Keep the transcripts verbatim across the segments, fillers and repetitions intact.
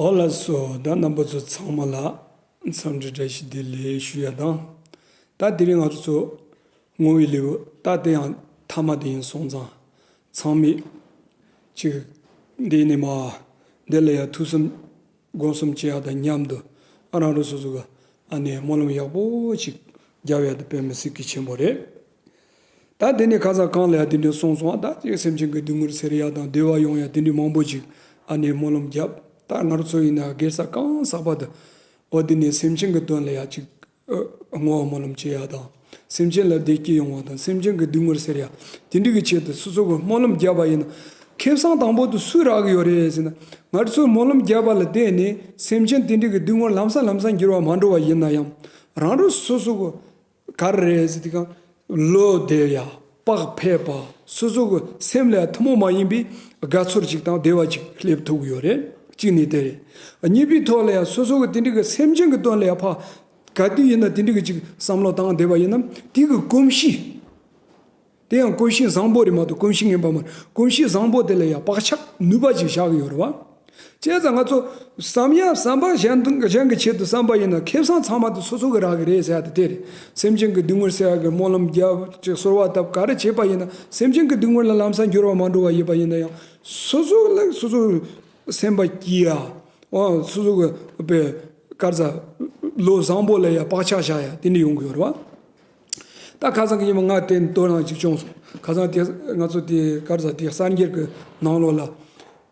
ཨོ་ལགས་སོ། ད་རྣམ་པ་ཚོ་ཚང་མ་ལ་འཚམས་འདྲི་བཀྲ་ཤིས་བདེ་ལེགས་ཞུ་ཡ་དང་། ད་དེ་རིང་ང་ཚོ་བསྔོ་བའི་ལེའུ་ད་དེ་ཡང་ཐ་མ་དེ་ཡིན་སོང་ཙང་། ཚང་མས་ཅིག་འདི་ནས་མ་འདི་ལ་ཡ་ཐུགས་བསམ་སྒོམ་གསུམ་བྱེད་ཡ་དང་མཉམ་དུ། ཨ་རང་རང་སོ་སོ་གི་ཨ་ནི་སྨོན་ལམ་ཡག་པོ་ཅིག་རྒྱབ་ཡ་དེ་དཔེ་མི་སྲིད་གི་ཆེན་པོ་རེད། ད་དེ་ནས་ཁ་སང་གང་ལ་ཡ་དེ་འདྲའི་གསུངས་སོང་། ད་ཅིག་སེམས་ཅན་གྱི་སྡུག་བསྔལ་སེལ་ཡ་དང་བདེ་བ་ཡོང་ཡ་དེ་འདྲའི་མང་པོ་ཅིག་ཨ་ནི་སྨོན་ལམ་བརྒྱབ། ད་ང་རང་ཚོ་ཡིན་ན་སྒེར་ས་གང་ཟག་པ་དུ་འོ་དེ་ནས་སེམས་ཅན་གྱི་དོན་ལ་ཡ་ཅིག་ཨ་བསྔོ་བ་སྨོན་ལམ་བྱེད་ཡ་དང་། སེམས་ཅན་ལ་བདེ་སྐྱིད་ཡོང་བ་དང་། སེམས་ཅན་གྱི་སྡུག་བསྔལ་སེལ་ཡ། དེ་འདྲའི་གི་ཆེད་དུ་སོ་སོ་གི་སྨོན་ལམ་བརྒྱབ་པ་ཡིན་ན། ཁེ་བཟང་དང་པོ་དུ་སུས་རག་གི་ཡོད་རེད་ཟེར་ན། ང་ཚོས་སྨོན་ལམ་བརྒྱབ་པ་ལ་བརྟེན་ནས་སེམས་ཅན་དེ་འདྲའི་གི་སྡུག་བསྔལ་ལམ་སང་ལམ་སང་འགྱུར་བ་མ་འགྲོ་བ་ཡིན་ན་ཡང་། རང་རང་སོ་སོ་གི་ག་རེ་རེད་ཟེར་དུས་སྒང་། བློ་བདེ་ཡ། བག་ཕེབས་པ། སོ་སོ་གི་སེམས་ལ་ཐུན་མོང་མ་ཡིན་པའི་དགའ་ཚོར་ཅིག་དང་བདེ་བ་ཅིག་སླེབས་ཐུབ་ཀྱི་ཡོད་རེད། གཅིག་ནི་དེ་རེད། གཉིས་པའི་ཐོག་ལ་ཡང་སོ་སོ་གི་དེ་འདྲའི་གི་སེམས་ཅན་གི་དོན་ལ་ཡང་ཕ་ག་དུས་ཡིན་ན་དེ་འདྲའི་གི་ཅིག་བསམ་བློ་བཏང་བསྡད་པ་ཡིན་ན། དེ་གི་གོམས་གཤིས། དེ་ཡང་གོམས་གཤིས་བཟང་པོ་རེད་མ་གཏོགས་གོམས་གཤིས་ངན་པ་མ་རེད། གོམས་གཤིས་བཟང་པོ་དེ་ལ་ཡང་བག་ཆགས་ནུས་པ་ཅིག་བཞག་གི་ཡོད་རེད་བ། བྱས་ཙང་ང་ཚོ་བསམ་ཡ་བསམ་པ་གཞན་དང་གཞན་གྱི་ཆེད་དུ་བསམ་པ་ཡིན་ན། ཁེ་བཟང་ཚང་མ་དེ་སོ་སོ་གི་རག་གི་རེད་ཟེར་ཡ་དེ་དེ་རེད། སེམས་ཅན་གྱི་སྡུག་བསྔལ་སེལ་ཡ་གི་སྨོན་ལམ་རྒྱབ་ཅིག་གསོལ་བ་བཏབ་ག་རེ་བྱས་པ་ཡིན་ན། སེམས་ཅན་གྱི་སྡུག་བསྔལ་ལ་ལམ་སང་འགྱུར་བ་མ་འགྲོ་བ་ཡིན་པ་ཡིན་ན་ཡང་། སོ་སོ་ལ་སོ་སོ་སེམས་པ་སྐྱིད་ཡ། འོ་སོ་སོ་གི་པའི་ག་རེ་ཟ། བློ་བཟང་པོ་ལ་ཡ་བག་ཆགས་བཞག་ཡ་དེ་འདྲ་ཡོང་གི་ཡོད་རེད་བ། ད་ཁ་སང་གི་ཉིན་མོ་ང་དེ་དོ་སྣང་ཅིག་བྱུང་སོང་། ཁ་སང་དེ་ང་ཚོ་དེ་ག་རེ་ཟ། དེ་གསར་འགྱུར་གི་ནང་ལོགས་ལ་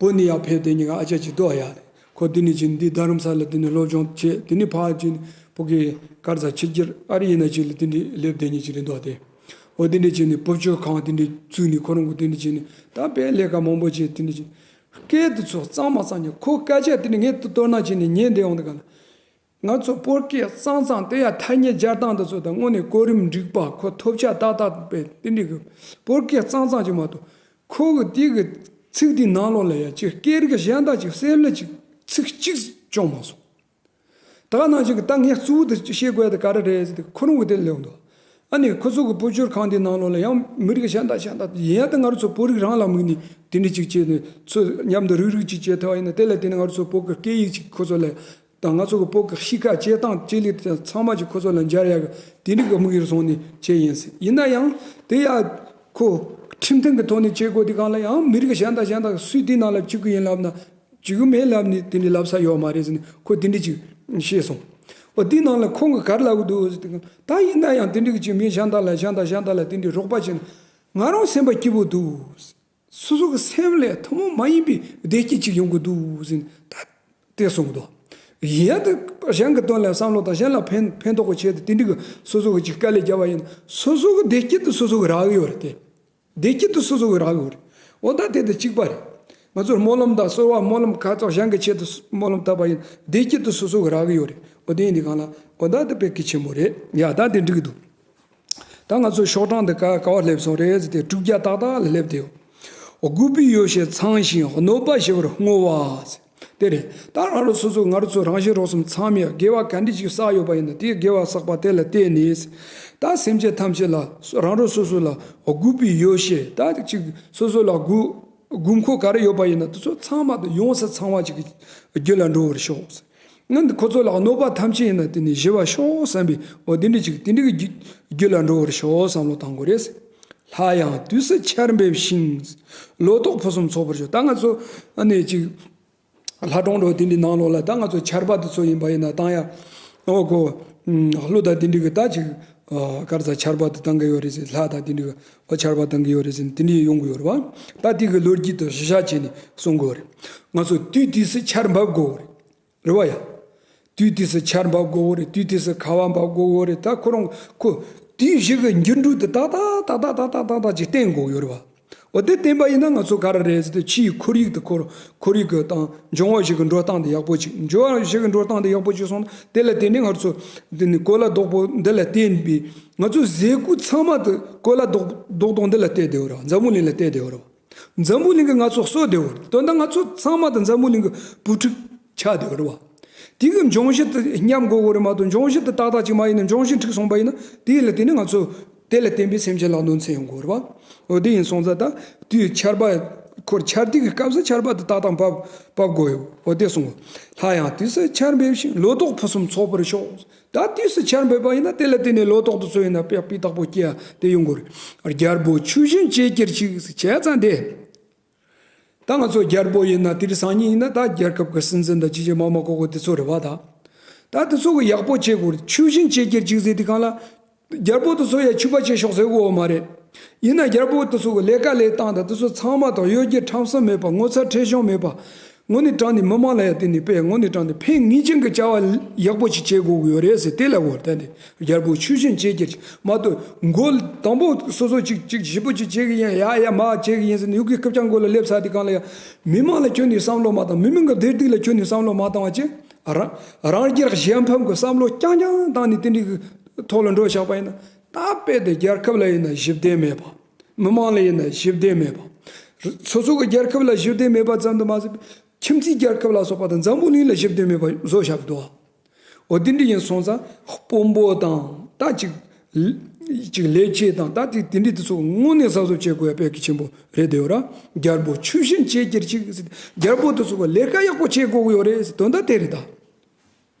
བོད་ནས་ཡར་ཕེབས་དེ་ཉིན་ཨ་ཅག་ཅིག་འདུག་ཡ་རེད། ཁོ་དེ་ནས་ཅིག་འདི་རྡ་རམ་ས་ལ་དེ་ནས་སློབ་སྦྱོང་བྱས། དེ་ནས་ཕར་ཅིག་བོད་ཀྱི་ག་རེ་ཟ་ཕྱི་རྒྱལ་ཨ་རི་ཡིན་ན་ཅིག་ལ་དེ་འདྲའི་སླེབས་དེ་ཉིན་ཅིག་རེད་འདུག་དེ། འོ་དེ་འདྲ་བྱས་ནས་བུ་བཅོལ་ཁང་དེ་འདྲ་བཙུགས་ནས་ཁོ་རང་གི་དེ་འདྲ་བྱས་ནས་ད་དཔེ་ལས་ཀ་མང་པོ་བྱས། དེ་འདྲ་བྱས་སྐད་དེ་ཚོ་གཙང་མ་གཙང་ཉག་ཁོ་སྐད་ཆ་དེ་འདྲ་ངས་དོ་སྣང་བྱས་ནས་ཉན་བསྡད་ཡོང་དུས་སྒང་ལ། ང་ཚོ་བོད་སྐད་གཙང་གཙང་དེ་ཡ་ཐ་སྙད་སྦྱར་སྟངས་དེ་ཚོ་དང་། དངོས་གནས་གོ་རིམ་འགྲིག་པ། ཁོ་ཐོབ་ཆ་ཏག་ཏག་དཔེ་དེ་འདྲ་གི་བོད་སྐད་གཙང་གཙང་ཅིག་མ་གཏོགས། ཁོ་གི་དེ་གི་ཚིག་དེའི་ནང་ལོགས་ལ་ཡ་ཅིག་སྐད་རིགས་གཞན་དག་ཅིག་གསལ་ལེ་ཅིག་ཚིག་གཅིག་བྱུང་མ་སོང་། ད་ག་ནང་བཞིན་གྱི་ད་ངས་གཙོ་བོ་དེ་བཤད་དགོས་ཡ་དེ་ག་རེ་རེད་ཟེར་དུས་ཁོ་རང་གི་དེ་ལེའུ་འདུག་ཨ་ནི་ཁོ་ཚོ་གི་བུ་བཅོལ་ཁང་དེའི་ནང་ལོགས་ལ་ཡང་མི་རིགས་གཞན་དང་གཞན་དང་། ཡིན་ཡང་ད་ང་རང་ཚོ་བོད་རིགས་རང་ལ་དམིགས་ནས་དེ་འདྲ་ཅིག་བྱས་ནས་ཚོ་མཉམ་དུ་རུག་རུག་ཅིག་བྱས་ཐུབ་པ་ཡིན་ན། དེ་ལ་བརྟེན་ནས་ང་རང་ཚོ་བོད་ཀྱི་སྐད་ཡིག་ཅིག་ཁོ་ཚོ་ལ་དང་། ང་ཚོ་གི་བོད་ཀྱི་གཤིས་ཀ་སྤྱིར་བཏང་སྤྱི་ལེ་དེ་ཚང་མ་ཅིག་ཁོ་ཚོ་ལ་འབྱར་ཡ་གི་དེ་འདྲ་གི་དམིགས་ཡུལ་བཟུང་ནས་བྱས་ཡིན་ཟེར། ཡིན་ན་ཡང་དེ་ཡ་ཁོ་ཁྲིམས་མཐུན་གི་ཐོག་ནས་བྱེད་དགོས་དུས་སྒང་ལ་ཡང་མི་རིགས་གཞན་དང་གཞན་དང་སུས་དེའི་ནང་ལ་བཅུག་གི་ཡིན་ལབ་ན། བཅུག་གི་མེད་ལབ་ནས་དེ་འདྲའི་ལབ་ས་ཡོད་མ་རེད་ཟེར་ནས་ཁོ་དེ་འདྲ་ཅིག་བཤད་སོང་། འོ་དེའི་ནང་ལ་ཁོང་གིས་ག་རེ་ལབ་གི་འདུག་ཟེར་དུས། ད་ཡིན་ན་ཡང་དེ་འདྲ་གི་ཅིག་མི་གཞན་དག་ལ་གཞན་དང་གཞན་དག་ལ་དེ་འདྲའི་རོགས་པ་བྱས་ན་ང་རང་སེམས་པ་སྐྱིད་པོ་འདུག། སོ་སོ་གི་སེམས་ལ་ཐུན་མོང་མ་ཡིན་པའི་བདེ་སྐྱིད་ཅིག་ཡོང་གི་འདུག་ཟེར་ནས་ད་དེ་གསུངས་འདུག། ཡིན་ཡང་དེ་གཞན་གྱི་དོན་ལ་བསམ་བློ་དང་། གཞན་ལ་ཕན་ཕན་ཐོགས་པའི་ཆེད་དུ་དེ་འདྲ་གི་སོ་སོ་གི་ཅིག་དཀའ་ལས་བརྒྱབ་པ་ཡིན་ན། སོ་སོ་གི་བདེ་སྐྱིད་དེ་སོ་སོ་གི་རག་གི་ཡོད་རེད་དེ། བདེ་སྐྱིད་དེ་སོ་སོ་གི་རག་གི་ཡོད་རེད། འོ་ད་དེ་དང་གཅིག་པ་རེད། ང་ཚོར་སྨོན་ལམ་དང་གསོལ་བ་སྨོན་ལམ་ག་ཚོད་གཞན་གྱི་ཆེད་དུ་སྨོན་ལམ་བཏབ་པ་ཡིན་ན་བདེ་སྐྱིད་དེ་སོ་སོ་གི་རག་གི་ཡོད་རེད། འོ་དེ་ཡིན་དུས་སྒང་ལ་འོ་ད་དེ་དཔེ་གལ་ཆེན་པོ་རེད། ཡ་ད་དེ་འགྲིག་གི་འདུག། ད་ང་ཚོ་ཤོག་གྲངས་འདི་ག་ག་བར་སླེབས་སོང་རེད་ཟེར་ཏེ། དྲུག་བརྒྱ་ཏག་ཏག་ལ་སླེབས་ཏེ་ཡོད། སྒུག་པའི་ཡོ་བྱད་ཚང་ཞིང་གནོད་པ་ཞི་བར་བསྔོ་བ་ཟེར། དེ་རེད། ད་རང་རང་སོ་སོ་ང་རང་ཚོ་རང་གཞན་རོགས་གསུམ་ཚང་མས་དགེ་བ་ག་འདྲ་ཅིག་བསགས་ཡོད་པ་ཡིན་ན། དེའི་དགེ་བ་བསགས་པ་དེ་ལ་བརྟེན་ནས། ད་སེམས་ཅན་ཐམས་ཅད་ལ་རང་རང་སོ་སོ་ལ་སྒུག་པའི་ཡོ་བྱད་ད་ཅིག་སོ་སོ་ལ་སྒུག་དགོས་མཁོ་ག་རེ་ཡོད་པ་ཡིན་ན། དེ་ཚོ་ཚང་མ་དེ་ཡོངས་སུ་ཚང་བ་ཅིག་གི་རྒྱུད་ལ་འགྲོ་བར་ཤོག། ང་འདི་ཁོ་ཚོ་ལ་གནོད་པ་ཐམས་ཅད་ཡིན་ན་དེ་ནི་ཞི་བར་ཤོག་བསམ་པའི་འོ་དེ་འདྲ་ཅིག་དེ་འདྲ་གི་རྒྱུ་རྒྱུད་ལ་འགྲོ་བར་ཤོག་བསམ་བློ་བཏང་དགོས་རེད། སླར་ཡང་དུས་སུ་ཆར་འབེབས་ཤིང་། ལོ་ཏོག་ཕུན་སུམ་ཚོགས་པར་ཤོག། ད་ང་ཚོ་ཨ་ནི་ཅིག་ལྷ་གྲོང་འགྲོ་དེ་འདྲའི་ནང་ལོགས་ལ་ད་ང་ཚོ་ཆར་པ་དེ་ཚོ་ཡིན་པ་ཡིན་ན་བཏང་ཡ། འོ་ཁོ་ཀླུ་དང་དེ་འདྲ་གི་ད་ཅིག་ག་རེ་ཟ། ཆར་པ་དེ་བཏང་གི་ཡོད་རེད་ཟེར། ལྷ་དང་དེ་འདྲ་གི་འོ་ཆར་པ་བཏང་གི་ཡོད་རེད་ཟེར། དེ་འདྲ་ཡོང་གི་ཡོད་རེད་བ། ད་དེ་གི་ལོ་རྒྱུས་དེ་གཞི་བཞག་བྱས་ནས་གསུང་དགོས་རེད། ང་ཚོ་དུས་དུས་སུ་ཆར་འབབ་དགོས་རེད། རེད་བ་ཡ། དུས་དུས་སུ་ཆར་འབབ་དགོས་རེད། དུས་དུས་སུ་ཁ་བ་འབབ་དགོས་རེད། ད་ཁོ་རང་ཁོ་དུས་བཞི་གི་འགྱུར་འགྲོས་དེ་ཏག་ཏག་ཏག་ཏག་ཏག་ཏག་ཏག་ཏག་ཅིག་བསྟན་དགོས་ཡོད་རེད་བ། འོ་དེ་བསྟན་པ་ཡིན་ན་ང་ཚོ་ག་རེ་རེད་ཟེར་དུས། ཕྱིའི་ཁོར་ཡུག་དེ་ཁོར་ཁོར་ཡུག་གི་དང་འབྱུང་བ་བཞི་གི་འགྲོ་སྟངས་དེ་ཡག་པོ་ཅིག། འབྱུང་བ་བཞི་གི་འགྲོ་སྟངས་དེ་ཡག་པོ་ཅིག་སོང་ན། དེ་ལ་བརྟེན་ནས་ང་ཚོ་འདི་ནི་གོ་ལ་རྡོག་པོ་འདི་ལ་བརྟེན་པའི་ང་ཚོ་ཟས་གོས་ཚང་མ་དེ་གོ་ལ་རྡོག་རྡོག་རྡོག་འདི་ལ་བརྟེན་བསྡད་ཡོད་རེད་བ། འཛམ་བུ་གླིང་ལ་བརྟེན་བསྡད་ཡོད་རེད་བ། འཛམ་བུ་གླིང་གིས་ང་ཚོ་གསོ་བདེ་བོ་རེད། དོན་དག་ང་ཚོ་ཚང་མ་དང་འཛམ་བུ་གླིང་གི་བུ་ཕྲུག་ཆགས་བདེ་བོ་རེད་བ། དེ་གི་འབྱུང་བཞི་དེ་སྙམ་དགོས་གོ་རེད་མ་གཏོགས། འབྱུང་བཞི་དེ་ཏག་ཏག་ཅིག་མ་ཡིན་ན། འབྱུང་བཞི་འཁྲུག་སོང་པ་ཡིན་ན། དེ་ལ་བརྟེན་ནས་ང་ཚོ་དེ་ལ་བརྟེན་པའི་སེམས་ཅན་ལ་གནོད་འཚེ་ཡོང་གོ་རེད་བ། འོ་དེ་ཡིན་སོང་ཙང་ད་དུས་ཆར་པ་ འཁོར་ཆར་དུས་ཀྱི་སྐབས་སུ་ཆར་པ་དེ་ཏག་ཏག་བབས་བབས་དགོས་ཡོད། འོ་དེ་གསུངས། སླར་ཡང་དུས་སུ་ཆར་འབེབས་ཤིང་ལོ་ཏོག་ཕུན་སུམ་ཚོགས་པར་ཤོག་ད་དུས་སུ་ཆར་འབེབས་པ་ཡིན་ན་དེ་ལ་བརྟེན་ནས་ལོ་ཏོག་དེ་ཚོ་ཡིན་ན་དཔེ་སྤུས་དག་པོ་སྐྱེ་ཡ་དེ་ཡོང་དགོས་རེད། རྒྱལ་པོ་ཆོས་བཞིན་སྤྱད་གྱུར་ཅིག་བྱས་ཙང་དེ། ད་ང་ཚོ་རྒྱལ་པོ་ཡིན་ན་དེ་རིང་སང་ཉིན་ཡིན་ན་ད་རྒྱལ་ཁབ་ཀྱི་སྲིད་འཛིན་དང་ཅི་བྱེད་མ་མ་ཀོ་ཀོ་དེ་ཚོ་རེད་བ་ད། ད་དེ་ཚོ་གི་ཡག་པོ་བྱེད་དགོས་རེད། ཆོས་བཞིན་སྤྱད་གྱུར་ཅིག་ཟེར་དུས་གང་ལ། རྒྱལ་པོ་དེ་ཚོ་ཡ་ཕྱུག་པ་བྱེད་ཤོག་ཟེར་དགོས་བ་མ་རེད། ཡིན་ན་རྒྱལ་པོ་དེ་ཚོ་གི་ལས་ཀ་ལས་སྟངས་དང་དེ་ཚོ་ཚང་མ་དང་གཡོ་སྒྱུ་ཁྲམ་གསུམ་མེད་པ། ངོ་ཚ་ཁྲེལ་གཞུང་མེད་པ། དངོས་གནས་དྲང་གནས་མི་མང་ལ་ཡ་དེ་ནས་དཔེ་དངོས་གནས་དྲང་གནས་ཕན་ངེས་ཅན་གྱི་བྱ་བ་ཡག་པོ་ཅིག་བྱེད་དགོས་ཀྱི་ཡོད་རེད་ཟེར། དེ་ལ་འོ་ད་ནི་རྒྱལ་པོ་ཆོས་བཞིན་སྤྱད་གྱུར་ཅིག་མ་གཏོགས་མགོ་དང་པོ་སོ་སོ་ཅིག་ཅིག་ཞིབ་པོ་ཅིག་བྱེད་ཀྱི་ཡིན། ཡ་ཡ་མ་བྱེད་ཀྱི་ཡིན་ཟེར་ནས་ཡུ་གུའི་རྐུབ་བཀྱག་མགོ་ལ་སླེབས་ཚར་དུས་གང་ལ་ཡ། མི་མང་ལ་ཁྱོན་ནས་བསམ་བློ་མ་བཏང་། མི་མང་གི་བདེ་སྡུག་ལ་ཁྱོན་ནས་བསམ་བློ་མ་བཏང་བ་ཅིག་རང་རང་རྒྱལ་གཞན་ཕམ་གྱི་བསམ་བློ་རྐྱང་རྐྱང་བཏང་ནས་དེ་འདྲའི་གི་ཐོག་ལ་འགྲོ་བཞག་པ་ཡིན་ན། ད་དཔེ་དེ་རྒྱལ་ཁབ་ལ་ཡིན་ན་ཞི་བདེ་མེད་པ། མི་མང་ལ་ཡིན་ན་ཞི་བདེ་མེད་པ། སོ་སོ་གི་རྒྱལ་ཁབ་ལ་ཞི་བདེ་མེད་པ་ཙམ་དུ་མ་ཟད། ཁྱིམ་མཚེས་རྒྱལ་ཁབ་ལ་སོགས་པ་དང་འཛམ་བུ་གླིང་ལ་ཞི་བདེ་མེད་པ་བཟོ་བཞག་གི་འདུག་འོ་དེ་འདྲ་ཡིན་སོང་ཙང་དཔོན་པོ་དང་ད་ཅིག་ཅིག་ལས་བྱེད་དང་ད་ཅིག་དེ་འདྲ་དེ་ཚོ་དངོས་གནས་གཟབ་གཟབ་བྱེད་དགོས་ཡ་དཔེ་གལ་ཆེན་པོ་རེད་འདུག་ར། རྒྱལ་པོ་ཆོས་བཞིན་སྤྱད་གྱུར་ཅིག་ཟེར། རྒྱལ་པོ་དེ་ཚོ་གི་ལས་ཀ་ཡག་པོ་བྱེད་དགོས་ཀྱི་ཡོད་རེད་ཟེར། དོན་དག་དེ་རེད་ད།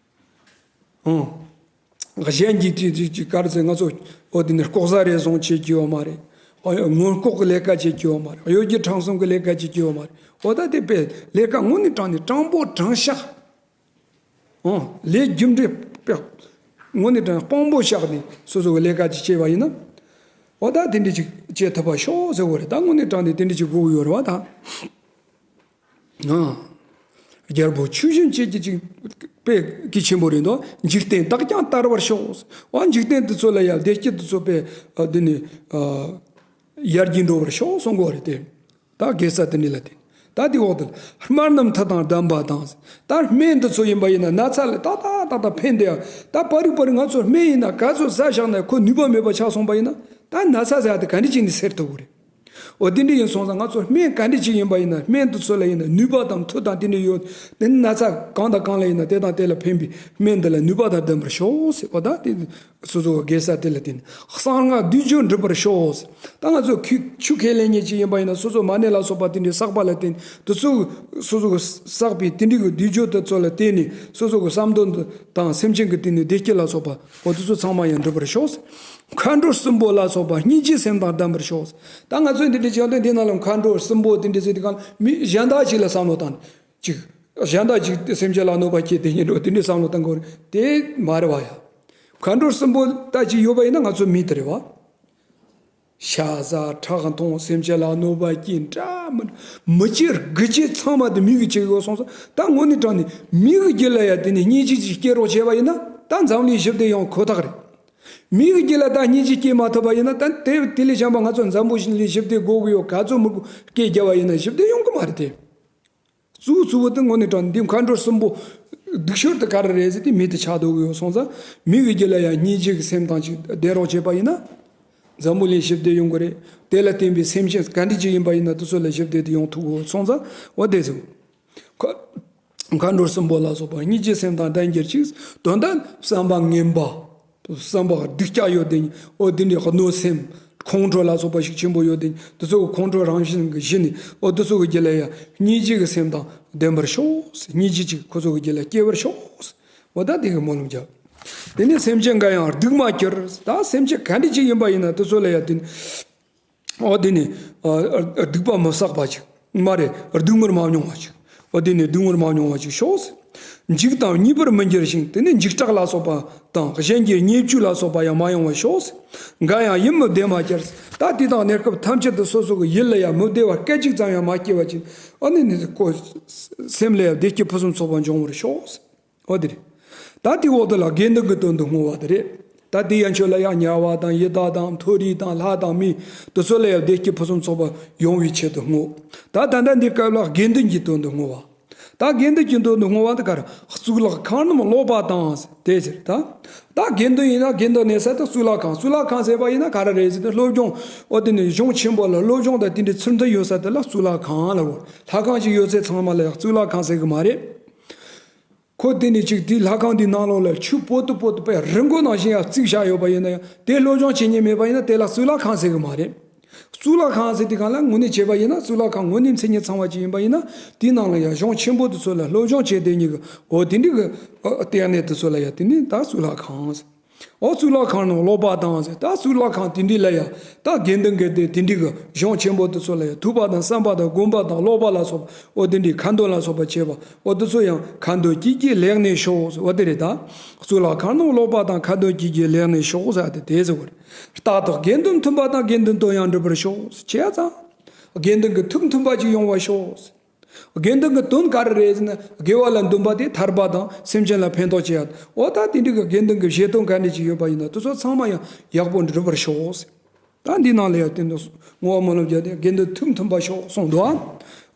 ཨང་། གཞན་གྱིས་དེ་དེ་ཅིག་ག་རེ་ཟེར། ང་ཚོ་འོ་དེ་ནས་ལྐོག་ཟ་རེ་ཟུང་བྱེད་ཀྱི་ཡོད་མ་རེད། ཨ་ཡོ་སྔོན་ལྐོག་གི་ལས་ཀ་བྱེད་ཀྱི་ཡོད་མ་རེད། གཡོ་སྒྱུ་ཁྲམ་གསུམ་གྱི་ལས་ཀ་བྱེད་ཀྱི་ཡོད་མ་རེད། འོ་ད་དེ་དཔེ་ལས་ཀ་དངོས་གནས་དྲང་ནས་དྲང་པོ་དྲང་བཞག་ཨང་། ལས་རྒྱུ་འབྲས་དཔེ་དངོས་གནས་དྲང་དཔང་པོ་བཞག་ནས་སོ་སོ་གི་ལས་ཀ་ཅིག་བྱས་པ་ཡིན་ན། འོ་ད་དེ་འདྲ་ཅིག་བྱེད་ཐུབ་པ་ཤོག་ཟེར་བ་རེད། ད་དངོས་གནས་དྲང་ནས་དེ་འདྲ་ཅིག་དགོས་ཀྱི་ཡོད་རེད་བ་ད། ཨང་། རྒྱལ་པོ་ཆོས་བཞིན་སྤྱད་གྱུར་ཅིག་དཔེ་གལ་ཆེན་པོ་རེད་འདུག་འཇིག་རྟེན་དག་ཀྱང་དར་བར་ཤོག་འོ་འཇིག་རྟེན་དེ་ཚོ་ལ་ཡང་བདེ་སྐྱིད་དེ་ཚོ་དཔེ་འདི་ནི་ཡར་རྒྱས་འགྲོ་བར་ཤོག་གསུང་གི་ཡོད་རེད་དེ། ད་དགེ་རྩ་དེ་ནི་ལ་བརྟེན། ད་དེ་འོག་ཏུ་སྨན་རྣམས་མཐུ་དང་ལྡན་པ་དང་། ད་སྨན་དེ་ཚོ་ཡིན་པ་ཡིན་ན་ན་ཚ་ལ་ཏག་ཏག་ཏག་ཏག་ཕན་བདེ་ཡ། ད་པ་རིག་པ་རིག་ང་ཚོ་སྨན་ཡིན་ན་ག་ཚོད་ཟ་བཞག་ན་ཁོ་ནུས་པ་མེད་པ་ཆགས་སོང་པ་ཡིན་ན། ད་ན་ཚ་ཟ་ཡ་དེ་ག་འདྲ་བྱས་ནས་སེལ་ཐུབ་ཀྱི་རེད། འོ་དེ་འདྲ་ཡིན་སོང་ཙང་ང་ཚོ་སྨན་ག་འདྲ་ཅིག་ཡིན་པ་ཡིན་ན་སྨན་དེ་ཚོ་ལ་ཡིན་ན་ནུས་པ་དང་མཐུ་དང་དེ་འདྲ་ཡོད། དེ་ནི་ན་ཚ་གང་དང་གང་ལ་ཡིན་ན་དེ་དང་དེ་ལ་ཕན་པའི་སྨན་འདི་ལ་ནུས་པ་དང་ལྡན་པར་ཤོག་ཟེར་བ་དང་དེ་སོ་སོ་དགེ་རྩ་དེ་ལ་བརྟེན་གསང་སྔགས་བསྡུས་བརྗོད་འགྲུབ་པར་ཤོག་ཟེར། ད་ང་ཚོ་ཁུ་ཆུ་ཁས་ལེན་མཁན་ཅིག་ཡིན་པ་ཡིན་ན་སོ་སོ་མ་ཎི་ལ་སོགས་པ་དེ་འདྲའི་བསགས་པ་ལ་བརྟེན་དེ་ཚོ་སོ་སོ་གི་བསགས་པའི་དེ་འདྲའི་གི་བསྡུས་བརྗོད་དེ་ཚོ་ལ་བརྟེན་ནས་སོ་སོ་གི་བསམ་དོན་དང་སེམས་ཅན་གི་དེ་ནས་བདེ་སྐྱིད་ལ་སོགས་པ་འོ་དེ་ཚོ་ཚང་མ་ཡང་འགྲུབ་པར་ཤོག་ཟེར། མཁའ་འགྲོ་སྲིན་པོ་ལ་སོགས་པ་སྙིང་རྗེའི་སེམས་དང་ལྡན་པར་ཤོག་ད་ང་ཚོས་འདི་འདྲའི་བྱས་ཏེ་འདི་ནང་ལ་མཁའ་འགྲོ་སྲིན་པོ་དེ་འདྲ་ཟེར་དུས་གང་མི་གཞན་དག་ཅིག་ལ་བསམ་བློ་བཏང་ཅིག་གཞན་དག་ཅིག་སེམས་ཅན་ལ་གནོད་པ་སྐྱེལ་དེ་ཉིད་འགྲོ་དེ་འདྲའི་བསམ་བློ་བཏང་དགོས་རེད། དེ་མ་རེད་བ་ཡ། མཁའ་འགྲོ་སྲིན་པོ་ད་ཅིག་ཡོད་པ་ཡིན་ན་ང་ཚོ་མི་དེ་རེད་བ། ཤ་ཟ་ཁྲག་འཐུང་སེམས་ཅན་ལ་གནོད་པ་སྐྱེལ་འདྲ་མི་འདྲ་མི་སྐྱེ་དགུ་སྐྱེ་ཚང་མ་དེ་མི་གི་སྐྱེ་ཡོད་སོང་ཙང་ད་དངོས་གནས་དྲང་ནས་མི་གི་རྒྱུད་ལ་ཡ་དེ་ནས་སྙིང་རྗེ་ཅིག་སྐྱེ་རོགས་བྱས་པ་ཡིན་ན་ད་འཛམ་གླིང་ཞི་བདེ་ཡོང་ཁོ་ཐག་རེད། མི་གི་རྒྱུད་ལ་ད་སྙིང་རྗེ་སྐྱེ་མ་ཐུབ་པ་ཡིན་ན་ད་དེ་དེ་ལས་གཞན་པ་ང་ཚོ་འཛམ་བུ་གླིང་ཞི་བདེ་དགོས་ཀྱི་ཡོད། ག་ཚོད་མི་དགོས་སྐད་རྒྱབ་པ་ཡིན་ན་ཞི་བདེ་ཡོང་གི་མ་རེད་དེ། གཙོ་བོ་གཙོ་བོ་དེ་དངོས་གནས་དྲང་འདི་མཁའ་འགྲོ་སྲིན་པོ་སྡུག་ཤོས་དེ་ག་རེ་རེད་ཟེར་དེ་མི་དེ་ཆགས་འདུག་གི་ཡོད་སོང་ཙང་མི་གི་རྒྱུད་ལ་ཡང་སྙིང་རྗེ་གི་སེམས་དང་ཅིག་ལྡན་རོགས་བྱས་པ་ཡིན་ན། འཛམ་བུ་གླིང་ཞི་བདེ་ཡོང་གི་རེད། དེ་ལ་བརྟེན་པའི་སེམས་ཅན་ག་འདྲ་ཅིག་ཡིན་པ་ཡིན་ན་དེ་ཚོ་ལ་ཞི་བདེ་དེ་ཡོང་ཐུབ་གི་ཡོད་སོང་ཙང་འོ་དེ་ཟེར། མཁའ་མཁའ་འགྲོ་སྲིན་པོ་ལ་སོགས་པ་སྙིང་རྗེའི་སེམས་དང་ལྡན་གྱུར་ཅིག་དོན་དག་བསམ་པ་ངན་པ། བསམ་པ་སྡུག་ཅག་ཡོད་དེ་འོ་དེ་འདྲའི་གནོད་སེམས་ཁོང་ཁྲོ་ལ་སོགས་པ་ཞིག་ཆེན་པོ་ཡོད་དེ་དེ་ཚོ་གི་ཁོང་ཁྲོ་རང་བཞིན་གྱི་གཞི་ནས་འོ་དེ་ཚོ་གི་རྒྱུད་ལ་ཡང་སྙིང་རྗེ་གི་སེམས་དང་ལྡན་པར་ཤོག་སྙིང་རྗེ་ཅིག་ཁོ་ཚོ་གི་རྒྱུད་ལ་སྐྱེ་བར་ཤོག་འོ་ད་དེ་གི་སྨོན་ལམ་རྒྱབ། དེ་ནས་སེམས་ཅན་འགའ་ཡང་སྡུག་མ་གྱུར། ད་སེམས་ཅན་ག་འདྲ་ཅིག་ཡིན་པ་ཡིན་ན་དེ་ཚོ་ལ་ཡང་དེ་ནི། འོ་དེ་ནི། ཨ་ཨ་སྡིག་པ་མི་བསགས་པ་ཅིག་མ་རེད། སྡུག་བསྔལ་མ་མྱོང་བ་ཅིག་འོ་དེ་ནི་སྡུག་བསྔལ་མ་མྱོང་བ་ཅིག་ཤོག་འཇིགས་དང་ཉེས་པར་མི་འགྱུར་ཞིང་དེ་ནི་འཇིགས་སྐྲག་ལ་སོགས་པ་དང་གཞན་གྱི་བརྙས་བཅོས་ལ་སོགས་པ་ཡང་མ་ཡོང་བར་ཤོག་འགའ་ཡང་ཡིད་མི་བདེ་མ་གྱུར། ད་དེ་དང་གནས་སྐབས་ཐམས་ཅད་དུ་སོ་སོ་གི་ཡིད་ལ་ཡང་མི་བདེ་བ་སྐད་ཅིག་ཙམ་ཡང་མ་སྐྱེ་བ་ཅིག་འོ་ནི་ནི་ཁོ་སེམས་ལ་ཡང་བདེ་སྐྱིད་ཕུན་སུམ་ཚོགས་པ་འབྱུང་བར་ཤོག་འོ་དེ་རེད། ད་དེའི་འོག་ཏུ་ལ་དགེ་འདུན་གྱི་དོན་དུ་བསྔོ་བ་དེ་རེད། ད་དེ་ཡན་ཆོད་ལ་ཡང་དམྱལ་བ་དང་ཡི་དྭགས་དང་མཐོ་རིས་དང་ལྷ་དང་མི་དེ་ཚོ་ལ་ཡང་བདེ་སྐྱིད་ཕུན་སུམ་ཚོགས་པ་ཡོང་བའི་ཆེད་དུ་བསྔོ། ད་ད་ལྟ་འདི་སྐབས་ལ་དགེ་འདུན་གྱི་དོན་དུ་བསྔོ་བ། ད་དགེ་འདུན་གྱི་དོན་དུ་བསྔོ་བ་འདི་ག་རེ། གཙུག་ལག་ཁང་རྣམས་ཀློག་པ་དང་དེ་ཟེར་ད། ད་དགེ་འདུན་ཡིན་ན་དགེ་འདུན་གནས་ས་དེ་གཙུག་ལག་ཁང་། གཙུག་ལག་ཁང་ཟེར་བ་ཡིན་ན་ག་རེ་རེད་ཟེར་ན་སློབ་སྦྱོང་འོ་དེ་ནི་གཞུང་ཆེན་པོ་ལ་སློབ་སྦྱོང་དང་དེ་འདྲའི་ཚུལ་མཐུན་ཡོད་ས་དེ་ལ་གཙུག་ལག་ཁང་ལ་འོ། ལྷ་ཁང་ཞིག་ཡོད་ཚད་ཚང་མ་ལ་ཡང་གཙུག་ལག་ཁང་ཟེར་གི་མ་རེད། ཁོ་དེ་ནས་ཅིག་དེའི་ལྷ་ཁང་དེའི་ནང་ལོགས་ལ་ཆུ་པོ་ཏི་པོ་ཏི་པའི་རི་མགོ་ནང་བཞིན་ཡང་བརྩིགས་བཞག་ཡོད་པ་ཡིན་ན་ཡང་དེ་སློབ་སྦྱོང་བྱེད་མཁན་མེད་པ་ཡིན་ན་དེ་ལ་གཙུག་ལག་ཁང་ཟེར་གི་མ་རེད། གཙུག་ལག་ཁང་ཟེར་དེ་གང་ལ་དངོས་གནས་བྱས་པ་ཡིན་ན། གཙུག་ལག་ཁང་དངོས་གནས་མཚན་ཉིད་ཚང་བ་ཅིག་ཡིན་པ་ཡིན་ན། དེའི་ནང་ལ་ཡང་གཞུང་ཆེན་པོ་དེ་ཚོ་ལ་སློབ་སྦྱོང་བྱས་དེ་ཉིད་ཀྱི་འོ་དེ་འདྲའི་གི་ལྟེ་གནས་དེ་ཚོ་ལ་ཡང་དེ་ནི་ད་གཙུག་ལག་ཁང་ཟེར། འོ་གཙུག་ལག་ཁང་ནང་ཀློག་པ་དང་ཟེར། ད་གཙུག་ལག་ཁང་དེ་འདྲའི་ལ་ཡང་ད་དགེ་འདུན་གྱི་སྡེ་དེ་འདྲའི་གི་གཞུང་ཆེན་པོ་དེ་ཚོ་ལ་ཡང་ཐུབ་པ་དང་བསམ་པ་དང་སྒོམ་པ་དང་ཀློག་པ་ལ་སོགས་པ་འོ་དེ་འདྲའི་ཁ་འདོན་ལ་སོགས་པ་བྱས་པ་འོ་དེ་ཚོ་ཡང་ཁ་འདོན་གྱིས་ཀྱིས་ལེགས་ནས་ཤོག་ཟེར། འོ་དེ་རེད། ད་གཙུག་ལག་ཁང་ནང་ཀློག་པ་དང་ཁ་འདོན་གྱིས་ཀྱིས་ལེགས་ནས་ཤོག་ཟེར་དེ་དེ་ཟེར་བ་རེད། རྟག་ཏུ་དགེ་འདུན་མཐུན་པ་དང་དགེ་འདུན་དོན་ཡང་འགྲུབ་པར་ཤོག་ཟེར། བྱས་ཙང་དགེ་འདུན་གྱི་ཐུགས་མཐུན་པ་ཅིག་ཡོང་བར་ཤོག་ཟེར། དགེ་འདུན་གྱི་དོན་ག་རེ་རེད་ཟེར་ན། དགེ་བ་ལ་འདུན་པ་དེ་ཐར་པ་དང་སེམས་ཅན་ལ་ཕན་ཐོགས་བྱེད་ཡ། འོ་ད་དེ་འདྲའི་གི་དགེ་འདུན་གྱི་བཞེད་དོན་ག་འདྲ་ཅིག་ཡོད་པ་ཡིན་ན་དེ་ཚོ་ཚང་མ་ཡང་ཡག་པོ་འགྲུབ་པར་ཤོག་ཟེར། ད་འདི་ནང་ལ་ཡང་དེ་འདུག་བསྔོ་བ་སྨོན་ལམ་བརྒྱབ་སྟེ་དགེ་འདུན་ཐུགས་མཐུན་པར་ཤོག་གསུངས་འདུག་ཨ།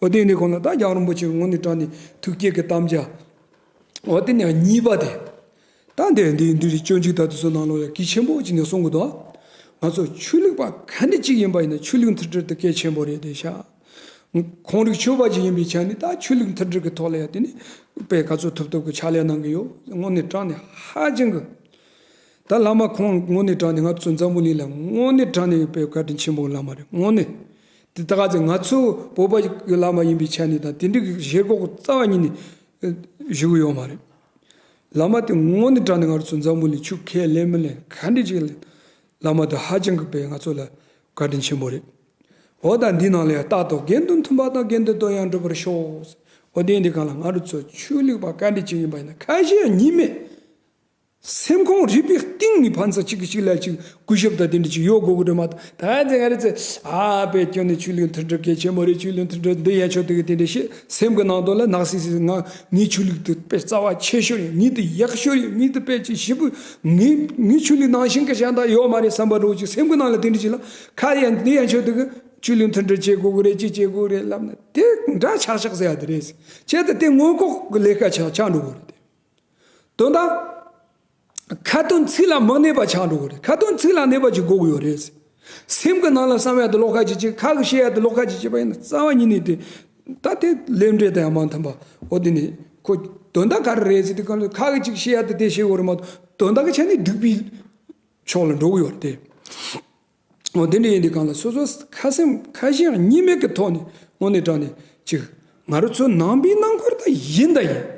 འོ་དེ་ནི་གོང་ལ་ད་རྒྱལ་བ་རིན་པོ་ཆེ་དངོས་གནས་དྲང་གནས་ཐུགས་བསྐྱེད་ཀྱི་དམ་བཅའ། འོ་དེ་ནས་གཉིས་པ་དེ། ད་འདི་འདི་འདི་རིགས་སྤྱོད་འཇུག་ད་དེ་ཚོ་ནང་ལོགས་ལ་གལ་ཆེན་པོ་ཅིག་ནས་གསུང་གི་འདུག་ང་ཚོ་ཆོས་ལུགས་པ་ག་འདྲ་ཅིག་ཡིན་པ་ཡིན་ན་ཆོས་ལུགས་མཐུན་སྒྲིལ་དེ་གལ་ཆེན་པོ་རེད་དེ་ཤག་ཁོང་རིགས་ཆོས་པ་ཅིག་ཡིན་པའི་ཆ་ནས་ད་ཆོས་ལུགས་མཐུན་སྒྲིལ་གྱི་ཐོག་ལ་ཡང་དེ་ནི་དཔེ་ག་ཚོད་ཐུབ་ཐུབ་ཀྱི་ཕྱག་ལས་གནང་གི་ཡོད། དངོས་གནས་དྲང་ནས་ཧ་ཅང་གི། ད་བླ་མ་ཁོང་དངོས་གནས་དྲང་ནས་ང་ཚོ་འཛམ་བུ་གླིང་ལ་དངོས་གནས་དྲང་ནས་དཔེ་བཀའ་དྲིན་ཆེན་པོ་བླ་མ་རེད། དངོས་གནས་དེ་ད་ག་ཚོད་ང་ཚོ་བོད་པ་གི་བླ་མ་ཡིན་པའི་ཆ་ནས་དང་དེ་འདྲའི་གི་བཞེད་དགོས་རྩ་བ་ཉིད་ནས་ཞུ་གི་ཡོད་མ་རེད། བླ་མ་དེ་དངོས་གནས་དྲང་ནས་ང་ཚོ་འཛམ་བུ་གླིང་ཆོས་ཁས་ལེན་མི་ལེན་ག་འདྲ་ཅིག་ལེན། བླ་མ་དེ་ཧ་ཅང་གི་དཔེ་ང་ཚོ་ལ་བཀའ་དྲིན་ཆེན་པོ་རེད། འོ་ད་འདི་ནང་ལ་ཡང་རྟག་ཏུ་དགེ་འདུན་མཐུན་པ་དང་དགེ་འདུན་དོན་ཡང་འགྲུབ་པར་ཤོག་འོ་དེ་འདི་གང་ལ་ང་རང་ཚོ་ཆོས་ལུགས་པ་ག་འདྲ་ཅིག་ཡིན་པ་ཡིན་ན་ཁ་ཞེ་གཉིས་མེད། སེམས་ཁོང་རུས་པའི་གཏིང་ནས་ཕན་ཚུན་གཅིག་གིས་གཅིག་ལ་གཅིག་གུས་ཞབས་དང་དེ་འདྲ་ཅིག་ཡོད་དགོས་ཀྱི་རེད་མ་གཏོགས། ད་ཚེ་ང་རེ་ཚེ་ཨ་དཔེ་ཁྱོད་ནི་ཆོས་ལུགས་མཐུན་སྒྲིལ་གལ་ཆེན་པོ་རེད། ཆོས་ལུགས་མཐུན་སྒྲིལ་འདི་ཡན་ཆོད་དུ་གི་དེ་འདྲ་ཞེས་སེམས་ཀྱི་ནང་དུ་ལ་ནག་སིག་སིག་ང་ངའི་ཆོས་ལུགས་དེ་དཔེ་རྩ་བ་ཆེ་ཤོས་རེད། ངའི་དེ་ཡག་ཤོས་རེད། ངའི་དེ་དཔེ་ཅིག་ཞིབ་པོ་ངའི་ངའི་ཆོས་ལུགས་ནང་བཞིན་གྱི་གཞན་དག་ཡོད་མ་རེད་བསམ་པ་འདྲ་བོ་ཅིག་སེམས་ཀྱི་ནང་ལ་དེ་འདྲ་ཅིག་ལ་ཁ་ཡན་འདི་ཡན་ཆོད་དུ་གི་ཆོས་ལུགས་མཐུན་སྒྲིལ་བྱེད་དགོས་ཀྱི་རེད། ཅི་བྱེད་དགོས་རེད་ལབ་ན་དེ་འདྲ་ཆགས་ཆགས་ཟེར་ཡ་དེ་རེད། བྱས་ཙང་དེ་མངོན་ལྐོག་གི་ལས་ཀ་ཆགས་ཆགས་འགྲོ་གི་རེད་དེ། དོན་དག་ཁ་ཏོན་ཚིག་ལ་མི་གནས་པ་ཆགས་འགྲོ་གི་རེད། ཁ་ཏོན་ཚིག་ལ་གནས་པ་ཅིག་དགོས་ཀྱི་ཡོད་རེད། སེམས་ཀྱི་ནང་ལ་བསམ་ཡ་དེ་ལོགས་ཁ་ཅིག་བྱེད། ཁ་གིས་བཤད་ཡ་དེ་ལོགས་ཁ་ཅིག་བྱེད་པ་ཡིན་ན་རྩ་བ་ཉིད་ནས་དེ་ད་དེ་ལས་འབྲས་དང་ཡང་མ་མཐུན་པ། འོ་དེ་ནི་ཁོ་དོན་དག་ག་རེ་རེད་ཟེར་དུས་གང་ལ་ཁ་གིས་ཅིག་བཤད་ཡ་དེ་དེ་བཤད་དགོས་རེད་མ་གཏོགས་དོན་དག་གི་ཆ་ནས་སྡིག་པའི་ཕྱོགས་ལ་འགྲོ་གི་ཡོད་རེད་དེ། འོ་དེ་འདྲ་ཡིན་དུས་གང་ལ་སོ་སོ་ཁ་སེམས་ཁ་ཞེ་གཉིས་མེད་ཀྱི་ཐོག་ནས་དངོས་གནས་དྲང་གནས་ཅིག་ང་རང་ཚོ་ནང་པའི་ནང་ཁུལ་ད་ཡིན་ད་ཡིན།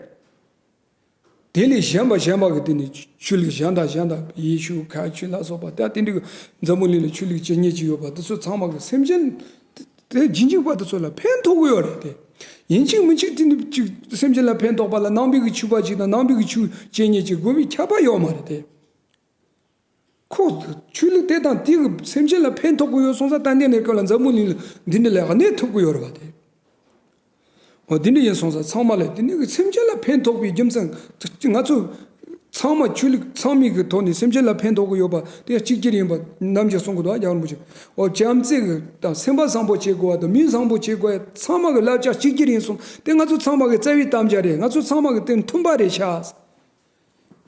དེ་ལས་གཞན་པ་གཞན་པ་གི་དེ་ནི་ཆོས་ལུགས་གཞན་དང་གཞན་དང་ཡེ་ཤུ་ཁ་ཆོས་ལ་སོགས་པ་ད་དེ་འདྲ་གི་འཛམ་བུ་གླིང་ལ་ཆོས་ལུགས་ཇི་སྙེད་ཅིག་ཡོད་པ་དེ་ཚོ་ཚང་མ་གི་སེམས་ཅན་དེ་རྗེས་འཇུག་པ་དེ་ཚོ་ལ་ཕན་ཐོགས་ཀྱི་ཡོད་རེད་དེ། ཡིན་གཅིག་མིན་གཅིག་དེ་ནི་ཅིག་སེམས་ཅན་ལ་ཕན་ཐོགས་པ་ལ་ནང་པའི་གི་ཆོས་པ་ཅིག་དང་ནང་པའི་གི་ཆོས་ཇི་སྙེད་ཅིག་དགོས་པའི་ཁྱབ་པ་ཡོད་མ་རེད་དེ། ཁོ་ཆོས་ལུགས་དེ་དང་དེ་གི་སེམས་ཅན་ལ་ཕན་ཐོགས་ཀྱི་ཡོད་སོང་ཙང་ད་འདི་ནས་ཀོ་ལ་འཛམ་བུ་གླིང་ལ་འདི་འདྲ་ལས་གནས་ཐུབ་ཀྱི་ཡོད་རེད་པ་དེ། འོ་འདི་འདྲ་ཡིན་སོང་ཙང་ཚང་མ་ལ་དེ་ནས་གི་སེམས་ཅན་ལ་ཕན་ཐོགས་པའི་རྒྱུ་མཚན་ང་ཚོ་ཚང་མ་ཆོས་ལུགས་ཚང་མའི་གི་ཐོག་ནས་སེམས་ཅན་ལ་ཕན་ཐོགས་ཀྱི་ཡོད་པ་དེ་གཅིག་གྱུར་ཡིན་པ་ནམ་རྒྱུན་གསུང་གི་འདུག་ཨ། རྒྱལ་བ་རིན་པོ་ཆེ་འོ་བྱམས་བརྩེ་གི་དང་སེམས་པ་བཟང་པོ་བྱེད་དགོས་པ་དང་མི་བཟང་པོ་བྱེད་དགོས་ཡ་ཚང་མ་གི་བསླབ་བྱ་གཅིག་གྱུར་ཡིན་སོང་དེ་ང་ཚོ་ཚང་མ་གི་རྩ་བའི་དམ་བཅའ་རེད། ང་ཚོ་ཚང་མ་གི་དེ་མཐུན་པ་རེད་ཤག་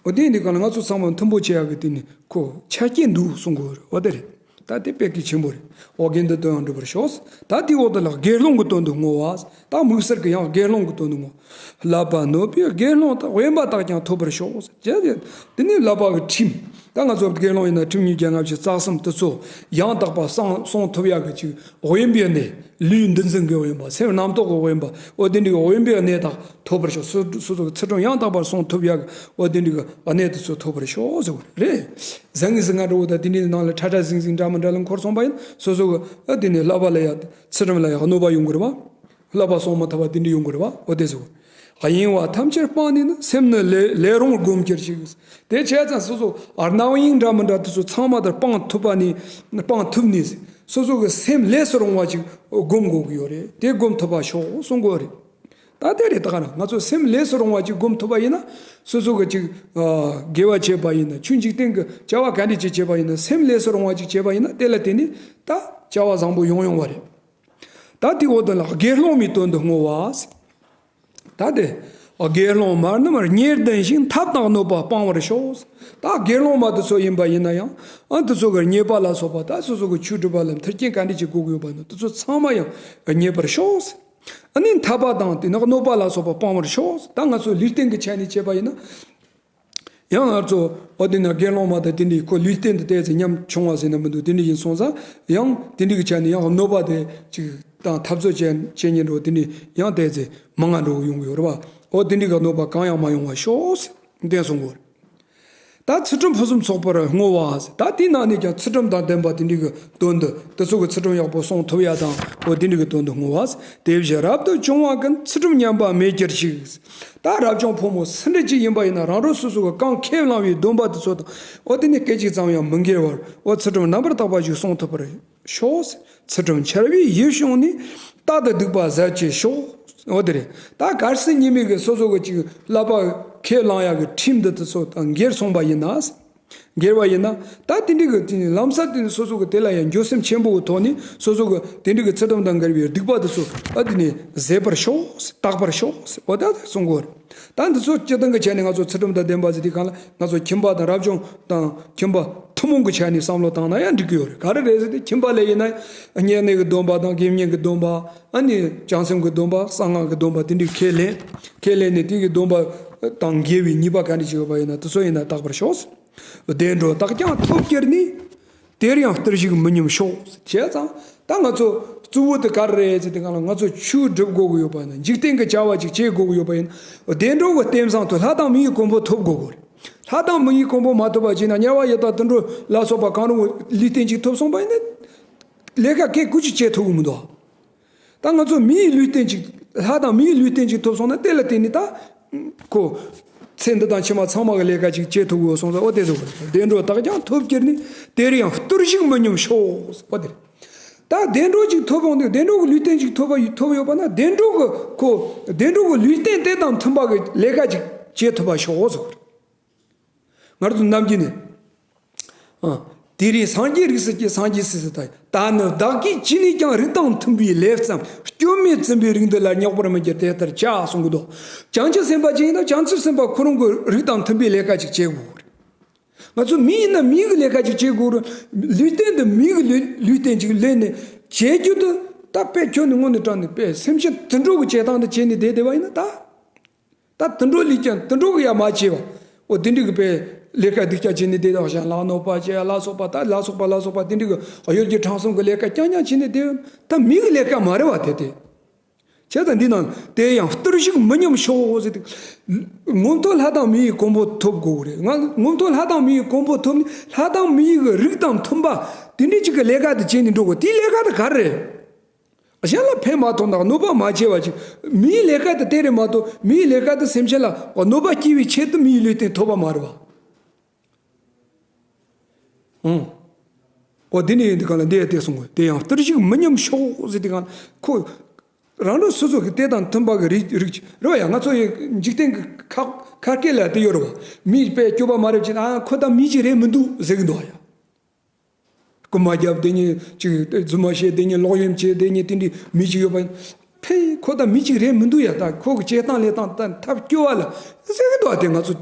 འོ་དེ་འདི་ག་ལ་ང་ཚོ་ཚང་མ་མཐུན་པོ་བྱེད་ཡག་གི་དེ་ནི་ཁོ་ཆ་རྐྱེན་འདུག་གསུང་གི་ཡོད་རེད། འོ་དེ་རེད། ད་དེ་དཔེ་གལ་ཆེན་པོ་རེད། འོ་དགེ་འདུན་དོན་ཡང་འགྲུབ་པར་ཤོག་ད་དེའི་འོག་ཏུ་ལ་དགེ་སློང་གི་དོན་དུ་བསྔོ་བ། ད་དམིགས་བསལ་གྱི་ཡང་དགེ་སློང་གི་དོན་དུ་བསྔོ། བསླབ་པ་ནོད་པའི་དགེ་སློང་དག་དབེན་པ་དག་ཀྱང་ཐོབ་པར་ཤོག་ཅེས་དེ་ནི་བསླབ་པ་གི་ཁྲིམས། ད་ང་ཚོ་དགེ་སློང་ཡིན་ན་ཁྲིམས་ཉིས་བརྒྱ་ལྔ་བཅུ་རྩ་གསུམ་དེ་ཚོ་ཡང་དག་པར་སྲུང་སྲུང་ཐུབ་ཡག་གི་ཅིག་དབེན་པའི་གནས། ལུས་འདུ་འཛི་གི་དབེན་པ། སེམས་རྣམ་རྟོག་གི་དབེན་པ། འོ་དེ་འདྲའི་དབེན་པའི་གནས་དག་ཐོབ་པར་ཤོག་སོ་སོ་སོ་གི་ཚུལ་ཁྲིམས་ཡང་དག་པར་སྲུང་ཐུབ་ཡག་གི་འོ་དེ་འདྲའི་གི་གནས་དེ་ཚོ་ཐོབ་པར་ཤོག་ཟེར་བ་རེད། ཟང་ངེ་ཟིང་ང་འགྲོ་བ་དང་དེ་འདྲའི་ནང་ལ་ཁྲ་ཁྲ་ཟིང་ཟིང་འདྲ་མི་འདྲ་ལ་འཁོར་སོང་པ་ཡིན་སོ་སོ་གི་ཨ་དེ་ནས་བསླབ་པ་ལ་ཡ་ཚུལ་ཁྲིམས་ལ་ཡ་གནོད་པ་ཡོང་གི་རེད་བ། བསླབ་པ་སྲུང་མ་ཐུབ་པ་དེ་འདྲ་ཡོང་གི་རེད་བ། འོ་དེ་ཟེར་བ། གཡེང་བ་ཐམས་ཅད་སྤངས་ནས་ནི་སེམས་ནི་ལས་ལས་རུང་བསྒོམ་གྱུར་ཅིག་དེ་བྱས་ཙང་སོ་སོ་རྣམ་གཡེང་འདྲ་མི་འདྲ་དེ་ཚོ་ཚང་མ་དེར་སྤང་ཐུབ་པ་ནི་སྤང་ཐུབ་ནས་སོ་སོ་གི་སེམས་ལས་སུ་རུང་བ་ཅིག་སྒོམ་དགོས་ཀྱི་ཡོད་རེད། དེ་སྒོམ་ཐུབ་པ་ཤོག་གསུང་དགོས་རེད། ད་དེ་རེད། ད་ག་རང་ང་ཚོ་སེམས་ལས་སུ་རུང་བ་ཅིག་སྒོམ་ཐུབ་པ་ཡིན་ན་སོ་སོ་གི་ཅིག་དགེ་བ་བྱེད་པ་ཡིན་ན་ཆོས་འཇིག་རྟེན་གྱི་བྱ་བ་ག་འདྲ་ཅིག་བྱེད་པ་ཡིན་ན་སེམས་ལས་སུ་རུང་བ་ཅིག་བྱེད་པ་ཡིན་ན་དེ་ལ་དེ་ནི་ད་བྱ་བ་བཟང་པོ་ཡོང་ཡོང་བ་རེད། ད་དེའི་འོག་ཏུ་ལ་དགེ་སློང་མའི་དོན་དུ་བསྔོ་བ། ད་དེ་དགེ་སློང་མ་རྣམས་རྙེད་ལྡན་ཞིང་ཐབས་དང་གནོད་པ་སྤང་བར་ཤོག་ད་དགེ་སློང་མ་དེ་ཚོ་ཡིན་པ་ཡིན་ན་ཡང་ཨ་དེ་ཚོ་གི་རྙེད་པ་ལ་སོགས་པ་ད་སོ་སོ་གི་ཆོས་སྒྲུབ་པ་ལ་མཐུན་རྐྱེན་ག་འདྲ་ཅིག་དགོས་ཀྱི་ཡོད་པ་ནི་དེ་ཚོ་ཚང་མ་ཡང་རྙེད་པར་ཤོག་ཨ་ནི་འཐབ་པ་དང་དེ་ནི་གནོད་པ་ལ་སོགས་པ་སྤང་བར་ཤོག་ད་ང་ཚོ་ལུས་རྟེན་གྱི་ཆ་ནས་བྱས་པ་ཡིན་ན། ཡང་ང་ཚོ་འོ་དེ་ན་དགེ་སློང་མ་དང་དེ་འདྲའི་ཁོ་ལུས་རྟེན་དུ་བལྟས་ཚེ་ཉམ་ཆུང་བ་ཟེར་ན་མི་འདུག། དེ་འདྲ་ཡིན་སོང་ཙང་ཡང་དེ་འདྲའི་གི་ཆ་ནས་ཡང་གནོད་པ་དེ་ཅིག་དང་འཐབ་རྩོད་བྱེད་བྱེད་ཉེན་འགྲོ་དེ་འདྲ་ཡང་བལྟས་ཚེ་མང་ང་འགྲོ་ཡོང་གི་ཡོད་རེད་བ། འོ་དེ་འདྲའི་གི་གནོད་པ་གང་ཡང་མ་ཡོང་བ་ཤོག་ཟེར་དེ་གསུང་གི་ཡོད་རེད། ད་ཚུལ་ཁྲིམས་ཕུན་སུམ་ཚོགས་པར་བསྔོ་བ་ཟེར། ད་དེའི་ནང་ནས་ཀྱང་ཚུལ་ཁྲིམས་དང་ལྡན་པ་དེ་འདྲའི་གི་དོན་དུ་དེ་ཚོ་གི་ཚུལ་ཁྲིམས་ཡག་པོ་སྲུང་ཐུབ་ཡ་དང་འོ་དེ་འདྲའི་གི་དོན་དུ་བསྔོ་བ་ཟེར། དེ་བཞིན་རབ་ཏུ་བྱུང་བ་ཀུན་ཚུལ་ཁྲིམས་ཉམས་པ་མེད་གྱུར་ཅིག། ད་རབ་བྱུང་ཕོ་མོ་སུ་འདྲ་ཅིག་ཡིན་པ་ཡིན་ན་རང་རང་སོ་སོ་གི་གང་ཁས་བླངས་པའི་སྡོམ་པ་དེ་ཚོ་དང་འོ་དེ་ནི་སྐད་ཅིག་ཙམ་ཡང་མི་འགལ་བར་འོ་ཚུལ་ཁྲིམས་རྣམ་པར་དག་པ་ཞིག་སྲུང་ཐུབ་པར་ཤོག། ཚུལ་ཁྲིམས་འཆལ་བའི་ཡིད་བྱུང་ནས་རྟག་ཏུ་སྡིག་པ་ཟད་བྱེད་ཤོག། འོ་དེ་རེད། ད་གལ་སྲིད་ཉེས་དམིགས་ཀྱི་སོ་སོ་གི་ཅིག་བསླབ་པ་ཁས་བླངས་ཡག་གི་ཁྲིམས་འདི་དེ་ཚོ་དང་འགལ་སོང་པ་ཡིན་ན། འགལ་བ་ཡིན་ན་ད་དེ་འདྲའི་གི་དེ་ནི་ལམ་སང་དེ་ནི་སོ་སོ་གི་དེ་ལ་ཡང་འགྱོད་སེམས་ཆེན་པོ་གི་ཐོག་ནས་སོ་སོ་གི་དེ་འདྲའི་གི་ཚུལ་ཁྲིམས་དང་འགལ་བའི་སྡིག་པ་དེ་ཚོ་ཨ་དེ་ནི་ཟད་པར་ཤོག། དག་པར་ཤོག། འོ་ད་གསུང་གི་ཡོད་རེད། ད་འདི་ཚོ་སྤྱིར་བཏང་གི་ཆ་ནས་ང་ཚོ་ཚུལ་ཁྲིམས་དང་ལྡན་པ་ཟེར་དུས་སྒང་ལ་ང་ཚོ་ཁྱིམ་པ་དང་རབ་བྱུང་དང་ཁྱིམ་པ་ཐུན་མོང་གི་ཆ་ནས་བསམ་བློ་བཏང་ན་ཡང་འགྲིག་གི་ཡོད་རེད། ག་རེ་རེད་ཟེར་དུས་ཁྱིམ་པ་ལ་ཡིན་ན་བསྙེན་གནས་ཀྱི་སྡོམ་པ་དང་དགེ་བསྙེན་གྱི་སྡོམ་པ། ཨ་ནི་བྱང་སེམས་ཀྱི་སྡོམ་པ། གསང་སྔགས་ཀྱི་སྡོམ་པ་དེ་འདྲའི་ཁས་ལེན། ཁས་ལེན་ནས་དེ་གི་སྡོམ་པ་དང་འགལ་བའི་ཉེས་པ་ག་འདྲ་ཞིག་ཡོད་པ་ཡིན་ན་དེ་ཚོ་ཡིན་ན་དག་པར་ཤོག། བདེ་འགྲོ་རྟགས་ཀྱང་ཐོབ་གྱུར་ནས། དེར་ཡང་བརྟུལ་ཞུགས་མི་ཉམས་ཤོག། བྱས་ཙང་ད་ང་ཚོ་གཙོ་བོ་དེ་ག་རེ་རེད་ཟེར་དུས་སྒང་ལ་ང་ཚོ་ཆོས་སྒྲུབ་དགོས་ཀྱི་ཡོད་པ་ཡིན་ན། འཇིག་རྟེན་གྱི་བྱ་བ་ཅིག་བྱེད་དགོས་ཀྱི་ཡོད་པ་ཡིན་ན། བདེ་འགྲོ་གི་རྟེན་བཟང་དུ་ལྷ་དང་མི་ཡི་གོ་འཕང་ཐོབ་དགོས་ཀྱི་རེད། ལྷ་དང་མི་ཡི་གོ་འཕང་མ་ཐོབ་པ་བྱས་ན་དམྱལ་བ་ཡི་དྭགས་དུད་འགྲོ་ལ་སོགས་པ་གང་རུང་གི་ལུས་རྟེན་ཅིག་ཐོབ་སོང་པ་ཡིན་ན་ལས་ཀ་སྐད་ཀུ་ཅིག་བྱེད་ཐུབ་ཀྱི་མི་འདུག། ད་ང་ཚོ་མིའི་ལུས་རྟེན་ཅིག། ལྷ་དང་མིའི་ལུས་རྟེན་ཅིག་ཐོབ་སོང་ན་དེ་ལ་བརྟེན་ནས་ད་ཁོ་ཚེ་འདི་དང་ཕྱི་མ་ཚང་མ་གི་ལས་ཀ་ཅིག་བྱེད་ཐུབ་དགོས་སོང་ཙང་། འོ་དེ་ཚོ་བདེ་འགྲོ་རྟགས་ཀྱང་ཐོབ་གྱུར་ནས། དེར་ཡང་བརྟུལ་ཞུགས་མི་ཉམས་ཤོག། འོ་དེ་རེད། ད་བདེ་འགྲོ་ཅིག་ཐོབ་འོང་དུས་བདེ་འགྲོ་གི་ལུས་རྟེན་ཅིག་ཐོབ་པ་ཐོབ་ཡོད་པ་ན་བདེ་འགྲོ་གི་ཁོ་བདེ་འགྲོ་གི་ལུས་རྟེན་དེ་དང་མཐུན་པ་གི་ལས་ཀ་ཅིག་བྱེད་ཐུབ་པ་ཤོག་ཟེར། ང་ཚོ་ནམ་རྒྱུན་ནས། ཨ། དེ་རིང་སངས་རྒྱས་རིགས་སུ་སྐྱེས། སངས་རྒྱས་སུ་སུ་ད། ད་ནི་བདག་གིས་ཅི་ནས་ཀྱང་རིགས་དང་མཐུན་པའི་ལས་བརྩམས། སྐྱོན་མེད་བཙུན་པའི་རིགས་འདི་ལ། རྙོག་པར་མི་འགྱུར་དེ་ལྟར་བྱ། གསུང་གི་འདུག། བྱང་ཆུབ་སེམས་དཔའ་ཅིག་ཡིན་ན་བྱང་ཆུབ་སེམས་དཔའ་ཁོ་རང་གི་རིགས་དང་མཐུན་པའི་ལས་ཀ་ཅིག་བྱེད་དགོས་རེད། ང་ཚོ་མི་ཡིན་ན་མི་གི་ལས་ཀ་ཅིག་བྱེད་དགོས་རེད། ལུས་རྟེན་འདི་མི་གི་ལུས་ལུས་རྟེན་ཅིག་ལེན་ནས་བྱེད་རྒྱུ་དེ་ད་དཔེ་ཁྱོན་ནས་དངོས་ནས་དྲངས་ནས་དཔེ་སེམས་ཅན་དུད་འགྲོ་གི་བྱེད་སྟངས་དེ་བྱས་ནས་བསྡད་བསྡད་པ་ཡིན་ན་ད། ད་དུད་འགྲོ་ལས་ཀྱང་དུད་འགྲོ་གི་ཡ་མ་བྱས་པ། འོ་དེ་འདྲ་གི་དཔེ་ལས་ཀ་སྡུག་ཅག་བྱས་ནས་བསྡད་དང་། གཞན་ལ་གནོད་པ་བྱས་ལ་སོགས་པ། ད་ལ་སོགས་པ་ལ་སོགས་པ་དེ་འདྲ་གི་གཡོ་སྒྱུ་ཁྲམ་གསུམ་གི་ལས་ཀ་རྐྱང་རྐྱང་བྱས་ནས་བསྡད་ཡོད། ད་མི་གི་ལས་ཀ་མ་རེད་བ་དེ་དེ། བྱས་ཙང་འདི་ནང་དེར་ཡང་བརྟུལ་ཞུགས་མི་ཉམས་ཤོག་ཟེར་ཏེ། ངོ་མཐོ་ལྷ་དང་མི་ཡི་གོ་འཕང་ཐོབ་དགོས་རེད། ང་ངོ་མཐོ་ལྷ་དང་མི་ཡི་གོ་འཕང་ཐོབ་ནས་ལྷ་དང་མི་ཡི་གི་རིགས་དང་མཐུན་པ་དེ་འདྲ་ཅིག་གི་ལས་ཀ་དེ་བྱས་ནས་འགྲོ་དགོས། དེའི་ལས་ཀ་དེ་ག་རེ་རེད། གཞན་ལ་ཕན་མ་ཐོགས་ན་གནོད་པ་མ་བྱས་པ་ཅིག། མིའི་ལས་ཀ་དེ་དེ་རེད་མ་གཏོགས་མིའི་ལས་ཀ་དེ་སེམས་ཅན་ལ་གནོད་པ་སྐྱེལ་བའི་ཆེད་དུ་མིའི་ལུས་རྟེན་ཐོབ་པ་མ་རེད་བ། ཨང་། འོ་དེ་ནས་ཡིན་དུས་གང་ལ་འདི་ཡང་དེ་གསུང་དགོས། དེ་ཡང་བརྟུལ་ཞུགས་མི་ཉམས་ཤོག་ཟེར་དུས་གང་ལ་ཁོ་རང་རང་སོ་སོ་གི་དེ་དང་མཐུན་པ་གི་རིགས་རིགས་རེད་བ་ཡ། ང་ཚོ་ཡི་འཇིག་རྟེན་གི་ཁ་ཁ་སྐད་ལ་དེ་ཡོད་རེད་བ། མིའི་དཔེ་སྐྱོ་པ་མ་རེད་ཅེ་ན། ཨ་ཁོ་ད་མི་ཅིག་རེད་མི་འདུག་ཟེར་གི་འདུག་བ་ཡ། རྐུན་མ་རྒྱབ་དེ་ཉིད་ཅིག། རྫུན་མ་བཤད་དེ་ཉིད། ལོག་གཡེམ་བྱེད་དེ་ཉིད། དེ་འདྲའི་མི་ཅིག་ཡོད་པ་ཡིན། ཕེ་ཁོ་ད་མི་ཅིག་རེད་མི་འདུག་ཡ། ད་ཁོ་གི་བྱེད་སྟངས་ལས་སྟངས་ད་ཐབས་སྐྱོ་བ་ལ་ཟེར་གི་འདུག་བ། དེ་ང་ཚོ་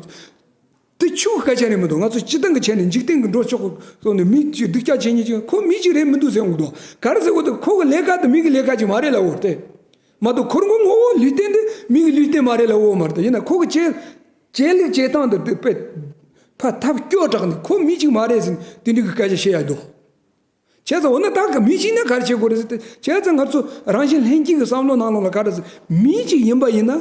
དེ་ཆོས་སྐད་ཆ་རེད་མི་འདུག། ང་ཚོ་སྤྱི་བཏང་གི་ཆ་ནས་འཇིག་རྟེན་གི་འགྲོ་ཕྱོགས་གི་ཐོག་ནས་མི་ཅིག་སྡུག་ཅག་བྱེད་མཁན་ཅིག་ཁོ་མི་ཅིག་རེད་མི་འདུག་ཟེར་འོང་གི་འདུག། ག་རེ་ཟེར་གོ་དེ་ཁོ་གི་ལས་ཀ་དེ་མི་གི་ལས་ཀ་ཅིག་མ་རེད་ལབ་འོ་དེ། མ་གཏོགས་ཁོ་རང་གི་ངོ་བོ་ལུས་རྟེན་དེ་མི་གི་ལུས་རྟེན་མ་རེད་ལབ་འོ་མ་རེད། ཡིན་ན་ཁོ་གི་བྱེད་བྱེད་ལུགས་བྱེད་སྟངས་དེ་དེ་དཔེ་ཕ་ཐབས་སྐྱོ་དྲགས་ནས་ཁོ་མི་ཅིག་མ་རེད་ཟེར་དེ་འདྲ་གི་སྐད་ཆ་བཤད་ཡ་འདུག། བྱས་ཙང་འོ་ན་ད་ག་མི་ཅིག་ན་ག་རེ་བྱེད་དགོས་རེད་ཟེར་ཏེ། བྱས་ཙང་ང་ཚོ་རང་བཞིན་ལྷན་སྐྱེས་ཀྱི་བསམ་བློ་ནང་ལོགས་ལ་ག་རེ་ཟེར། མི་ཅིག་ཡིན་པ་ཡིན་ན་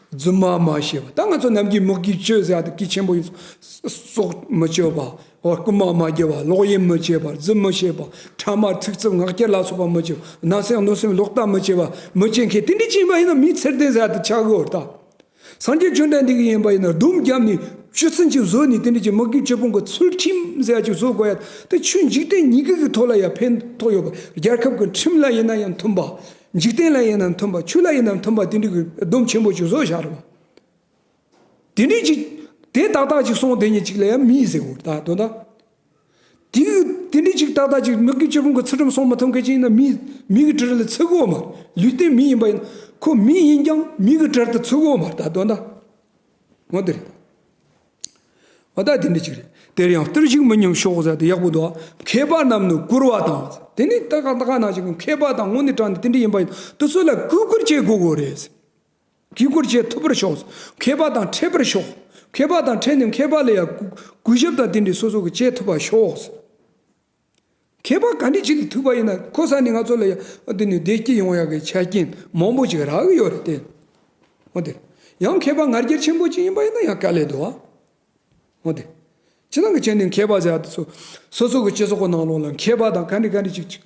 རྫུན་མ་མ་བཤད་པ། ད་ང་ཚོ་ནམ་རྒྱུན་མི་དགེ་བཅུ་ཟེར་ཡ་དེ་གལ་ཆེན་པོ་ཡིན། སྲོག་མི་གཅོད་པ། འོ་རྐུན་མ་མ་རྒྱབ་པ། ལོག་གཡེམ་མི་བྱེད་པ། རྫུན་མི་བཤད་པ། ཕྲ་མ་ཚིག་རྩུབ་ངག་འཁྱལ་ལ་སོགས་པ་མི་བྱེད་པ། ན་སེམས་གནོད་སེམས་ལོག་ལྟ་མི་བྱེད་པ། མི་བྱེད་མཁན་དེ་འདྲ་ཅིག་ཡིན་པ་ཡིན་ན་མིའི་ཚུལ་ལྡན་ཟེར་ཡ་དེ་ཆགས་ཀྱི་ཡོད་རེད་ད། སངས་རྒྱས་བཅོམ་ལྡན་འདས་ཀྱིས་ཡིན་པ་ཡིན་ན་སྡོམ་བརྒྱབ་ནས་སྤྱོད་ཚུལ་ཅིག་བཟོས་ནས་དེ་འདྲ་ཅིག་མི་དགེ་བཅུ་སྤོང་གི་ཚུལ་ཁྲིམས་ཟེར་ཡ་ཅིག་བཟོ་དགོས་ཡ། དེ་ཆོས་འཇིག་རྟེན་ཉིད་ཀྱི་གི་ཐོག་ལ་ཡ་ཕན་ཐོགས་ཡོད་པ། རྒྱལ་ཁབ་ཀྱི་ཁྲིམས་ལ་ཡིན་ན་ཡང་མཐུན་པ། འཇིག་རྟེན་ལ་ཡིན་ན་མཐུན་པ། ཆོས་ལ་ཡིན་ན་མཐུན་པ། དེ་འདྲ་གི་སྡོམ་ཆེན་པོ་ཅིག་བཟོས་བཞག་རེད་བ། དེ་འདྲ་ཅིག་དེ་ཏག་ཏག་ཅིག་སྲུང་བསྡད་མཁན་ཅིག་ལ་ཡང་མི་ཟེར་དགོས་རེད་ད། དོན་དག་དེ་གི་དེ་འདྲ་ཅིག་ཏག་ཏག་ཅིག་མི་དགེ་བཅུ་སྤོང་གི་ཚུལ་ཁྲིམས་སྲུང་མ་ཐུབ་མཁན་ཅིག་ཡིན་ན་མི་མི་གི་གྲལ་ལ་ཚུད་གོ་མ། ལུས་རྟེན་མི་ཡིན་པ་ཡིན་ཁོ་མི་ཡིན་ཀྱང་མི་གི་གྲལ་དུ་ཚུད་གོ་མ། ད་དོན་དག་འོ་དེ་རེད། འོ་ད་དེ་འདྲ་ཅིག་རེད། དེར་ཡང་བརྟུལ་ཞུགས་མི་ཉམས་ཤོག་ཟེར་དེ་ཡག་པོ་འདུག། མཁས་པ་རྣམས་ནི་བཀུར་བ་དང་། དེ་ནི་ད་ག་ད་ག་ནང་བཞིན་མཁས་པ་དང་དངོས་གནས་དྲང་ནས་དེ་འདྲ་ཡིན་པ་ཡིན་དུས་ཚོད་ལ་གུས་བཀུར་བྱེད་དགོས་དགོས་རེད། གུས་བཀུར་བྱེད་ཐུབ་པར་ཤོག། མཁས་པ་དང་འཕྲད་པར་ཤོག། མཁས་པ་དང་འཕྲད་ནས་མཁས་པ་ལ་ཡང་གུས་གུས་ཞབས་དང་དེ་འདྲའི་སོ་སོ་གི་བྱེད་ཐུབ་པ་ཤོག། མཁས་པ་ག་འདྲ་ཅིག་ལ་ཐུག་པ་ཡིན་ན་ཁོ་ས་ནས་ང་ཚོ་ལ་ཡང་དེ་ནས་བདེ་སྐྱིད་ཡོང་ཡག་གི་ཆ་རྐྱེན་མང་པོ་ཅིག་རག་གི་ཡོད་རེད་དེ། འོ་དེ། ཡང་མཁས་པ་ང་རྒྱལ་ཆེན་པོ་ཅིག་ཡིན་པ་ཡིན་ན་ཡང་དཀའ་ལས་འདུག་ཨ། འོ་དེ། ཅི་ནང་གི་བྱས་ནས་མཁས་པ་ཟེར་ཡ་དེ་ཚོ་སོ་སོ་གི་སྤྱི་ཚོགས་ཀྱི་ནང་ལོགས་ལ་མཁས་པ་དང་ག་འདྲ་ག་འདྲ་ཅིག་ཅིག་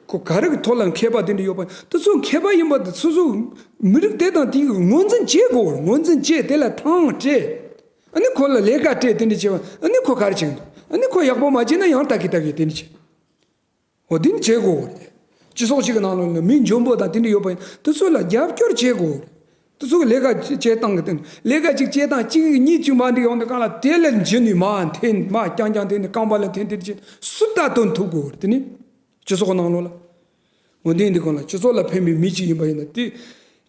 ཁོ་ག་རེ་གི་ཐོག་ལ་མཁས་པ་དེ་འདྲ་ཡོད་པ་དེ་ཚོ་མཁས་པ་ཡིན་པ་དེ་སོ་སོ་མི་རིགས་དེ་དང་དེའི་ངོས་འཛིན་བྱེད་དགོས། ངོས་འཛིན་བྱེད་དེ་ལ་ཐང་སྤྲད། ཨ་ནི་ཁོ་ལ་ལས་ཀ་སྤྲད་དེ་འདྲ་བྱས་པ་ཨ་ནི་ཁོ་ག་རེ་བྱེད་ཀྱི་འདུག་ཨ་ནི་ཁོ་ཡག་པོ་མ་བྱས་ན་ཡང་ལྟ་གི་ལྟ་གི་དེ་འདྲ་བྱེད། འོ་དེ་འདྲ་བྱེད་དགོས་རེད། སྤྱི་ཚོགས་གཅིག་གི་ནང་ལོགས་ལ་མི་འཇོན་པོ་དང་དེ་འདྲ་ཡོད་པ་ཡིན་དེ་ཚོ་ལ་རྒྱབ་སྐྱོར་བྱེད་དགོས་རེད། དེ་ཚོ་གི་ལས་ཀ་བྱེད་སྟངས་ཀྱི་སྟེང་ལས་ཀ་གཅིག་བྱེད་སྟངས་གཅིག་གཉིས་གཅིག་མ་འགྲིག་ཡོང་དུས་གང་ལ་དེ་ལ་འཇུ་ནས་མ་འཐེན་མ་རྐྱང་རྐྱང་འཐེན་ནས་རྐང་པ་ལ་འཐེན་འཐེན་བྱེད་སུ་ལྟ་དོན་ཐུབ་དགོས་རེད་དེ་ནི། སྤྱི་ཚོགས་ནང་ལོགས་ལ། འོ་དེ་འདི་གང་ལ་སྤྱི་ཚོགས་ལ་ཕན་པའི་མི་གཅིག་ཡིན་པ་ཡིན་ན་དེ།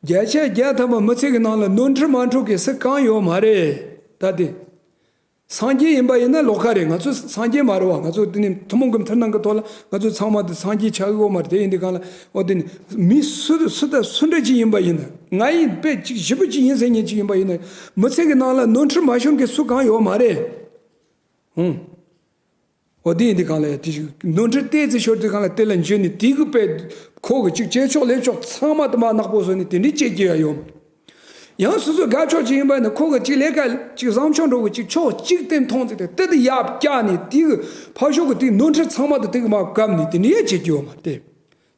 བརྒྱ་ཆ་བརྒྱ་ཐམ་པ་མི་ཚེ་གི་ནང་ལ་ནོར་འཁྲུལ་མ་འཁྲུལ་གི་སུ་གང་ཡོད་མ་རེད། ད་དེ། སངས་རྒྱས་ཡིན་པ་ཡིན་ན་ལོགས་ཀ་རེད། ང་ཚོ་སངས་རྒྱས་མ་རེད་བ། ང་ཚོ་དེ་ནི་ཐུན་མོང་གི་མཐུན་སྣང་གི་ཐོག་ལ་ང་ཚོ་ཚང་མ་དེ་སངས་རྒྱས་ཆགས་ཡོད་མ་རེད། དེ་ཡིན་དུས་གང་ལ་འོ་དེ་ནི་མི་སུ་སུ་དང་སུ་འདྲ་ཅིག་ཡིན་པ་ཡིན་ན་ང་ཡིན་པས་ཅིག་ཞེ་པོ་ཅིག་ཡིན་ཟེར་མཁན་ཅིག་ཡིན་པ་ཡིན་ན་མི་ཚེ་གི་ནང་ལ་ནོར་འཁྲུལ་མ་བྱུང་གི་སུ་གང་ཡོད་མ་རེད། ཧུང་། འོ་དེ་ཡིན་དུས་གང་ལ་ཡ་དེ་ཞིག་ནོར་འཁྲུལ་ཏོག་ཙམ་ཤོར་དུས་གང་ལ་དེ་ལ་འཇུས་ནས་དེ་གི་དཔེ་ཁོ་གི་ཅིག་བྱེད་ཕྱོགས་ལས་ཕྱོགས་ཚང་མ་དུ་མ་ནག་པོ་བཟོས་ནས་དེ་འདྲའི་བྱེད་ཀྱི་ཡ་ཡོང་། ཡང་སོ་སོ་དགའ་ཕྱོགས་ཅིག་ཡིན་པ་ཡིན་ན་ཁོ་གི་ཅིག་ལས་ཀ་ཅིག་བཟང་ཕྱོགས་འགྲོ་གི་ཅིག་ཕྱོགས་གཅིག་དེ་མཐོང་ཚེ་དེ་དེ་དེ་ཡར་བཀྱག་ནས་དེ་གི་ཕར་ཕྱོགས་གི་དེ་ནོར་འཁྲུལ་ཚང་མ་དུ་དེ་གི་མར་བཀབ་ནས་དེ་འདྲའི་ཡ་བྱེད་ཀྱི་ཡོད་མ་རེད།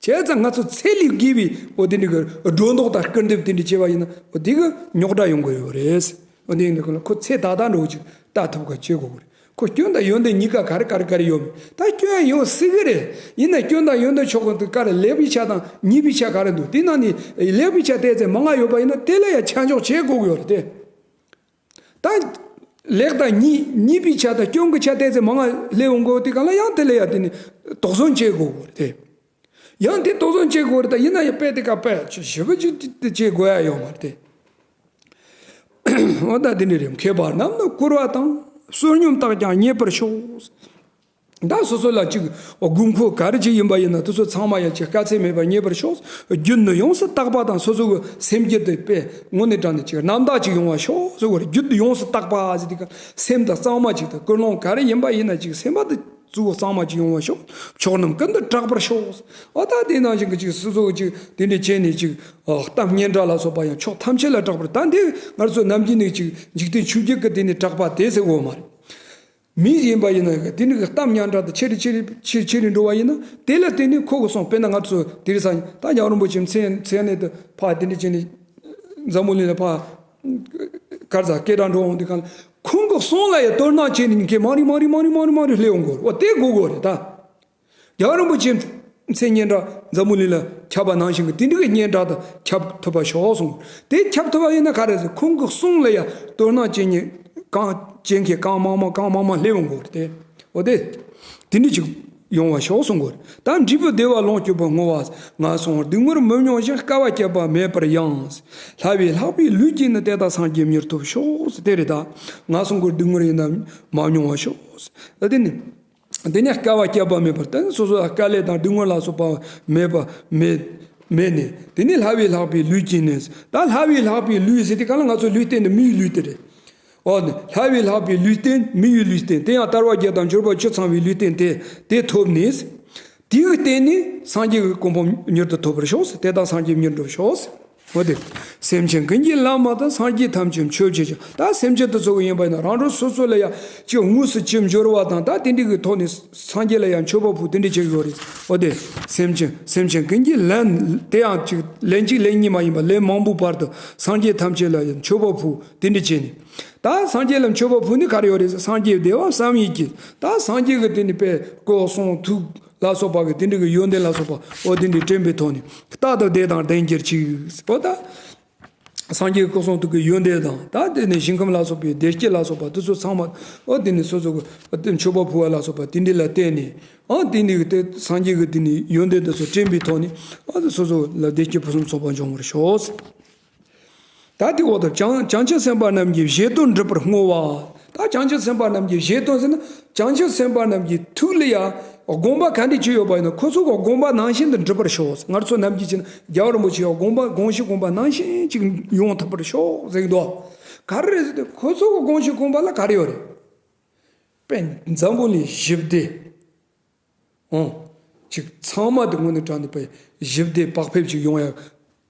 བྱས་ཙང་ང་ཚོ་ཚད་ལས་བརྒལ་བའི་འོ་དེ་འདྲ་གི་སྒྲོ་འདོགས་དང་སྐུར་འདེབས་དེ་འདྲ་བྱས་པ་ཡིན་ན་འོ་དེ་གི་རྙོག་དྲ་ཡོང་གི་ཡོད་རེད། འོ་དེ་ཡིན་དུས་ཁོ་ཚེ་ད་ལྟ་འགྲོ་གི་ཅིག་ལྟ་ཐུབ་ག་བྱེད་དགོས་གི་རེད། ཁོ་སྐྱོན་དང་ཡོན་ཏན་གཉིས་ཀ་ག་རེ་ག་རེ་ག་རེ་ཡོད་མེད། ད་སྐྱོན་ཡང་ཡོད་སྲིད་གི་རེད། ཡིན་ན་སྐྱོན་དང་ཡོན་ཏན་ཕྱོགས་གི་འདུག་ག་རེ་ལེགས་པའི་ཆ་དང་ཉེས་པའི་ཆ་ག་རེ་འདུག་དེ་ནང་ནས་ལེགས་པའི་ཆ་ཏོག་ཙམ་མང་ང་ཡོད་པ་ཡིན་ན་དེ་ལ་ཡང་ཆ་འཇོག་བྱེད་དགོས་ཀྱི་ཡོད་རེད་དེ། ད་ལེགས་དང་ཉེས་ཉེས་པའི་ཆ་དང་སྐྱོན་གྱི་ཆ་ཏོག་ཙམ་མང་ང་སླེབས་འོང་གི་ཡོད་དེ་ག་ལ་ཡང་དེ་ལ་ཡང་དེ་ནི་དོགས་ཟོན་བྱེད་དགོས་ཀྱི་ཡོད་རེད་དེ། ཡང་དེ་དོགས་ཟོན་བྱེད་དགོས་རེད། ད་ཡིན་ན་ཡང་དཔེ་དེ་ག་དཔེ་ཆུ་ཞེ་པོ་ཅིག་དེ་བྱེད་དགོས་ཡ་ཡོད་མ་རེད་དེ། འོ་ད་དེ་འདྲ་རེད། མཁས་པ་རྣམས་ནི་བཀུར་བ་དང་། བསོད་སྙོམས་དག་ཀྱང་རྙེད་པར་ཤོག་ད་སོ་སོ་ལ་ཅིག་དགོས་མཁོ་ག་རེ་ཅིག་ཡིན་པ་ཡིན་ན་དེ་ཚོ་ཚང་མ་ཡང་ཅིག་དཀའ་ཚེགས་མེད་པར་རྙེད་པར་ཤོག་རྒྱུད་ནི་ཡོངས་སུ་དག་པ་དང་། སོ་སོ་གི་སེམས་རྒྱུད་དེ་དཔེ་དངོས་གནས་དྲང་གནས་ཅིག་རྣམ་དག་ཅིག་ཡོང་བར་ཤོག་ཟེར་བ་རེད། རྒྱུད་ཡོངས་སུ་དག་པ་ཟེར་དུས་ཀ་སེམས་དང་གཙང་མ་ཅིག་དང་ཀུན་སློང་ག་རེ་ཡིན་པ་ཡིན་ན་ཅིག་སེམས་པ་དེ་གཙོ་བོ་གཙང་མ་ཅིག་ཡོང་བར་ཤོག་ཕྱོགས་རྣམས་ཀུན་ཏུ་གྲགས་པར་ཤོག་འོ་ད་དེ་ནང་བཞིན་གྱི་ཅིག་སོ་སོ་གི་ཅིག་དེ་འདྲ་བྱས་ནས་ཅིག་གཏམ་སྙན་གྲགས་ལ་སོགས་པ་ཡང་ཕྱོགས་ཐམས་ཅད་ལ་གྲགས་པར། ད་འདི་ང་ཚོ་ནམ་རྒྱུན་ནས་ཅིག་འཇིག་རྟེན་ཆོས་བརྒྱད་ཀྱི་དེ་ནས་གྲགས་པ་དེ་ཟེར་འོ་མ་རེད། མི་ཡིན་པ་ཡིན་ན་དེ་ནི་གཏམ་སྙན་གྲགས་དེ་ཆེ་རུ་ཆེ་རུ་ཆེ་ཆེ་རུ་འགྲོ་བ་ཡིན་ན་དེ་ལ་བརྟེན་ནས་ཁོ་གི་སོང་། དཔེར་ན་ང་ཚོ་དེ་རིང་སང་ད་རྒྱལ་བ་རིན་པོ་ཆེ་མཚན་མཚན་ནས་དུ་ཕ་དེ་འདྲ་བྱས་ནས་འཛམ་བུ་གླིང་ལ་ཕ་གར་ཟ་སྐད་གྲགས་འགྲོ་འོང་དུས་གང་ལ་ཁོང་གི་གསུང་ལ་ཡང་དོ་སྣང་བྱས་ནས་མཁན་མང་རིག་མང་རིག་མང་རིག་མང་རིག་མང་རིག་སླེབས་འོང་གོ་རེད། འོ་དེ་དགོས་གོ་རེད་ད། རྒྱལ་བ་རིན་པོ་ཆེ་མཚན་སྙན་གྲགས་འཛམ་བུ་གླིང་ལ་ཁྱབ་པ་ནང་བཞིན་གྱི་དེ་འདྲ་གི་སྙན་གྲགས་དང་ཁྱབ་ཐུབ་པ་ཤོག་གསུངས། དེ་ཁྱབ་ཐུབ་པ་ཡིན་ན་ག་རེ་ཟེར། ཁོང་གི་གསུང་ལ་ཡང་དོ་སྣང་བྱེད་མཁན་གང་བྱེད་མཁན་གང་མང་མང་གང་མང་མང་སླེབས་འོང་གོ་རེད་དེ། འོ་དེ། དེ་འདྲ་ཅིག་ཡོང་བ་ཤོག་གསུང་གོ་རེད། ད་འབྲས་བུ་བདེ་བ་ལོངས་སྤྱོད་པ་བསྔོ་བ། ངན་སོང་སྡུག་བསྔལ་མི་མྱོང་ཞིང་། དཀའ་བ་སྤྱད་པ་མེད་པར་ཡང་། བསླབ་པའི་ལྷག་པའི་ལུས་ཀྱིས་ནི། དེ་དག་སངས་རྒྱས་མྱུར་ཐོབ་ཤོག་དེ་རེད་ད། ངན་སོང་གི་སྡུག་བསྔལ་ཡིན་ན་མ་མྱོང་བ་ཤོག་ད་དེ་ནི། དེ་ནས་དཀའ་བ་སྤྱད་པ་མེད་པར། དེ་ནི་སོ་སོ་ལ་དཀའ་ལས་དང་སྡུག་བསྔལ་ལ་སོགས་པ་མེད་པ་མེད་མེད་ནས། དེ་ནས་བསླབ་པའི་ལྷག་པའི་ལུས་ཀྱིས་ནི། ད་བསླབ་པའི་ལྷག་པའི་ལུས་ཟེར་དུས་གང་ལ་ང་ཚོ་ལུས་རྟེན་ནི་མིའི་ལུས་དེ་རེད། འོ་ནི་བསླབ་པའི་ལྷག་པའི་ལུས་རྟེན་མིའི་ལུས་རྟེན་དེ་ཡང་དལ་བ་བརྒྱད་དང་འབྱོར་པ་བཅུ་ཚང་བའི་ལུས་རྟེན་དེ་དེ་ཐོབ་ནས། དེའི་རྟེན་ནི་སངས་རྒྱས་ཀྱི་གོ་འཕང་མྱུར་དུ་ཐོབ་པར་ཤོག་དེ་དག་སངས་རྒྱས་མྱུར་འགྲུབ་ཤོག་འོ་དེ། སེམས་ཅན་ཀུན་གྱི་བླ་མ་དང་། སངས་རྒྱས་ཐམས་ཅད་མཆོད་བྱེད་ཅིང་། ད་སེམས་ཅན་དེ་ཚོ་གི་ཡིན་པ་ཡིན་ན་རང་རང་སོ་སོ་ལ་ཡང་ཅིག་དངོས་སུ་ཅིག་འབྱོར་བ་དང་ད་དེ་འདྲ་གི་ཐོག་ནས་སངས་རྒྱས་ལ་ཡང་མཆོད་པ་ཕུལ་དེ་འདྲ་བྱེད་ཀྱི་ཡོད་རེད། འོ་དེ། སེམས་ཅན་སེམས་ཅན་ཀུན་གྱི་ལན་དེ་ཡང་ཅིག་ལན་གཅིག་ལན་གཉིས་མ་ཡིན་པ་ལན་མང་པོའི་བར་དུ་སངས་རྒྱས་ཐམས་ཅད་ལ་ཡང་མཆོད་པ་ཕུལ་དེ་འདྲ་བྱས་ནས། ད་སངས་རྒྱས་ལ་མཆོད་པ་ཕུལ་ནི་ག་རེ་ཡོད་རེད། སངས་རྒྱས་བདེ་བ་བསམ་ཡས་ཀྱིས་ད་སངས་རྒྱས་ཀྱི་དེ་ནི་དཔེ་སྐུ་གསུང་ཐུགས་ལ་སོགས་པ་གི་དེ་འདྲ་གི་ཡོན་ཏན་ལ་སོགས་པ་འོ་དེ་འདྲ་དྲན་པའི་ཐོག་ནས་རྟག་ཏུ་བདེ་དང་ལྡན་གྱུར་ཅིག་འོ་ད། སངས་རྒྱས་སྐུ་གསུང་ཐུགས་ཀྱི་ཡོན་ཏན་དང་ད་དེ་ནས་ཞིང་ཁམས་ལ་སོགས་པའི་བདེ་སྐྱིད་ལ་སོགས་པ་དེ་ཚོ་ཚང་མ་འོ་དེ་ནས་སོ་སོ་གི་མཆོད་པ་ཕུལ་བ་ལ་སོགས་པ་དེ་འདྲ་ལ་བརྟེན་ནས་འོ་དེ་ནས་དེ་སངས་རྒྱས་ཀྱི་དེ་ནས་ཡོན་ཏན་དེ་ཚོ་དྲན་པའི་ཐོག་ནས་འོ་དེ་སོ་སོ་ལ་བདེ་སྐྱིད་ཕུན་སུམ་ཚོགས་པ་འབྱུང་བར་ཤོག་ད་དེ་འོག་ཏུ་བྱང་བྱང་ཆུབ་སེམས་དཔའ་རྣམས་ཀྱི་བཞེད་དོན་འགྲུབ་པར་བསྔོ་བ། ད་བྱང་ཆུབ་སེམས་དཔའ་རྣམས་ཀྱི་བཞེད་དོན་ཟེར་ན་བྱང་ཆུབ་སེམས་དཔའ་རྣམས་ཀྱི་ཐུགས་ལ་ཡང་དགོངས་པ་ག་འདྲ་ཅིག་ཡོད་པ་ཡིན་ན་ཁོ་ཚོ་གི་དགོངས་པ་ནང་བཞིན་དུ་འགྲུབ་པར་ཤོག་ང་ཚོ་ནམ་རྒྱུན་བྱས་ན་རྒྱལ་བ་རིན་པོ་ཆེའི་དགོངས་པ་དགོངས་གཞི་དགོངས་པ་ནང་བཞིན་ཅིག་ཡོང་ཐུབ་པར་ཤོག་ཟེར་གྱི་འདུག་ག་རེ་རེད་ཟེར་དུས་ཁོ་ཚོ་གི་དགོངས་གཞི་དགོངས་པ་ལ་ག་རེ་ཡོད་རེད། དཔེ་འཛམ་བུ་གླིང་ཞི་བདེ། ཨོ། ཅིག་ཚང་མ་དེ་དངོས་གནས་དྲང་གནས་པའི་ཞི་བདེ་བག་ཕེབས་ཅིག་ཡོང་ཡ་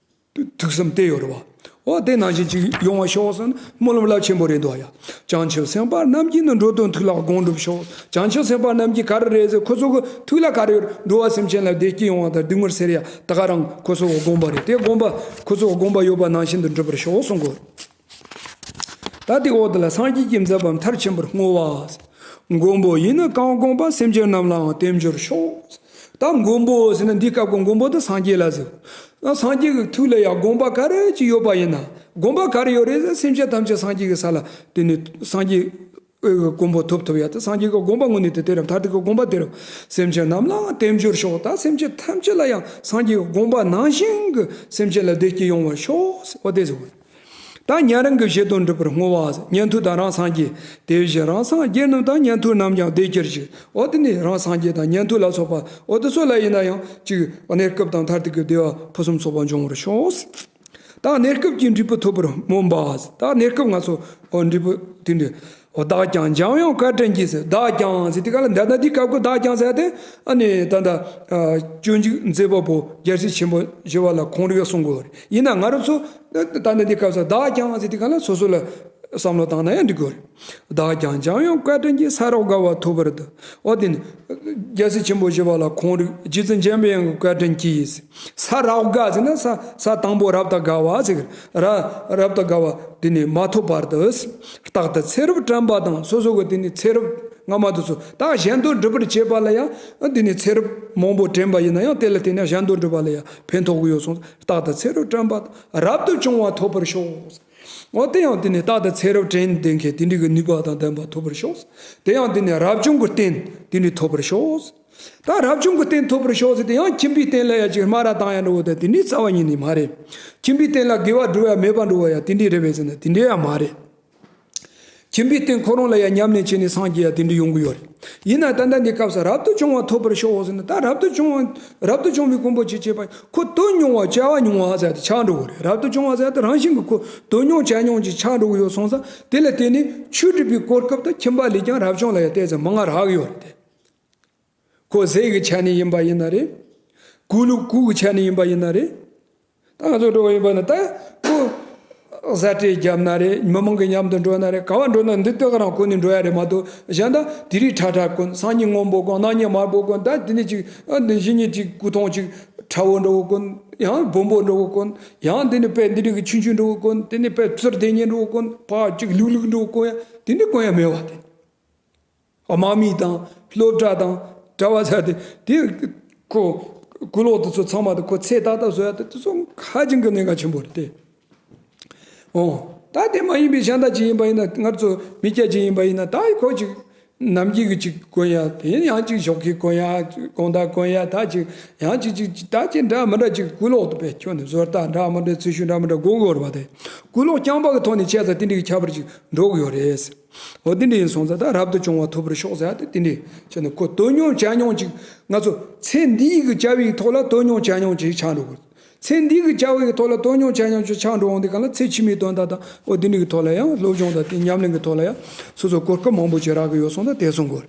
ཐུགས་བསམ་གཏད་ཡོད་རེད་བ། ཨོ་དེ་ནང་བཞིན་ཅིག་ཡོང་བ་ཤོག་ཟེར་ན་སྨོན་ལམ་རླབས་ཆེན་པོ་རེད་འདུག་ཡ། བྱང་ཆུབ་སེམས་དཔའ་རྣམས་ཀྱིས་ནི་འགྲོ་དོན་ཐུགས་ལ་དགོངས་འགྲུབ་ཤོག་བྱང་ཆུབ་སེམས་དཔའ་རྣམས་ཀྱིས་ག་རེ་རེད་ཟེར། ཁོ་ཚོ་གི་ཐུགས་ལ་ག་རེ་ཡོད། འགྲོ་བ་སེམས་ཅན་ལ་བདེ་སྐྱིད་ཡོང་བ་དང་སྡུག་བསྔལ་སེལ་ཡ་ད་ག་རང་ཁོ་ཚོ་གི་དགོངས་པ་རེད། དེ་དགོངས་པ་ཁོ་ཚོ་གི་དགོངས་པ་ཡོད་པ་ནང་བཞིན་དུ་འགྲུབ་པར་ཤོག་གསུང་གོ། ད་དེ་འོག་དེ་ལ་སངས་རྒྱས་ཀྱི་མཛད་པ་མཐར་ཕྱིན་པར་བསྔོ་བ། མགོན་པོ་ཡིས་ནི་གང་དགོངས་པ་སེམས་ཅན་རྣམས་ལའང་བསྟན་འགྱུར་ཤོག་ད་མགོན་པོ་ཟེར་ན་འདིའི་སྐབས་ཀྱི་མགོན་པོ་དེ་སངས་རྒྱས་ལ་ཟེར། སངས་རྒྱས་ཀྱི་ཐུགས་ལ་ཡང་དགོངས་པ་ག་རེ་ཅིག་ཡོད་པ་ཡིན་ན། དགོངས་པ་ག་རེ་ཡོད་རེད་ཟེར། སེམས་ཅན་ཐམས་ཅད་སངས་རྒྱས་ཀྱི་ས་ལ་དེ་ནི་སངས་རྒྱས་ཀྱི་གོ་འཕང་ཐོབ་ཐུབ་ཡ་དེ། སངས་རྒྱས་ཀྱི་དགོངས་པ་དངོས་གནས་དེ་དེ་རེད། མཐར་ཐུག་གི་དགོངས་པ་དེ་རེད། སེམས་ཅན་རྣམས་ལའང་བསྟན་འགྱུར་ཤོག་ད་སེམས་ཅན་ཐམས་ཅད་ལ་ཡང་སངས་རྒྱས་ཀྱི་དགོངས་པ་ནང་བཞིན་གྱི་སེམས་ཅན་ལ་བདེ་སྐྱིད་ཡོང་བར་ཤོག་འོ་དེ་ཟེར་བ། ད་ཉན་རང་གི་བཞེད་དོན་འགྲུབ་པར་བསྔོ་བ། ཉན་ཐོས་དང་རང་སངས་རྒྱས། དེ་བཞིན་རང་སངས་རྒྱས་རྣམས་དང་ཉན་ཐོས་རྣམས་ཀྱང་བདེ་གྱུར་ཅིག་འོ་དེ་ནི་རང་སངས་རྒྱས་དང་ཉན་ཐོས་ལ་སོགས་པ་འོ་དེ་ཚོ་ལ་ཡིན་ན་ཡང་ཅིག་གནས་སྐབས་དང་མཐར་ཐུག་གི་བདེ་བ་ཕུན་སུམ་ཚོགས་པ་འབྱུང་བར་ཤོག་ད་གནས་སྐབས་ཀྱི་འབྲས་བུ་ཐོབ་པར་སྨོན་པ། ད་གནས་སྐབས་ང་ཚོ་འོ་འབྲས་བུ་དེ་འདྲ། འོ་བདག་ཀྱང་འཇམ་དབྱངས་བཀའ་དྲིན་གྱིས་ཟེར། བདག་ཀྱང་ཟེར་དེ་ག་ལ་འདི་ལྟ་འདི་སྐབས་ཀྱི་བདག་ཀྱང་ཟེར་ཏེ་ཨ་ནི་ད་ལྟ་སྤྱོད་འཇུག་མཛད་པ་པོ་རྒྱལ་སྲས་ཆེན་པོ་ཞི་བ་ལྷ་ཁོང་རིགས་གསུང་དགོས་རེད། ཡིན་ན་ང་རང་ཚོ་ད་ལྟ་འདི་སྐབས་སུ་བདག་ཀྱང་ཟེར་དེ་ག་ལ་སོ་སོ་ལ་བསམ་བློ་བཏང་ན་ཡང་འགྲིག་གི་རེད། བདག་ཀྱང་འཇམ་དབྱངས་བཀའ་དྲིན་གྱིས་ས་རབ་དགའ་བ་ཐོབ་པར་འདོད། འོ་དེ་ནི་རྒྱལ་སྲས་ཆེན་པོ་ཞི་བ་ལྷ་ཁོང་རིགས་རྗེ་བཙུན་འཇམ་པའི་དབྱངས་ཀྱི་བཀའ་དྲིན་གྱིས། ས་རབ་དགའ་ཟེར་ན་ས་ས་དང་པོ་རབ་དང་དགའ་བ་ཟེར། ར་རབ་དང་དགའ་བ་དེ་ནི་མ་ཐོབ་བར་དུ། རྟག་ཏུ་ཚེ་རབས་དྲན་པ་དང་སོ་སོ་གི་དེ་ནི་ཚེ་རབས་སྔ་མ་དེ་ཚོ་ད་གཞན་དོན་སྒྲུབ་པར་བྱེད་པ་ལ་ཡང་དེ་ནི་ཚེ་རབས་མང་པོ་དྲན་པ་ཡིན་ན་ཡང་དེ་ལ་བརྟེན་ནས་གཞན་དོན་སྒྲུབ་པ་ལ་ཡང་ཕན་ཐོགས་ཀྱི་ཡོད་སོང་། རྟག་ཏུ་ཚེ་རབས་དྲན་པ་དང་རབ་ཏུ་བྱུང་བ་ཐོབ་པར་ཤོག་འོ་དེ་ཡང་དེ་ནི་རྟག་ཏུ་ཚེ་རབས་དྲན་ལྡན་མཁན་དེ་འདྲའི་གི་ནུས་པ་དང་ལྡན་པ་ཐོབ་པར་ཤོག་དེ་ཡང་དེ་ནི་རབ་བྱུང་གི་རྟེན་དེ་འདྲའི་ཐོབ་པར་ཤོག་ད་རབ་བྱུང་གི་རྟེན་ཐོབ་པར་ཤོག་ཟེར་ཏེ་ཡང་ཁྱིམ་པའི་རྟེན་ལ་ཡ་ཅིག་སྨ་ར་བཏང་ཡ་འགྲོ་བོ་དེ་དེ་འདྲའི་རྩ་བ་ཉིད་ནས་མ་རེད། ཁྱིམ་པའི་རྟེན་ལ་དགེ་བ་སྒྲུབ་ཡ་མེད་པ་འགྲོ་བ་ཡ་དེ་འདྲའི་རེད་པས་ཟེར་ན་དེ་འདྲའི་ཡང་མ་རེད། ཁྱིམ་པའི་རྟེན་ཁོ་རང་ལ་ཡ་ཉམས་ལེན་བྱས་ནས་སངས་རྒྱས་ཡ་དེ་འདྲའི་ཡོང་གི་ཡོད་རེད། ཡིན་ན་ད་ལྟ་འདི་སྐབས་སུ་རབ་ཏུ་བྱུང་བ་ཐོབ་པར་ཤོག་ཟེར་ན་ད་རབ་ཏུ་བྱུང་བ་རབ་ཏུ་བྱུང་བའི་གོ་འཕང་ཅིག་བྱེད་པ་ཁོ་དོན་མྱོང་བ་བྱ་བ་མྱོང་བ་ཟེར་ཏེ་ཆགས་འགྲོ་གི་རེད། རབ་ཏུ་བྱུང་བ་ཟེར་ཏེ་རང་བཞིན་གྱི་ཁོ་དོན་མྱོང་བྱ་མྱོང་ཅིག་ཆགས་འགྲོ་གི་ཡོད་སོང་ཙང་དེ་ལ་བརྟེན་ནས་ཆོས་སྒྲུབ་པའི་གོ་སྐབས་དང་ཁྱིམ་པ་ལས་ཀྱང་རབ་བྱུང་ལ་ཡ་ཏོག་ཙམ་མང་ང་རག་གི་ཡོད་རེད་དེ། ཁོ་ཟས་ཀྱི་ཆ་ནས་ཡིན་པ་ཡིན་ན་རེད། གོས་ལུགས་གོས་ཀྱི་ཆ་ནས་ཡིན་པ་ཡིན་ན་རེད། ད་ང་ཚོ་འགྲོ་བ་ཡིན་པ་ན་ད་ཁོ་ཟ་སྤྲད་བརྒྱབ་ན་རེད། མི་མང་གི་མཉམ་དུ་འགྲོ་ན་རེད། ག་བ་འགྲོ་ན་འདི་ལྟ་ག་རང་གོན་ནས་འགྲོ་ཡ་རེད་མ་གཏོགས་གཞན་དག་དེ་རིང་ཁྲ་ཁྲ་གོན། སང་ཉིན་སྔོན་པོ་གོན། གནངས་ཉིན་དམར་པོ་གོན། ད་དེ་ནས་ཅིག་ཨ་ནི་གཞེས་ནིང་ཅིག་སྐུ་ཐང་ཅིག་ཁྲ་བོ་འདྲ་བོ་གོན། ཡང་སྦོམ་པོ་འདྲ་བོ་གོན། ཡང་དེ་ནས་དཔེ་འདི་འདྲ་གི་ཆུང་ཆུང་འདྲ་བོ་གོན། དེ་ནས་དཔེ་བཙིར་དེ་ཉིན་འདྲ་བོ་གོན། ཕ་ཅིག་ལུག་ལུག་འདྲ་བོ་གོན་ཡ་དེ་འདྲ་གོན་ཡ་མེད་བ་དེ། དམག་མི་དང་སློབ་གྲྭ་དང་གྲྭ་པ་ཚོ་དེ་དེ་ཁོ་གོས་ལོག་དེ་ཚོ་ཚང་མ་དེ་ཁོ་ཚེ་ཏག་ཏག་བཟོ་ཡ་དེ་དེ་ཚོ་ཧ་ཅང་གི་གནད་འགག་ཆེན་པོ་རེད་དེ། འོ། ད་དེ་མ་ཡིན་པའི་གཞན་དག་ཅིག་ཡིན་པ་ཡིན་ན། ང་ཚོ་མི་སྐྱ་ཅིག་ཡིན་པ་ཡིན་ན་ད་ཁོ་ཅིག་ནམ་རྒྱུན་གྱི་ཅིག་གོན་ཡ་དེ་ཡང་ཅིག་ཞོགས་ཀས་གོན་ཡ་དགོང་དག་གོན་ཡ་ད་ཅིག་ཡང་ཅིག་ཅིག་ད་ཅིག་འདྲ་མི་འདྲ་ཅིག་གོས་ལོག་དེ་དཔེ་ཁྱོན་ནས་བཟོ་ལྟ་འདྲ་མི་འདྲ་ཚོས་གཞི་འདྲ་མི་འདྲ་དགོས་དགོས་རེད་པ་དེ། གོས་ལོག་རྐྱང་པ་གི་ཐོག་ནས་བྱས་ཙང་དེ་འདྲ་གི་ཁྱད་པར་ཅིག་འགྲོ་གི་ཡོད་རེད། འོ་དེ་འདྲ་ཡིན་སོང་ཙང་ད་རབ་ཏུ་བྱུང་བ་ཐོབ་པར་ཤོག་ཟེར་ཡ་དེ་དེ་འདྲ་བྱས་ནས་ཁོ་དོན་མྱོང་བྱ་མྱོང་ཅིག་ང་ཚོ་ཚེ་འདིའི་གི་བྱ་བའི་ཐོག་ལ་དོན་མྱོང་བྱ་མྱོང་ཅིག་ཆགས་འགྲོ་དགོས། ཚེ་འདིའི་གི་བྱ་བའི་གི་ཐོག་ལ་དོན་མྱོང་བྱ་མྱོང་ཅིག་ཆགས་འགྲོ་འོང་དུས་གང་ལ་ཚེ་ཕྱི་མའི་དོན་དག་དང་འོ་དེ་འདྲ་གི་ཐོག་ལ་ཡང་སློབ་སྦྱོང་དང་དེ་ཉམས་ལེན་གི་ཐོག་ལ་ཡང་སོ་སོ་གོ་སྐབས་མང་པོ་ཅིག་རག་གི་ཡོད་སོང་ཙང་དེ་གསུང་དགོས།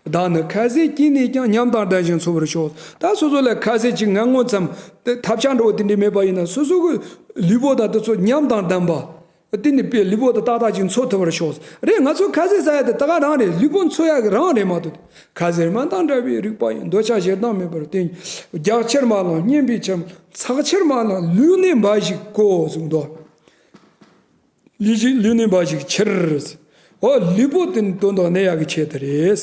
བདག་ནི་ཁ་ཟས་ཀྱིས་ནས་ཀྱང་ཉམས་དང་ལྡན་ཞིང་འཚོ་བར་ཤོག་ད་སོ་སོ་ལ་ཁ་ཟས་ཅིག་ངན་ངོན་ཙམ་དེ་ཐབས་ཆག་འགྲོ་བ་དེ་འདྲ་མེད་པ་ཡིན་ན་སོ་སོ་གི་ལུས་པོ་དང་དེ་ཚོ་ཉམས་དང་ལྡན་པ། དེ་ནི་དཔེ་ལུས་པོ་དེ་ཏག་ཏག་ཅིག་འཚོ་ཐུབ་པར་ཤོག་རེད། ང་ཚོ་ཁ་ཟས་ཟ་ཡ་དེ་ད་ག་རང་རེད། ལུས་པོ་འཚོ་ཡ་གི་རང་རེད་མ་གཏོགས། ཁ་ཟས་སྨན་དང་འདྲ་བའི་རིགས་པ་ཡིན། འདོད་ཆགས་ཞེ་སྡང་མེད་པར་བསྟེན། རྒྱགས་ཕྱིར་མ་ལོངས་སྙེམས་པའི་ཕྱིར། ཚགས་ཕྱིར་མ་ལོངས་ལུས་གནས་འབའ་ཞིག་གོ་གསུངས་འདུག་ལུས་ཀྱི་ལུས་གནས་འབའ་ཞིག་ཕྱིར། འོ་ལུས་པོ་དེ་དོན་དུ་གནས་ཡག་གི་ཆེད་དུ་རེད།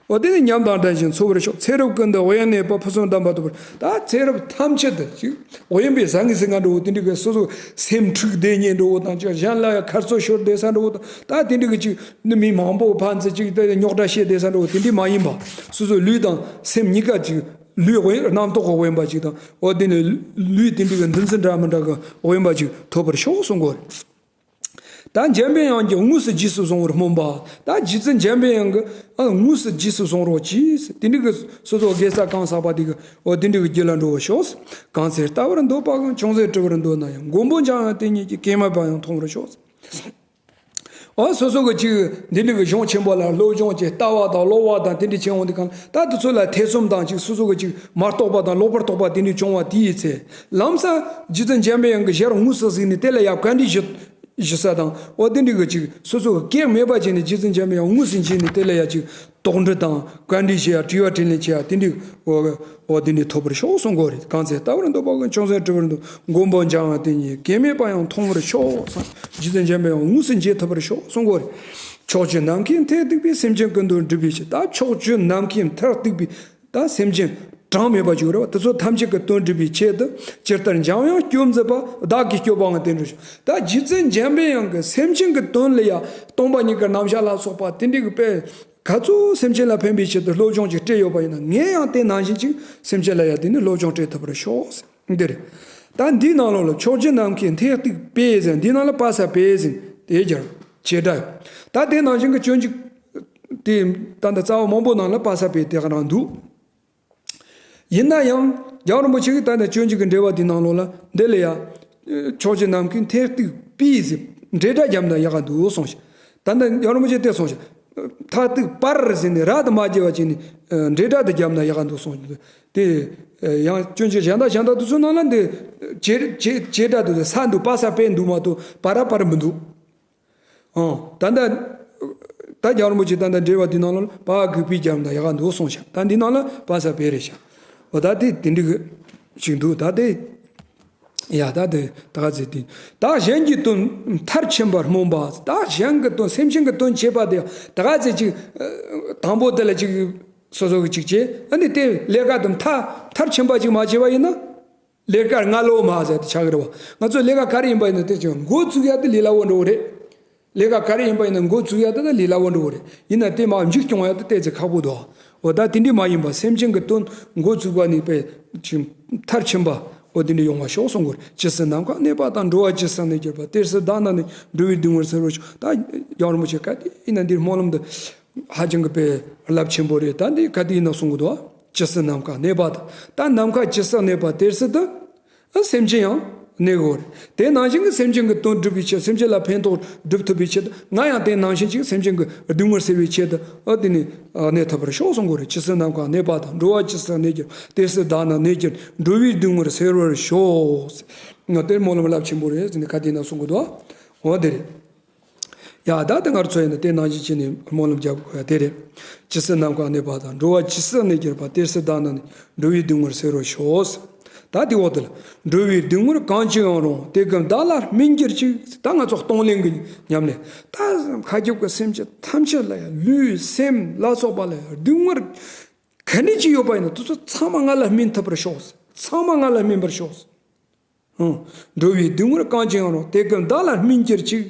འོ་དེ་ནི་ཉམས་དང་ལྡན་ཞིང་འཚོ་བར་ཤོག་ཚེ་རབས་ཀུན་ཏུ་དབེན་གནས་པ་ཕུན་སུམ་ལྡན་པ་ཐོབ་པར། ད་ཚེ་རབས་ཐམས་ཅད་དུ་ཅིག་དབེན་པའི་ཟང་ངེ་ཟིང་ང་འགྲོ་བོ་དེ་འདྲ་གི་སོ་སོ་སེམས་འཁྲུག་བསྡད་ཉེན་འགྲོ་བོ་དང་ཅིག་གཞན་ལ་ཡང་ཁ་རྩོད་ཤོར་བསྡད་ས་འགྲོ་བོ་དང་ད་དེ་འདྲ་གི་ཅིག་ནི་མི་མང་པོ་ཕན་ཚུན་ཅིག་ད་རྙོག་དྲ་བཤད་བསྡད་ས་འགྲོ་བོ་དེ་འདྲ་མ་ཡིན་པ། སོ་སོ་ལུས་དང་སེམས་གཉིས་ཀ་ཅིག་ལུས་དབེན་རྣམ་རྟོག་གི་དབེན་པ་ཅིག་དང་། འོ་དེ་ནི་ལུས་དེ་འདྲ་གི་འདུ་འཛི་འདྲ་མི་འདྲ་གི་དབེན་པ་ཅིག་ཐོབ་པར་ཤོག་གསུང་གོ་རེད། ད་འཇམ་པའི་དབྱངས་ཀྱིས་དངོས་སུ་རྗེས་སུ་བཟུང་བར་སྨོན་པ། ད་རྗེ་བཙུན་འཇམ་པའི་དབྱངས་ཀྱིས་ཨ་དངོས་སུ་རྗེས་སུ་བཟུང་རོགས་གྱིས། དེ་འདྲ་གི་སོ་སོ་དགེ་རྩ་གང་བསགས་པ་དེ་གི་འོ་དེ་འདྲ་གི་རྒྱུད་ལ་འགྲོ་བར་ཤོག་གང་ཚེ་ལྟ་བར་འདོད་པའང་ཅུང་ཟད་བྲི་བར་འདོད་ན་ཡང་། མགོན་པོ་འཇམ་དབྱངས་དེ་ཉིད་ཀྱིས་སྐྱེས་མེད་པ་ཡང་མཐོང་བར་ཤོག་འོ་སོ་སོ་གི་ཅིག་འདི་འདྲ་གི་གཞུང་ཆེན་པོ་ལ་སློབ་སྦྱོང་བྱས། ལྟ་བ་དང་ཀློག་པ་དང་དེ་འདྲ་བྱས་འོང་དུས་གང་ལ། ད་དེ་ཚོ་ལ་ཐེ་ཚོམ་དང་ཅིག་སོ་སོ་གི་ཅིག་མ་རྟོགས་པ་དང་ལོག་པར་རྟོག་པ་དེ་འདྲ་བྱུང་བ་དེའི་ཚེ། ལམ་སང་རྗེ་བཙུན་འཇམ་པའི་དབྱངས་ཀྱི་ཞལ་དངོས་སུ་གཟིགས་ནས་དེ་ལ་ཡང་བཀའ་འདྲི་ཞུ་ཞུ་ས་དང་། འོ་དེ་འདྲ་གི་ཅིག་སོ་སོ་གི་གེགས་མེད་པ་བྱས་ནས་རྗེ་བཙུན་འཇམ་པའི་དབྱངས་དངོས་སུ་མཇལ་ནས་དེ་ལ་ཡང་ཅིག་དོགས་འདྲི་དང་བཀའ་འདྲི་ཞུ་ཡ། དྲི་བ་དྲིས་ལན་བྱེད་ཡ། དེ་འདྲ་འོ་འོ་དེ་འདྲ་ཐོབ་པར་ཤོག་གསུང་གི་ཡོད་རེད། གང་ཚེ་ལྟ་བར་འདོད་པ་ཀུན། ཅུང་ཟད་བྲི་བར་འདོད། མགོན་པོ་འཇམ་དབྱངས་དེ་ཉིད་གེགས་མེད་པ་ཡང་མཐོང་བར་ཤོག་གསུངས། རྗེ་བཙུན་འཇམ་པའི་དབྱངས་དངོས་སུ་མཇལ་ཐུབ་པར་ཤོག་གསུང་གི་ཡོད་རེད། ཕྱོགས་བཅུའི་ནམ་མཁའི་མཐས་གཏུགས་པའི། སེམས་ཅན་ཀུན་དོན་སྒྲུབ་པའི་ཕྱིར། ད་ཕྱོགས་བཅུའི་ནམ་མཁའི་མཐར་གཏུགས་པའི། ད་སེམས་ཅན་གྲངས་མེད་པ་ཅིག་ཡོད་རེད་བ། དེ་ཚོ་ཐམས་ཅད་ཀྱི་དོན་སྒྲུབ་པའི་ཆེད་དུ། ཇི་ལྟར་འཇམ་དབྱངས་སྐྱོབ་མཛད་པ། བདག་གིས་སྐྱོབ་པའང་དེ་འདྲ་ཞིག་ད་རྗེ་བཙུན་འཇམ་པའི་དབྱངས་ཀྱིས་སེམས་ཅན་གྱི་དོན་ལ་ཡ། སྟོང་པ་ཉིད་ཀྱི་རྣམ་གཞག་ལ་སོགས་པ་དེ་འདྲའི་གི་དཔེ་ག་ཚོད་སེམས་ཅན་ལ་ཕན་པའི་ཆེད་དུ་སློབ་སྦྱོང་ཅིག་སྤྲད་ཡོད་པ་ཡིན་ན། ངས་ཡང་དེ་ནང་བཞིན་ཅིག་སེམས་ཅན་ལ་ཡ་དེ་ནི་སློབ་སྦྱོང་སྤྲད་ཐུབ་པར་ཤོག་འདིར། ད་འདིའི་ནང་ལོགས་ལ་ཕྱོགས་བཅུའི་ནམ་མཁའི་མཐས་གཏུགས་པའི་ཟེར། འདིའི་ནང་ལ་པ་ས་པའི་ཟེར་དེ་སྦྱར། བྱེད་སྒྲ་ཡོད། ད་དེ་ནང་བཞིན་གྱི་སྤྱོད་འཇུག་དེ་ད་ལྟ་རྩ་བ་མང་པོ་ནང་ལ་པ་ས་པའི་དེ་ག་རང་འདུག་ཡིན་ན་ཡང་རྒྱལ་བ་རིན་པོ་ཆེ་གིས་ད་ལྟ་སྤྱོད་འཇུག་གི་འགྲེལ་པ་དེའི་ནང་ལོགས་ལ་འདི་ལ་ཡ། ཕྱོགས་བཅུའི་ནམ་མཁའི་མཐས་གཏུགས་པའི་ཟེར་འབྲེལ་སྒྲ་བརྒྱབ་ན་ཡག་ག་འདུག་གསུངས་ཤིང་། ད་ལྟ་རྒྱལ་བ་རིན་པོ་ཆེས་དེ་གསུངས་ཤིང་། མཐར་གཏུགས་པར་ཟེར་ནས་ར་དང་མ་བརྒྱབ་པ་བྱས་ནས་འབྲེལ་སྒྲ་དེ་བརྒྱབ་ན་ཡག་ག་འདུག་གསུངས་ཤིང་། དེ་ཡང་སྤྱོད་འཇུག་གཞན་དག་གཞན་དག་དེ་ཚོའི་ནང་ལ་འདི་བྱེད་བྱེད་བྱེད་སྒྲ་དེ་ས་འདུག་པ་ས་པའི་འདུག་མ་གཏོགས་པ་ར་པར་མི་འདུག་ཨང་། ད་ལྟ་ད་རྒྱལ་བ་རིན་པོ་ཆེ་ད་ལྟ་འགྲེལ་པ་འདི་ནང་ལ་པ་གི་པི་རྒྱབ་ན་ཡག་ག་འདུག་གསུངས་ཤག་ད་འདི་ནང་ལ་པ་ས་པའི་རེད་ཤག་འོ་ད་དེ་དེ་འགྲིག་གི་ཞིག་འདུག་ད་དེ་ཡ་ད་དེ་ད་ག་ཚེ་དེ་ད་གཞན་གྱི་དོན་མཐར་ཕྱིན་པར་སྨོན་པ། ད་གཞན་གྱི་དོན་སེམས་ཅན་གྱི་དོན་བྱེད་པ་དེ་ད་ག་ཚེ་ཅིག་དང་པོ་དེ་ལ་ཅིག་སོ་སོ་གི་ཅིག་བྱེད། ཨ་ནི་དེ་ལས་ཀ་དེ་མཐར་མཐར་ཕྱིན་པ་ཅིག་མ་བྱས་པ་ཡིན་ན། ལས་ཀ་སྔ་ལོགས་མ་ཟེར་དེ་ཆགས་ཀྱི་རེད་བ། ང་ཚོ་ལས་ཀ་ག་རེ་ཡིན་པ་ཡིན་ན་དེ་ཅིག་འགོ་བཙུགས་ཡ་དེ་ལས་སླ་བོ་འགྲོ་གི་རེད། ལས་ཀ་ག་རེ་ཡིན་པ་ཡིན་ན་འགོ་བཙུགས་ཡ་དེ་ད་ལས་སླ་བོ་འགྲོ་གི་རེད། ཡིན་ན་དེ་མར་མཇུག་སྐྱོང་ཡ་དེ་ཏོག་ཙམ་ཁག་པོ་འདུག་འོ་ད་དེ་འདྲ་མ་ཡིན་པ་སེམས་ཅན་གྱི་དོན་འགོ་བཙུགས་པ་ནས་དཔེ་ཅིག་མཐར་ཕྱིན་པ་འོ་དེ་འདྲ་ཡོང་བ་ཤོག་གསུང་གི་རེད། ཇི་སྲིད་ནམ་མཁའ་གནས་པ་དང་། འགྲོ་བ་ཇི་སྲིད་གནས་གྱུར་པ། དེ་སྲིད་བདག་རྣམས་ནི། འགྲོ་བའི་སྡུག་བསྔལ་སེལ་བར་ཤོག་ད་རྒྱལ་བ་རིན་པོ་ཆེ་ག་དུས་ཡིན་ན་འདིར་སྨོན་ལམ་འདི་ཧ་ཅང་གི་དཔེ་རླབས་ཆེན་པོ་རེད། ད་འདི་ག་དུས་ཡིན་ན་གསུང་གི་འདུག་ཇི་སྲིད་ནམ་མཁའ་གནས་པ་དང་། ད་ནམ་མཁའ་ཇི་སྲིད་གནས་པ་དེ་སྲིད་དུ་ཨ་སེམས་ཅན་ཡང་གནས་དགོས་རེད། དེ་ནང་བཞིན་གྱི་སེམས་ཅན་གྱི་དོན་སྒྲུབ་པའི་ཕྱིར། སེམས་ཅན་ལ་ཕན་ཐོགས་སྒྲུབ་ཐུབ་པའི་ཆེད་དུ། ང་ཡང་དེ་ནང་བཞིན་གྱི་སེམས་ཅན་གྱི་སྡུག་བསྔལ་སེལ་བའི་ཆེད་དུ་ཨ་དེ་ནི་ཨ་གནས་ཐུབ་པར་ཤོག་གསུང་གི་རེད། ཇི་སྲིད་ནམ་མཁའ་གནས་པ་དང་། འགྲོ་བ་ཇི་སྲིད་གནས་གྱུར། དེ་སྲིད་བདག་རྣམས་གནས་གྱུར། འགྲོ་བའི་སྡུག་བསྔལ་སེལ་བར་ཤོག་ང་དེར་སྨོན་ལམ་རླབས་ཆེན་པོ་རེད་ཟེར་ནས་ག་དུས་ཡིན་ན་གསུང་གི་འདུག་འོ་དེ་རེད། ཡ་ད་དེ་ང་ཚོ་ཡིན་ན་དེ་ནང་བཞིན་བྱས་ནས་སྨོན་ལམ་རྒྱབ་དགོས་ཡ་དེ་རེད། ཇི་སྲིད་ནམ་མཁའ་གནས་པ་དང་། འགྲོ་བ་ཇི་སྲིད་གནས་གྱུར་པ། དེ་སྲིད་བདག་རྣམས་ནི། འགྲོ་བའི་སྡུག་བསྔལ་སེལ་བར་ཤོག་ད་དེ་འོག་དེ་ལ། འགྲོ་བའི་སྡུག་བསྔལ་གང་ཅི་ཡང་རུང་། དེ་ཀུན་བདག་ལ་སྨིན་གྱུར་ཅིག་ད་ང་ཚོ་གཏོང་ལེན་གྱི་ཉམས་ལེན། ད་མཁའ་ཁྱབ་ཀྱི་སེམས་ཅན་ཐམས་ཅད་ལ་ཡང་ལུས་སེམས་ལ་སོགས་པ་ལ་ཡང་སྡུག་བསྔལ་ག་འདྲ་ཅིག་ཡོད་པ་ཡིན་ན་དེ་ཚོ་ཚང་མ་ང་ལ་སྨིན་ཐུབ་པར་ཤོག་ཚང་མ་ང་ལ་སྨིན་པར་ཤོག་འགྲོ་བའི་སྡུག་བསྔལ་གང་ཅི་ཡང་རུང་། དེ་ཀུན་བདག་ལ་སྨིན་གྱུར་ཅིག་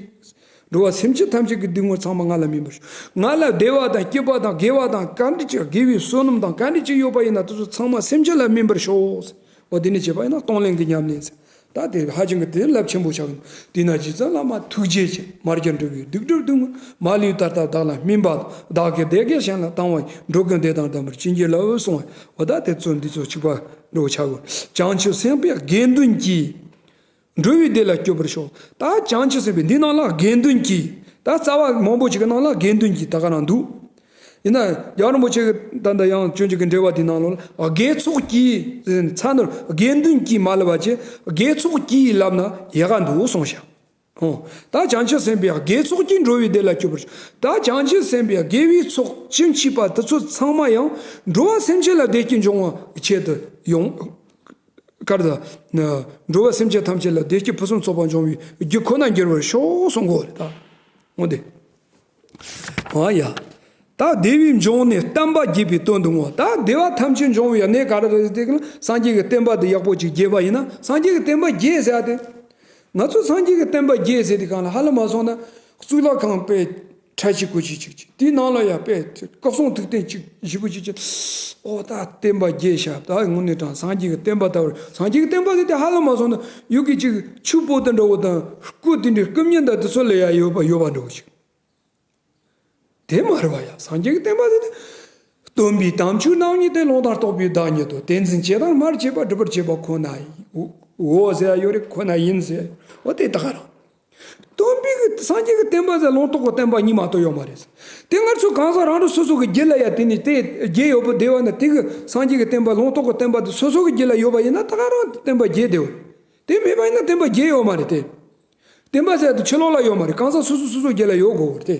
འགྲོ་བ་སེམས་ཅན་ཐམས་ཅད་ཀྱི་སྡུག་བསྔལ་ཚང་མ་ང་ལ་སྨིན་པར་ཤོག་ང་ལ་བདེ་བ་དང་སྐྱིད་པ་དང་དགེ་བ་དང་ག་འདྲ་ཅིག་དགེ་བའི་བསོད་ནམས་དང་ག་འདྲ་ཅིག་ཡོད་པ་ཡིན་ན་དེ་ཚོ་ཚང་མ་སེམས་ཅན་ལ་སྨིན་པར་ཤོག་འོ་དེ་ནས་བྱས་པ་ཡིན་ན་གཏོང་ལེན་གྱི་ཉམས་ལེན་ཟེར། ད་དེ་ཧ་ཅང་གི་དེ་རླབས་ཆེན་པོ་ཆགས་ཀྱི་འདུག་དེས་ན་རྗེ་བཙུན་བླ་མ་ཐུགས་རྗེ་ཆེ། མ་སྐྱེས་འགྲོ་བའི་སྡུག་སྒྲིབ་སྡུག་བསྔལ། མ་ལུས་ད་ལྟ་བདག་ལ་སྨིན་པ་དང་། བདག་གི་བདེ་དགེ་གཞན་ལ་བཏང་བ་ཡིས། འགྲོ་ཀུན་བདེ་དང་ལྡན་པར་བྱིན་གྱིས་རློབས་གསུངས་པ། འོ་ད་དེ་ཚོ་འདི་ཚོ་གཅིག་པ་འགྲོ་ཆགས་དགོས། བྱང་ཆུབ་སེམས་དཔའི་དགེ་འདུན་གྱིས། འགྲོ་བའི་བདེ་ལ་སྐྱོབ་པར་ཤོག་ད་བྱང་ཆུབ་སེམས་དཔའི་འདི་ནང་ལ་དགེ་འདུན་གྱིས། ད་རྩ་བ་མང་པོ་ཅིག་གི་ནང་ལ་དགེ་འདུན་གྱིས་ད་ག་རང་འདུག་ཡིན་ན་རྒྱལ་བ་རིན་པོ་ཆེ་གི་ད་ལྟ་ཡང་སྤྱོད་འཇུག་གི་འགྲེལ་པ་དེའི་ནང་ལོགས་ལ་དགེ་ཚོགས་ཀྱིས་ཚ་ནོར་དགེ་འདུན་གྱིས་མ་ལབ་པ་བྱས་དགེ་ཚོགས་ཀྱིས་ལབ་ན་ཡག་ག་འདུག་གསུངས་ཤག་ཨོ། ད་བྱང་ཆུབ་སེམས་དཔའི་དགེ་ཚོགས་ཀྱིས་འགྲོ་བའི་བདེ་ལ་སྐྱོབ་པར། ད་བྱང་ཆུབ་སེམས་དཔའི་དགེ་བའི་ཚོགས་ཅི་མཆིས་པ་དེ་ཚོ་ཚང་མ་ཡང་འགྲོ་བ་སེམས་ཅན་ལ་བདེ་སྐྱིད་འབྱུང་བའི་ཆེད་དུ་ཡོང་། ག་རེ་ད། འགྲོ་བ་སེམས་ཅན་ཐམས་ཅད་ལ་བདེ་སྐྱིད་ཕུན་སུམ་ཚོགས་པ་འབྱུང་བའི་རྒྱུ་ཁོ་ན་འགྱུར་བར་ཤོག་གསུང་གོ་རེད་ད། འོ་དེ། ཨ་ཡ། ད་བདེ་བའི་འབྱུང་གནས་བསྟན་པ་རྒྱས་པའི་དོན་དུ་བསྔོ། ད་བདེ་བ་ཐམས་ཅད་འབྱུང་བའི་གནས་ག་རེ་རེད་ཟེར་དུས་སངས་རྒྱས་ཀྱི་བསྟན་པ་འདི་ཡག་པོ་ཅིག་རྒྱས་པ་ཡིན་ན། སངས་རྒྱས་ཀྱི་བསྟན་པ་རྒྱས་ཟེར་ཡ་དེ། ང་ཚོ་སངས་རྒྱས་ཀྱི་བསྟན་པ་རྒྱས་ཟེར་དུས་གང་ལ་ཧ་ལམ་མ་སོང་ན་གཙུག་ལག་ཁང་དཔེ་ཁྲ་ཆིལ་ཁུ་ཆིལ་ཅིག་ཅིག་དེའི་ནང་ལ་ཡ་དཔེ་སྐུ་གསུང་ཐུགས་རྟེན་ཅིག་བཞི་པོ་ཅིག་ཅིག་ཨོ་ད་བསྟན་པ་རྒྱས་ཤག་ད་དངོས་གནས་དྲང་སངས་རྒྱས་ཀྱི་བསྟན་པ་ལྟ་བུར། སངས་རྒྱས་ཀྱི་བསྟན་པ་ཟེར་དུས་ཧ་ལམ་མ་སོང་ན་ཡུལ་གྱི་ཅིག་ཆུ་སྤོ་དེ་འདྲ་བོ་དང་སྐུ་དེ་འདྲའི་སྐུ་བརྙན་དང་དེ་ཚོ་ལ་ཡ་ཡོད་པ་ཡོད་པ་འདྲ་བོ་ཅིག་དེ་མ་རེད་པ་ཡ། སངས་རྒྱས་ཀྱི་བསྟན་པ་དེ་ནི། སྟོན་པའི་དམ་ཆོས་རྣམ་གཉིས་ཏེ། ལུང་དང་རྟོགས་པའི་བདག་ཉིད་དོ། དེ་འཛིན་བྱེད་དང་སྨྲ་བྱེད་པ། སྒྲུབ་པར་བྱེད་པ་ཁོ་ན་ཡིན། འོ་ཟེར་ཡ་ཡོད་རེད། ཁོ་ན་ཡིན་ཟེར་ཡ་ཡོད། འོ་དེ་ད་ག་རང་ སྟོན་པའི་གི་སངས་རྒྱས་ཀྱི་བསྟན་པ་ཟེར་ལུང་རྟོགས་ཀྱི་བསྟན་པ་གཉིས་མ་གཏོགས་ཡོད་མ་རེད། དེ་ང་ཚོ་གང་ཟག་རང་རང་སོ་སོ་གི་རྒྱུད་ལ་ཡ་དེ་ནི་དེ་རྒྱུད་ཡོད་པ་བདེ་བ་ན་དེ་གི་སངས་རྒྱས་ཀྱི་བསྟན་པ་ལུང་རྟོགས་ཀྱི་བསྟན་པ་དེ་སོ་སོ་གི་རྒྱུད་ལ་ཡོད་པ་ཡིན་ན་ད་ག་རང་བསྟན་པ་རྒྱུད་དེ་ཡོད། དེ་མེད་པ་ཡིན་ན་བསྟན་པ་རྒྱུད་ཡོད་མ་རེད་དེ། བསྟན་པ་ཟེར་དུ་ཕྱི་ལོགས་ལ་ཡོད་མ་རེད། གང་ཟག་སོ་སོ་སོ་སོ་རྒྱུད་ལ་ཡོད་དགོས་རེད་དེ།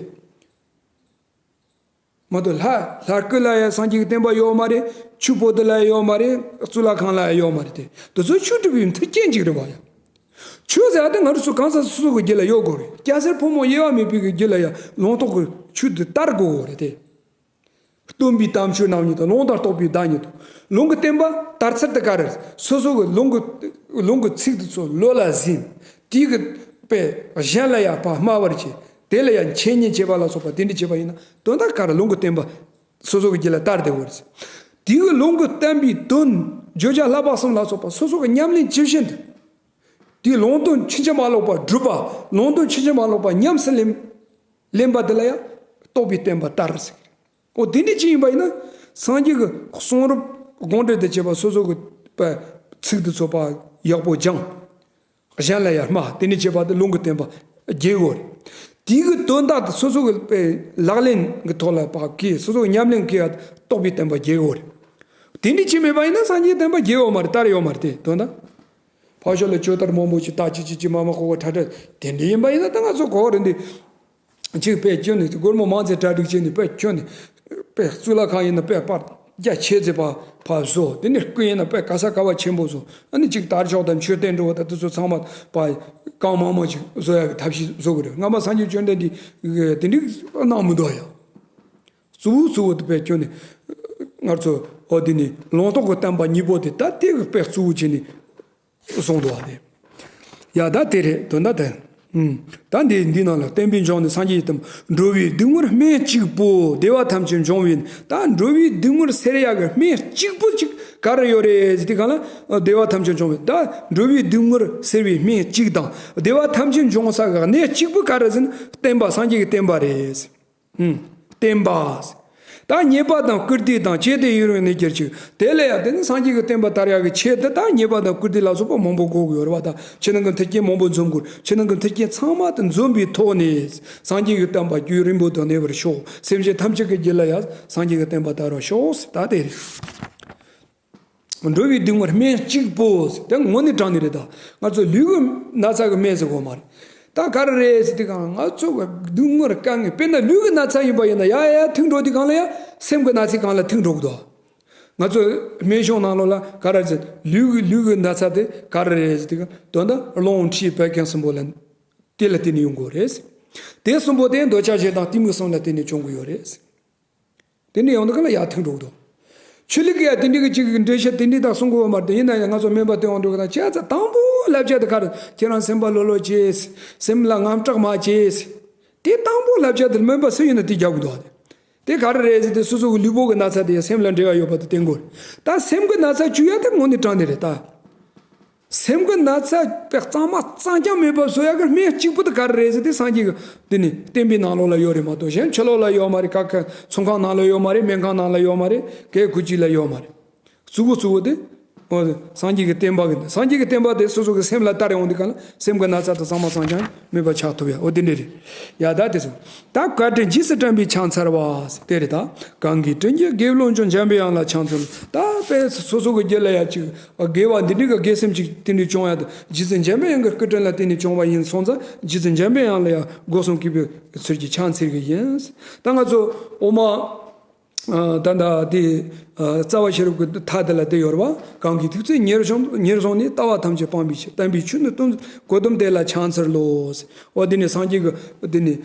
མ་གཏོགས་ལྷ་ལྷ་སྐུ་ལ་ཡང་སངས་རྒྱས་ཀྱི་བསྟན་པ་ཡོད་མ་རེད། ཆོས་པོ་ཏི་ལ་ཡང་ཡོད་མ་རེད། གཙུག་ལག་ཁང་ལ་ཡང་ཡོད་མ་རེད་དེ། དེ་ཚོ་ཆོས་སྒྲུབ་པའི་མཐུན་རྐྱེན་ཅིག་རེད་བ་ཡ། ཆོས་ཟེར་ཡ་དེ་ང་རང་ཚོ་གང་ཟག་སོ་སོ་གི་རྒྱུད་ལ་ཡོད་དགོས་རེད། སྐྱ་སེར་ཕོ་མོ་དབྱེ་བ་མེད་པའི་གི་རྒྱུད་ལ་ཡང་ལུང་རྟོགས་ཀྱི་ཆོས་དེ་དར་དགོས་རེད་དེ། སྟོན་པའི་དམ་ཆོས་རྣམ་གཉིས་དང་ལུང་དང་རྟོགས་པའི་བདག་ཉིད་དོ། ལུང་གི་བསྟན་པ་དར་ཚུལ་དེ་ག་རེ། སོ་སོ་གི་ལུང་གི་ལུང་གི་ཚིག་དེ་ཚོ་བློ་ལ་ཟིན། དེའི་གི་དཔེ་གཞན་ལ་ཡང་ཕར་སྨྲ་བར་བྱེད། དེ་ལ་ཡང་འཆད་ཉན་བྱེད་པ་ལ་སོགས་པ་དེ་འདྲ་བྱེད་པ་ཡིན་ན་དོན་དག་ག་རེ། ལུང་གི་བསྟན་པ་སོ་སོ་གི་རྒྱུད་ལ་དར་བསྡད་ཡོད་རེད། དེའི་གི་ལུང་གི་བསྟན་པའི་དོན་བརྗོད་བྱ་བསླབ་པ་གསུམ་ལ་སོགས་པ་སོ་སོ་གི་ཉམས་ལེན་ཇི་བཞིན་དུ། དེའི་ལུང་དོན་ཕྱིན་ཅི་མ་ལོག་པ་སྒྲུབ་པ། ལུང་དོན་ཕྱིན་ཅི་མ་ལོག་པ་ཉམས་སུ་ལེན་ལེན་པ་དེ་ལ་ཡང་རྟོགས་པའི་བསྟན་པ་དར་ཟེར། འོ་དེ་འདྲ་ཅིག་ཡིན་པ་ཡིན་ན་སངས་རྒྱས་ཀྱི་གསུང་རབ་དགོངས་འགྲེལ་དང་བཅས་པ་སོ་སོ་གི་པ་ཚིག་དེ་ཚོ་ཕར་ཡག་པོ་སྦྱང་། གཞན་ལ་ཡང་སྨྲ། དེ་འདྲ་བྱེད་པ་དེ་ལུང་གི་བསྟན་པ་རྒྱས་ཡོད་རེད། དེའི་གི་དོན་དག་དེ་སོ་སོ་གི་པའི་ལག་ལེན་གི་ཐོག་ལ་ཕར་བཀོལ། སོ་སོ་གི་ཉམས་ལེན་གི་ཡ་རྟོགས་པའི་བསྟན་པ་རྒྱས་ཡོད་རེད། དེ་འདྲ་ཅིག་མེད་པ་ཡིན་ན་སངས་རྒྱས་བསྟན་པ་རྒྱས་ཡོད་མ་རེད། དར་ཡོད་མ་རེད་དེ། དོན་དག་ཕར་ཕྱོགས་ལ་ཇོ་དར་མང་པོ་ཅིག་བཏགས། ཅི་ཅི་ཅི་མ་མ་ཁོ་ཁོ་ཁྲ་ཁྲ་དེ་འདྲ་ཡིན་པ་ཡིན་ན་ད་ང་ཚོ་གོ་བ་རེད་འདི། གཅིག་དཔེ་ཁྱོན་ནས་སྒོར་མོ་མང་ཙམ་གྲ་སྒྲིག་བྱས་ནས་དཔེ་ཁྱོན་ནས་དཔེ་གཙུག་ལག་ཁང་ཡིན་ན་དཔེ་པར་རྒྱ་ཆེ་ཙམ་ཕར་ཕར་བཟོ། དེ་ནས་སྐུ་ཡིན་ན་དཔེ་ག་ས་ག་བ་ཆེན་པོ་བཟོ། ཨ་ནི་གཅིག་དར་ལྕོག་དང་མཆོད་རྟེན་འགྲོ་བ་དང་དེ་ཚོ་ཚང་མ་ཕར་གང་མང་མང་ཅིག་བཟོ་ཡག་གི་ཐབས་ཤེས་བཟོ་གི་རེད། སྔ་མ་སངས་རྒྱས་བཅོམ་ལྡན་འདས་དེ་འདྲའི་གནང་མི་འདུག་ཡ། གཙོ་བོ་གཙོ་བོ་དེ་དཔེ་ཁྱོན་ནས་ང་ཚོ་འོ་དེ་ནས་ལུང་རྟོགས་ཀྱི་བསྟན་པ་གཉིས་པོ་དེ་ད་དེ་གི་དཔེ་གཙོ་བོ་བྱས་ནས། གསུངས་འདུག་བ་དེ། ཡ་ད་དེ་རེད། དོན་དག་དེ། ཨུམ། ད་འདི་འདི་ནང་ལ་བསྟན་པའི་འབྱུང་གནས་སངས་རྒྱས་ཀྱི་བསྟན་པ། འགྲོ་བའི་སྡུག་བསྔལ་སྨན་གཅིག་པོ། བདེ་བ་ཐམས་ཅད་འབྱུང་བའི། ད་འགྲོ་བའི་སྡུག་བསྔལ་སེལ་ཡག་གི་སྨན་གཅིག་པོ་གཅིག་ག་རེ་ཡོད་རེད་ཟེར་དུས་སྒང་ལ་བདེ་བ་ཐམས་ཅད་འབྱུང་བའི། ད་འགྲོ་བའི་སྡུག་བསྔལ་སེལ་བའི་སྨན་གཅིག་དང་བདེ་བ་ཐམས་ཅད་འབྱུང་ས་གི་གནས་གཅིག་པོ་ག་རེ་ཟེར་ན་བསྟན་པ། སངས་རྒྱས་ཀྱི་བསྟན་པ་རེད། ཨུམ། བསྟན་པ། ད་རྙེད་པ་དང་བཀུར་སྟི་དང་བཅས་ཏེ་ཡུན་རིང་གནས་གྱུར་ཅིག་དེ་ལ་ཡང་དེ་ནི་སངས་རྒྱས་ཀྱི་བསྟན་པ་དར་ཡག་གི་ཆེད་དུ་ད་རྙེད་པ་དང་བཀུར་སྟི་ལ་སོགས་པ་མང་པོ་དགོས་ཀྱི་ཡོད་རེད་བ། ད་ཕྱི་ནང་གི་མཐུན་རྐྱེན་མང་པོ་འཛོམས་དགོས། ཕྱི་ནང་གི་མཐུན་རྐྱེན་ཚང་མ་དེ་འཛོམས་པའི་ཐོག་ནས་སངས་རྒྱས་ཀྱི་བསྟན་པ་རྒྱུན་རིང་པོ་དུ་གནས་པར་ཤོག་སེམས་ཅན་ཐམས་ཅད་ཀྱི་རྒྱུད་ལ་ཡང་སངས་རྒྱས་ཀྱི་བསྟན་པ་དར་བར་ཤོག་ད་དེ་རེད། འགྲོ་བའི་སྡུག་བསྔལ་སྨན་གཅིག་པོ་ཟེར་དེ་དངོས་གནས་དྲང་གནས་རེད། ད་ང་ཚོ་ལུས་ཀྱི་ན་ཚ་གི་སྨན་ཟེར་གོ་མ་རེད། ད་ག་རེ་རེད་ཟེར་དུས་སྒང་ང་ཚོ་གི་སྡུག་བསྔལ་དཀའ་ངལ་དཔེར་ན་ལུས་ཀྱི་ན་ཚ་ཡིན་པ་ཡིན་ན་ཡ་ཡ་ཐུག་འགྲོ་དུས་སྒང་ལ་ཡ་སེམས་ཀྱི་ན་ཚའི་སྒང་ལ་ཐུག་འགྲོ་གི་འདུག་ང་ཚོ་སྨན་གཞུང་ནང་ལོགས་ལ་ག་རེ་ཟེར་ལུས་ཀྱི་ལུས་ཀྱི་ན་ཚ་དེ་ག་རེ་རེད་ཟེར་དུས་སྒང་དོན་དག་རླུང་མཁྲིས་བད་ཀན་གསུམ་པོ་ལ་དེ་ལ་བརྟེན་ནས་ཡོང་གི་རེད། དེ་གསུམ་པོ་དེ་འདོད་ཆགས་ཞེ་སྡང་གཏི་མུག་གསུམ་ལ་བརྟེན་ནས་བྱུང་གི་ཡོད་རེད། དེ་འདྲ་ཡོང་དུས་གང་ལ་ཡར་ཐུག་འགྲོ་གི་འདུག་ཆོས་ལུགས་ཀྱི་ཡ་དེ་འདྲ་གི་ཅིག་འགྲེལ་བཤད་དེ་འདྲ་དག་གསུང་གི་ཡོད་མ་རེད། ཡིན་ན་ཡང་ང་ཚོ་སྨན་པ་དེ་འོང་འགྲོ་གི་ན་ཅི་ཙམ་དང་པོ་བསླབ་བྱ་དེ་ག་རེ། ཁྱེད་རང་སེམས་པ་ལྷོད་ལྷོད་བྱས། སེམས་ལ་དངངས་སྐྲག་མ་བྱས། དེ་དང་པོ་བསླབ་བྱ་དེ་སྨན་པ་སུ་ཡིན་ན་དེ་རྒྱག་གི་འདུག་དེ་ག་རེ་རེད་ཟེར་དུས་སོ་སོ་གི་ལུས་པོ་གི་ན་ཚ་དེ་ཡང་སེམས་ལ་འབྲེལ་བ་ཡོད་པ་དེ་བསྟན་དགོས་རེད། ད་སེམས་ཀྱི་ན་ཚ་བཅོས་ཡ་དེ་དངོས་གནས་དྲང་གནས་རེད་ད། སེམས་ཀྱི་ན་ཚ་དཔེ་གཙང་མ་གཙང་རྐྱང་མེད་པ་བཟོ་ཡག་གི་སྨན་གཅིག་པུ་དེ་ག་རེ་རེད་ཟེར་དུས་སངས་རྒྱས་ཀྱི་དེ་ནི་བསྟན་པའི་ནང་ལོགས་ལ་ཡོད་རེད་མ་གཏོགས་གཞན་ཕྱི་ལོགས་ལ་ཡོད་མ་རེད། ཁ་ཁ་ཚོང་ཁང་ནང་ལ་ཡོད་མ་རེད། སྨན་ཁང་ནང་ལ་ཡོད་མ་རེད། གལ་ཁུ་ཅི་ལ་ཡོད་མ་རེད། གཙོ་བོ་གཙོ་བོ་དེ་འོ་སངས་རྒྱས་ཀྱི་བསྟན་པ་གི་སངས་རྒྱས་ཀྱི་བསྟན་པ་དེ་སོ་སོ་གི་སེམས་ལ་དར་ཡོང་དུས་གང་ལ་སེམས་ཀྱི་ན་ཚ་དེ་གཙང་མ་གཙང་རྐྱང་མེད་པ་ཆགས་ཐུབ་ཡ། འོ་དེ་འདྲ་རེད། ཡ་ད་དེ་ཚོ། ད་བཀའ་དྲིན་རྗེས་སུ་དྲན་པའི་ཕྱག་འཚལ་བ། དེ་རེད་ད། གང་གིས་དྲིན་གྱིས་དགེ་བའི་བློ་བྱུང་། འཇམ་པའི་དབྱངས་ལ་ཕྱག་འཚལ་ལོ། ད་དཔེ་སོ་སོ་གི་རྒྱུད་ལ་ཡ་ཅིག་དགེ་བ་འདི་འདྲའི་གི་དགེ་སེམས་ཅིག་དེ་འདྲའི་བྱུང་ཡ་དེ་རྗེ་བཙུན་འཇམ་པའི་དབྱངས་ཀྱི་སྐུ་དྲིན་ལ་བརྟེན་ནས་བྱུང་བ་ཡིན་སོང་ཙང་རྗེ་བཙུན་འཇམ་པའི་དབྱངས་ལ་ཡ་སྒོ་གསུམ་གུས་པའི་ཚུལ་གྱིས་ཕྱག་འཚལ་གི་ཡིན། ད་ང་ཚོ་འོག་མ་ད་ད་དེ་རྩ་བ་ཤེས་རབ་ཀྱི་མཐའ་དེ་ལ་དེ་ཡོད་རེད་བ། གང་གི་ཐུགས་བརྩེ་ཉེར་བཟུང་ཉེར་བཟུང་ནས། ལྟ་བ་ཐམས་ཅད་སྤང་བའི་ཕྱིར། བསྟན་པའི་ཆོས་ནི་སྟོན་གོ་དོན་དེ་ལ་ཕྱག་འཚལ་ལོ། འོ་དེ་ནས་སངས་རྒྱས་ཀྱི་དེ་ནས།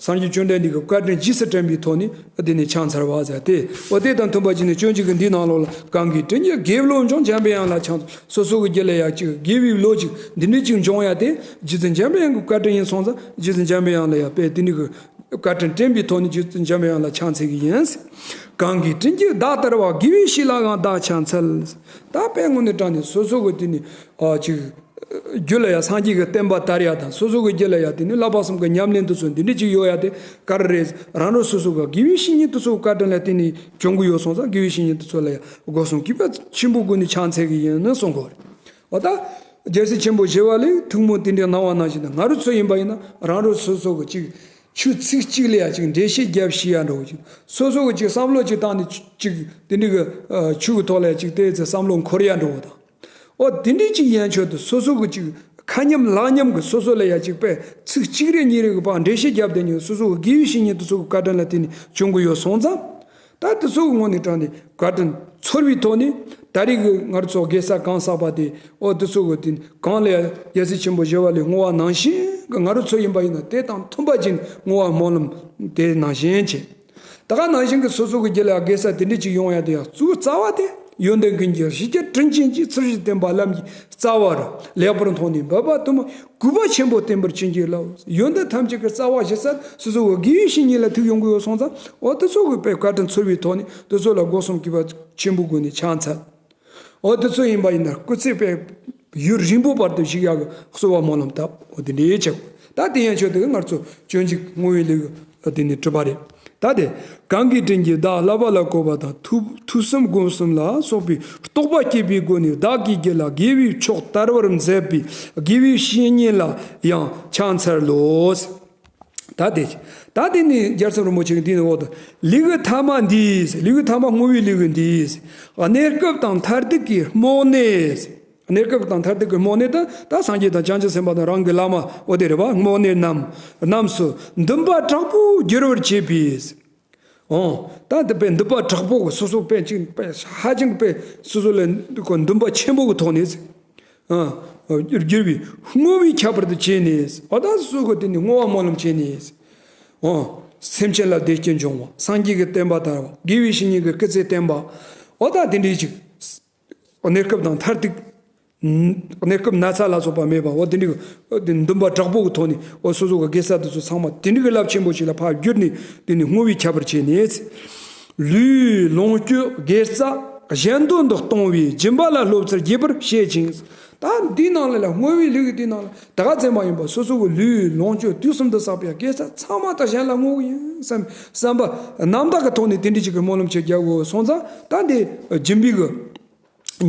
སངས་རྒྱས་བཅོམ་ལྡན་འདས་ཀྱི་བཀའ་དྲིན་རྗེས་སུ་དྲན་པའི་ཐོག་ནས་དེ་ནས་ཕྱག་འཚལ་བ་ཟེར་ཏེ། འོ་དེ་དང་མཐུན་པ་ཅིག་ནས་སྤྱོད་འཇུག་གི་འདིའི་ནང་ལོགས་ལ། གང་གིས་དྲིན་གྱིས་དགེ་བའི་བློ་བྱུང་། འཇམ་པའི་དབྱངས་ལ་ཕྱག་འཚལ། སོ་སོ་གི་རྒྱུད་ལ་ཡ་ཅིག་དགེ་བའི་བློ་ཅིག་འདི་འདྲ་ཅིག་འབྱུང་ཡ་དེ་རྗེ་བཙུན་འཇམ་པའི་དབྱངས་ཀྱི་བཀའ་དྲིན་ཡིན་སོང་ཙང་རྗེ་བཙུན་འཇམ་པའི་དབྱངས་ལ་ཡ་དཔེ་དེ་འདྲ་གི་བཀའ་དྲིན་དྲན་པའི་ཐོག་ནས་རྗེ་བཙུན་འཇམ་པའི་དབྱངས་ལ་ཕྱག་འཚལ་གི་ཡིན། གང་གིས་དྲིན་གྱིས་བདག་དར་བ། དགེ་བའི་བཤེས་ལའང་བདག་ཕྱག་འཚལ། ད་དཔེ་དངོས་གནས་དྲང་གནས་སོ་སོ་གི་དེ་ནས་ཨ་ཅིག་རྒྱུད་ལ་ཡ་སངས་རྒྱས་ཀྱི་བསྟན་པ་དར་ཡ་དང་སོ་སོ་གི་རྒྱུད་ལ་ཡ་དེ་ནི་བསླབ་པ་གསུམ་གྱི་ཉམས་ལེན་དུ་སོང་འདི་འདྲ་ཅིག་ཡོད་ཡ་དེ་ག་རེ་རེད། རང་རང་སོ་སོ་གི་དགེ་བའི་བཤེས་གཉེན་དེ་ཚོ་བཀའ་དྲིན་ལ་བརྟེན་ནས་བྱུང་གི་ཡོད་སོང་ཙང་དགེ་བའི་བཤེས་གཉེན་དེ་ཚོ་ལ་ཡ་སྒོ་གསུམ་གུས་པ་ཆེན་པོའི་སྒོ་ནས་ཕྱག་འཚལ་གི་ཡིན་ནི་གསུང་གི་ཡོད་རེད། འོ་ད་ རྒྱལ་སྲས་ཆེན་པོ་ཞི་བ་ལྷས་ཐུགས་སྨོན་དེ་འདྲའི་གནང་བ་ནང་བཞིན་དུ། ང་རང་ཚོ་ཡིན་པ་ཡིན་ན་རང་རང་སོ་སོ་གི་ཅིག་ཆོས་ཚིག་གཅིག་ལ་ཡ་ཅིག་འགྲེལ་བཤད་རྒྱབ་ཤེས་ཡ་འདྲ་བོ་ཅིག་སོ་སོ་གི་ཅིག་བསམ་བློ་ཅིག་བཏང་ནས་ཅིག་དེ་འདྲའི་གི་ཆོས་ཀྱི་ཐོག་ལ་ཡ་ཅིག་བལྟས་ཚེ་བསམ་བློ་འཁོར་ཡ་འདྲ་བོ་དང་། འོ་དེ་འདྲའི་ཅིག་ཡན་ཆོད་དུ་སོ་སོ་གི་ཅིག་ཁ་མཉམ་ལག་མཉམ་གི་སོ་སོ་ལ་ཡ་ཅིག་པས་ཚིག་གཅིག་རེ་གཉིས་རེ་གི་བར་འགྲེལ་བཤད་རྒྱབ་བསྡད་མཁན་སོ་སོ་གི་དགེ་བའི་བཤེས་གཉེན་དེ་ཚོ་གི་བཀའ་དྲིན་ལ་བརྟེན་ནས་བྱུང་གི་ཡོད་སོང་ཙང་། ད་དེ་ཚོ་གི་ངོས་ནས་དྲངས་ནས་བཀའ་དྲིན་ཚོར་བའི་ཐོག་ནས་ད་རེས་ཀྱི་ང་རང་ཚོ་དགེ་རྩ་གང་བསགས་པ་དེ། འོ་དེ་ཚོ་གི་དེ་གང་ལས་རྒྱལ་སྲས་ཆེན་པོ་ཞི་བ་ལྷས་བསྔོ་བ་ནང་བཞིན་གྱི་ང་རང་ཚོ་ཡིན་པ་ཡིན་ན་དེ་དང་མཐུན་པ་ཅིག་བསྔོ་བ་སྨོན་ལམ་དེ་ནང་བཞིན་བྱས། ད་ག་ནང་བཞིན་གྱི་སོ་སོ་གི་རྒྱུད་ལ་དགེ་རྩ་དེ་འདྲ་ཅིག་ཡོང་ཡ་དེ་ཡང་གཙོ་བོ་རྩ་བ་དེ་ཡོན་ཏན་ཀུན་གྱི་གཞི་རྒྱུ་དྲིན་ཅན་གྱིས། ཚུལ་བཞིན་བསྟེན་པ་ལམ་གྱི་རྩ་བ་རུ། ལེགས་པར་མཐོང་ནས་འབད་པ་དུ་མ། གུས་པ་ཆེན་པོས་བསྟེན་པར་བྱིན་གྱིས་རློབས། ཡོན་ཏན་ཐམས་ཅད་ཀྱི་རྩ་བ་གཞི་རྩ་སོ་སོ་གི་དགེ་བའི་བཤེས་གཉེན་ལ་ཐུག་ཡོང་གི་ཡོད་སོང་ཙང་། འོ་དེ་ཚོ་གི་དཔེ་བཀའ་དྲིན་ཚོར་བའི་ཐོག་ནས་དེ་ཚོ་ལ་སྒོ་གསུམ་གུས་པ་ཆེན་པོའི་སྒོ་ནས་ཕྱག་འཚལ། འོ་དེ་ཚོ་ཡིན་པ་ཡིན་ན་སྐུ་ཚེ་དཔེ་ཡུན་རིང་པོ་བར་དུ་བཞུགས་ཡག་གི་གསོལ་བ་སྨོན་ལམ་བཏབ། འོ་དེ་འདྲའི་ཆེ། ད་དེ་ཡན་ཆོད་དེ་གི་ང་ཚོ་སྤྱོད་འཇུག་བསྔོ་བའི་ལུགས་འོ་དེ་ནས་གྲུབ་པ་རེད། ད་དེ་གང་གིས་དྲིན་གྱིས་བདག་བསླབ་པ་ལ་གོ་བ་དང་། ཐུགས་ཐོས་བསམ་སྒོམ་གསུམ་ལ་སོགས་པའི་རྟོགས་པ་སྐྱེས་པའི་སྒོ་ནས་བདག་གི་རྒྱུད་ལ་དགེ་བའི་ཕྱོགས་དར་བར་མཛད་པའི་དགེ་བའི་བཤེས་གཉེན་ལ་ཡང་ཕྱག་འཚལ་ལོ། ད་དེ། ད་དེ་ནི་རྒྱལ་ཚབ་རིན་པོ་ཆེ་གིས་འདི་ནི་འོག་ཏུ། ལེའུ་ཐ་མ་འདིས། ལེའུ་ཐ་མ་བསྔོ་བའི་ལེའུ་འདིས། གནས་སྐབས་དང་མཐར་ཐུག་གི་རྨོངས་གནས། གནས་སྐབས་དང་མཐར་ཐུག་གི་རྨོངས་གནས་དེ་ད་སངས་རྒྱས་དང་བྱང་ཆུབ་སེམས་དཔའ་དང་རང་གི་བླ་མ་འོ་དེ་རེད་པ། རྨོངས་གནས་རྣམས་རྣམས་སུ་འདུན་པ་དྲག་པོས་འགྱུར་བར་བྱེད་པས། འོ། ད་དེ་དཔེ་འདུན་པ་དྲག་པོ་གི་སོ་སོ་དཔེ་ཅིག་དཔེ་ཧ་ཅང་དཔེ་སོ་སོ་ལ་འདུན་པ་ཆེན་པོ་གི་ཐོག་ནས། ཨ། འགྱུར་བའི་བསྔོ་བས་ཁྱབ་པར་དུ་བྱས་ནས། འོ་ད་སོ་སོ་གི་དེ་ནི་བསྔོ་བ་སྨོན་ལམ་བྱས་ནས། འོ། སེམས་ཅན་ལ་བདེ་སྐྱིད་འབྱུང་བ། སངས་རྒྱས་ཀྱི་བསྟན་པ་དར་བ། དགེ་བའི་བཤེས་གཉེན་གྱི་སྐུ་ཚེ་བརྟན་པ། འོ་ད་དེ་འདྲའི་ཅིག་གནས་སྐབས་དང་མཐར་ཐུག་གནས་སྐབས་ན་ཚ་ལ་སོགས་པ་མེད་པ། འོ་དེ་འདྲའི་འདུན་པ་དྲག་པོ་གི་ཐོག་ནས། འོ་སོ་སོ་གི་དགེ་རྩ་དེ་ཚོ་ཚང་མ་དེ་འདྲའི་རླབས་ཆེན་པོ་ཞིག་ལ་ཕར་བསྒྱུར་ནས། དེ་ནི་བསྔོ་བས་ཁྱབ་པར་བྱས་ནས། ལུས་ལོངས་སྤྱོད་དགེ་རྩ་གཞན་དོན་དུ་གཏོང་བའི་སྦྱིན་པ་ལ་སློབ་ཚུལ་རྒྱས་པར་བཤད་ཅིང་། ད་འདིའི་ནང་ལ་ལ་བསྔོ་བའི་ལུས་ཀྱི་དེའི་ནང་ལ་ད་ག་ཚད་མ་ཡིན་པ་སོ་སོ་གི་ལུས་ལོངས་སྤྱོད་དུས་གསུམ་དུ་བསགས་པའི་དགེ་རྩ་ཚང་མ་ད་གཞན་ལ་བསྔོ་གི་ཡིན་བསམ་བསམ་པ་རྣམ་དག་གི་ཐོག་ནས་དེ་འདྲ་ཅིག་གི་སྨོན་ལམ་བྱེད་རྒྱག་དགོས་སོང་ཙང་། ད་འདི་སྦྱིན་པའི་གི་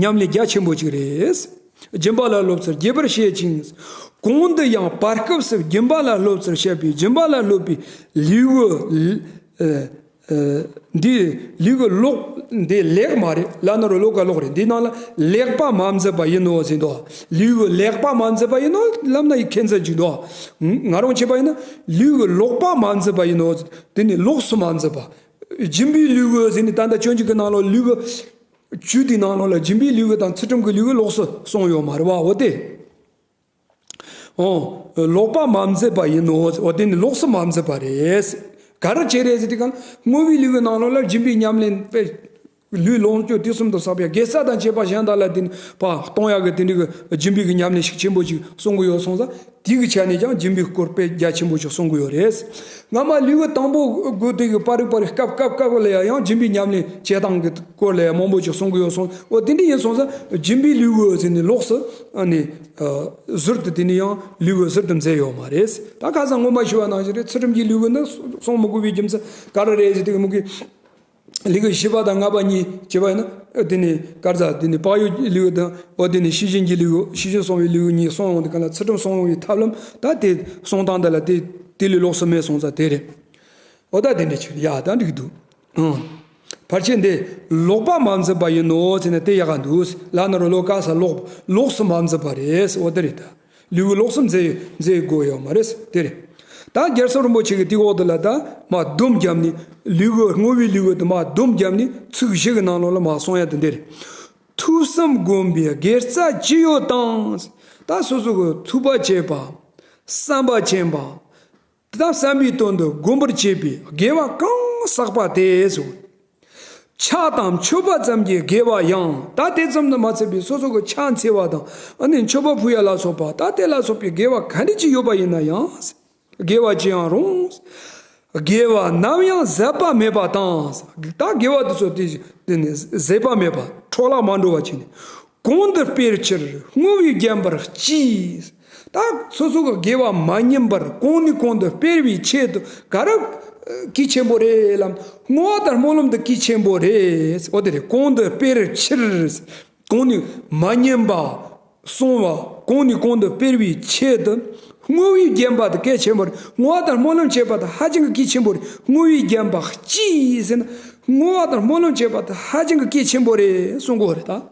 ཉམས་ལེན་རྒྱ་ཆེན་པོ་ཅིག་རེད། སྦྱིན་པ་ལ་སློབ་ཚུལ་རྒྱས་པར་བཤད་ཅིང་། གོང་དུ་ཡང་བར་སྐབས་སུ་སྦྱིན་པ་ལ་སློབ་ཚུལ་བཤད་པས། སྦྱིན་པ་ལ་སློབ་པའི་ལེའུ། ཨ། ཨ། འདི་ལེའུ་ཀློག་འདི་ལེགས་མ་རེད། ལ་ནོར་ཀློག་ཀ་ཀློག་རེད། འདི་ནང་ལ་ལེགས་པ་མ་འཛིན་པ་ཡིན་ནོ་ཟེར་འདུག་ལེའུ་ལེགས་པ་མ་འཛིན་པ་ཡིན་ནོ་ལབ་ན་ཡི་ཁྱད་མཚར་ཅིག་འདུག་ང་རང་བྱས་པ་ཡིན་ན་ལེའུ་ལོག་པ་མ་འཛིན་པ་ཡིན་ནོ། དེ་ནི་ལོགས་སུ་མ་འཛིན་པ། སྦྱིན་པའི་ལེའུ་ཟེར་ནི་ད་ལྟ་སྤྱོད་འཇུག་གི་ནང་ལ་ལེའུ། བཅུ་དེའི་ནང་ལོགས་ལ་སྦྱིན་པའི་ལེའུ་དང་ཚུལ་ཁྲིམས་ཀྱི་ལེའུ་ལོགས་སུ་གསུངས་ཡོད་མ་རེད་བ། འོ་དེ། འོ། ལོག་པ་མ་འཛིན་པ་ཡིན་ནོ། འོ་དེ་ནི་ལོགས་སུ་མ་འཛིན་པ་རེད། ག་རེ་བྱས་རེད་ཟེར་དུས་གང་བསྔོ་བའི་ལེའུའི་ནང་ལོགས་ལ་སྦྱིན་པའི་ཉམས་ལེན་དཔེ། ལུས་ལོངས་སྤྱོད་དུས་གསུམ་དུ་བསགས་པའི་དགེ་རྩ་དང་བཅས་པ་གཞན་དག་ལ་བརྟེན་པ་གཏོང་ཡག་གི་དེ་འདྲའི་གི་སྦྱིན་པའི་གི་ཉམས་ལེན་ཤུགས་ཆེན་པོ་ཅིག་གསུང་གི་ཡོད་སོང་ཙང་། དེ་གི་ཆ་ནས་ཀྱང་སྦྱིན་པའི་སྐོར་དཔེ་རྒྱ་ཆེན་པོ་ཞིག་གསུང་གི་ཡོད་རེད། སྔ་མ་ལེའུ་དང་པོ་དགོས་དེ་གི་པར་རིས་པར་རིས་སྐབས་སྐབས་སྐབས་ལ་ཡང་སྦྱིན་པའི་ཉམས་ལེན་བྱེད་སྟངས་ཀྱི་སྐོར་ལ་ཡང་མང་པོ་ཞིག་གསུང་གི་ཡོད་སོང་། འོ་དེ་འདྲ་ཡིན་སོང་ཙང་སྦྱིན་པའི་ལེའུ་ཟེར་ནས་ལོགས་སུ་ཨ་ནི་ཟུར་དུ་དེ་ནས་ཡང་ལེའུ་ཟུར་དུ་མཛད་ཡོད་མ་རེད། ད་ཁ་སང་སྔོན་མ་ཞུས་པ་ནང་བཞིན་རེད། ཚུལ་ཁྲིམས་ཀྱི་ལེའུ་ནི་གསུང་མི་དགོས་པའི་རྒྱུ་མཚན་ག་རེ་རེད་ཟེར་དུས་མི་དགོས། ལེའུ་བཞི་པ་དང་ལྔ་པ་གཉིས་བྱས་པ་ཡིན་ན། ཨ། དེ་ནི་ག་རེ་ཟ། དེ་ནི་བག་ཡོད་ཀྱི་ལེའུ་དང་། འོ་དེ་ནི་ཤེས་བཞིན་གྱི་ལེའུ། ཤེས་བཞིན་གསུང་བའི་ལེའུ་གཉིས་གསུངས་ཡོང་དུས་གང་ལ་ཚུལ་ཁྲིམས་གསུང་ཡོང་བའི་ཐབས་ལམ་ད་དེ་གསུང་སྟངས་དེ་ལ་དེ་དེ་ལས་ལོགས་སུ་མེད་སོང་ཙང་དེ་རེད། འོ་ད་དེ་འདྲ་ཆེ་ཡ་ད་འགྲིག་འདུག་ཨང་། ཕལ་ཆེར་འདི་ལོག་པ་མ་འཛིན་པ་ཡིན་ནོ་ཟེར་ན་དེ་ཡག་ག་འདུག་ལ་ནོར་ཀློག་ཀ་ས་ལོག་ལོགས་སུ་མ་འཛིན་པ་རེད། འོ་དེ་རེད་ད། ལེའུ་ལོགས་སུ་མཛད་མཛད་དགོས་ཡོད་མ་རེད། དེ་རེད། ད་རྒྱལ་ཚབ་རིན་པོ་ཆེ་གིས་དེའི་འོག་ཏུ་ལ་ད་མར་སྡོམ་བརྒྱབ་ནས། ལེའུ་བསྔོ་བའི་ལེའུ་དེ་མར་སྡོམ་བརྒྱབ་ནས་ཚིག་བཞི་གི་ནང་ལོགས་ལ་མར་གསུང་ཡ་དེ་འདི་རེད། ཐོས་བསམ་སྒོམ་པའི་དགེ་རྩ་ཅི་ཡོད་དང་། ད་སོ་སོ་གི་ཐོས་པ་བྱས་པ། བསམ་པ་བྱས་པ། ད་བསམ་པའི་དོན་དུ་སྒོམ་པར་བྱེད་པའི་དགེ་བ་གང་བསགས་པ་དེ་སོ། ཕྱག་དང་མཆོད་པ་ཙམ་གྱི་དགེ་བ་ཡང་། ད་དེ་ཙམ་དུ་མ་ཚད་པའི་སོ་སོ་གི་ཕྱག་འཚལ་བ་དང་། ཨ་ནི་མཆོད་པ་ཕུལ་ཡ་ལ་སོགས་པ། ད་དེ་ལ་སོགས་པའི་དགེ་བ་ག་འདྲ་ཅིག་ཡོད་པ་ཡིན་ན་ཡང་། དགེ་བ་ཅི་ཡང་རུང་། དགེ་བ་ནམ་ཡང་ཟད་པ་མེད་པ་དང་། ད་དགེ་བ་དེ་ཚོ་དེ་དེ་ནི་ཟད་པ་མེད་པ། འཕྲོ་བརླག་མ་འགྲོ་བ་བྱས་ནས། གོང་དུ་སྤེལ་ཕྱིར་བསྔོ་བས་བརྒྱན་པར་གྱིས། ད་སོ་སོ་གི་དགེ་བ་མ་ཉམས་པར་གོང་ནས་གོང་དུ་སྤེལ་བའི་ཆེད་དུ་ག་རེ་གལ་ཆེན་པོ་རེད་ལབ། བསྔོ་བ་དང་སྨོན་ལམ་དེ་གལ་ཆེན་པོ་རེད། འོ་དེ་རེད། གོང་དུ་སྤེལ་ཕྱིར། གོང་ནས་མ་ཉམས་པ་སོང་བ། གོང་ནས་གོང་དུ་སྤེལ་བའི་ཆེད་དུ། བསྔོ་བས་བརྒྱན་པ་དེ་གལ་ཆེན་པོ་རེད། བསྔོ་བ་དང་སྨོན་ལམ་བྱེད་པ་དེ་ཧ་ཅང་གི་གལ་ཆེན་པོ་རེད། བསྔོ་བས་བརྒྱན་པ་ཅི་ཟེར་ན། བསྔོ་བ་དང་སྨོན་ལམ་བྱེད་པ་དེ་ཧ་ཅང་གི་གལ་ཆེན་པོ་རེད་གསུང་གི་ཡོད་རེད་ད།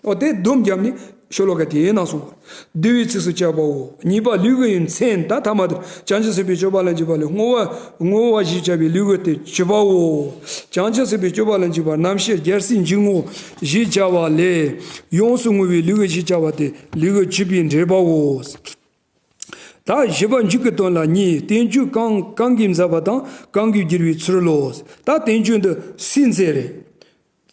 འོ་དེ་སྡོམ་བརྒྱབ་ནས་ཤོ་ལོ་ཀ་དེའི་ནང་གསུངས། བསྡུ་བའི་ཚིགས་སུ་བཅད་པའོ། གཉིས་པ་ལུས་ཀྱི་མཚན་ད་ཐ་མ་དེར་བྱང་ཆུབ་སེམས་དཔའི་སྤྱོད་པ་ལ་འཇུག་པ་ལས། བསྔོ་བ་བསྔོ་བ་ཞེས་བྱ་བའི་ལུས་ཀྱི་སྟེ་བཅུ་པའོ། བྱང་ཆུབ་སེམས་དཔའི་སྤྱོད་པ་ལ་འཇུག་པ་རྣམ་ཤེས་རྒྱལ་སྲས་འཇུག་ངོགས་ཞེས་བྱ་བ་ལས། ཡོངས་སུ་བསྔོ་བའི་ལུས་ཀྱི་ཞེས་བྱ་བ་སྟེ་ལུས་ཀྱི་བཅུ་པའི་འགྲེལ་པའོ། ད་བཞི་པ་མཇུག་གི་དོན་ལ་གཉིས། བསྟན་བཅོས་གང་གང་གིས་མཛད་པ་དང་གང་གིས་བསྒྱུར་བའི་ཚུལ་ལོ། ད་བསྟན་བཅོས་འདི་སུས་མཛད་རེད།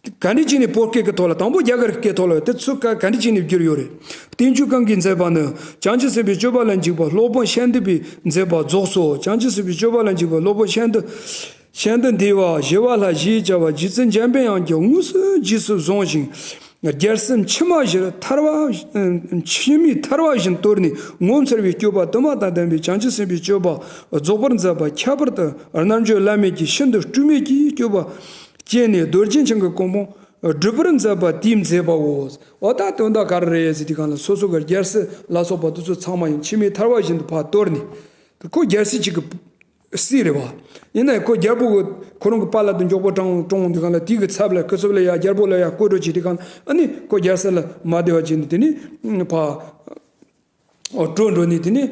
ག་འདྲ་བྱས་ནས་བོད་སྐད་ཀྱི་ཐོག་ལ། དང་པོ་རྒྱ་གར་སྐད་ཐོག་ལ་དེ་ཚུར་ག་ག་འདྲ་བྱས་ནས་བསྒྱུར་ཡོད་རེད། བསྟན་བཅོས་གང་གིས་མཛད་པ་ནི། བྱང་ཆུབ་སེམས་དཔའི་སྤྱོད་པ་ལ་འཇུག་པ་སློབ་དཔོན་ཤཱནྟི་པས་མཛད་པ་རྫོགས་སོ། བྱང་ཆུབ་སེམས་དཔའི་སྤྱོད་པ་ལ་འཇུག་པ་སློབ་དཔོན་ཤཱནྟི། ཤཱནྟི་དེ་བ་ཞི་བ་ལྷ་ཞེས་བྱ་བ་རྗེ་བཙུན་འཇམ་པའི་དབྱངས་ཀྱིས་དངོས་སུ་རྗེས་སུ་བཟུང་ཞིང་། རྒྱལ་སྲས་འཆི་མེད་ཞི་ཐར་པ། འཆི་མེད་ཐར་པ་བཞིན་དོར་ནས་ངོ་མཚར་བའི་སྤྱོད་པ་དུ་མ་དང་ལྡན་པའི་བྱང་ཆུབ་སེམས་དཔའི་སྤྱོད་པ་རྫོགས་པར་མཛད་པ། ཁྱད་པར་དུ་རྣལ་འབྱོར་བླ་མེད་ཀྱི་ཤིན་ཏུ་སྤྲོས་མེད་ཀྱི་སྤྱོད་པ། སྤྱད་ནས་རྡོ་རྗེ་འཆང་གི་གོ་འཕང་སྒྲུབ་པར་མཛད་པ་དེས་མཛད་པའོ། འོ་ད་དོན་དག་ག་རེ་རེད་ཟེར་དུས་སྒང་ལ། སོ་སོ་གི་རྒྱལ་སྲས་ལ་སོགས་པ་དེ་ཚོ་ཚང་མ་ཡང་འཆི་མེད་ཐར་པ་བཞིན་དུ་ཕར་དོར་ནས། ཁོ་རྒྱལ་སྲས་གཅིག་གི་སྲས་རེད་བ། ཡིན་ནའི་ཁོ་རྒྱལ་པོ་གི་ཁོ་རང་གི་པཱ་ལགས་དེ་མགྱོགས་པོ་དྲངས་དྲངས་དུས་སྒང་ལ། དེ་གི་ཚབ་ལ་སྐུ་ཚབ་ལ་ཡ་རྒྱལ་པོ་ལ་ཡ་བསྐོ་འགྲོ་བྱེད་དུས་སྒང་ལ། ཨ་ནི་ཁོ་རྒྱལ་སྲས་ལ་མ་བདེ་བ་བྱས་ནས། དེ་ནས་ཕར། ཨོ་བྲོས་འགྲོ་ནས། དེ་ནས་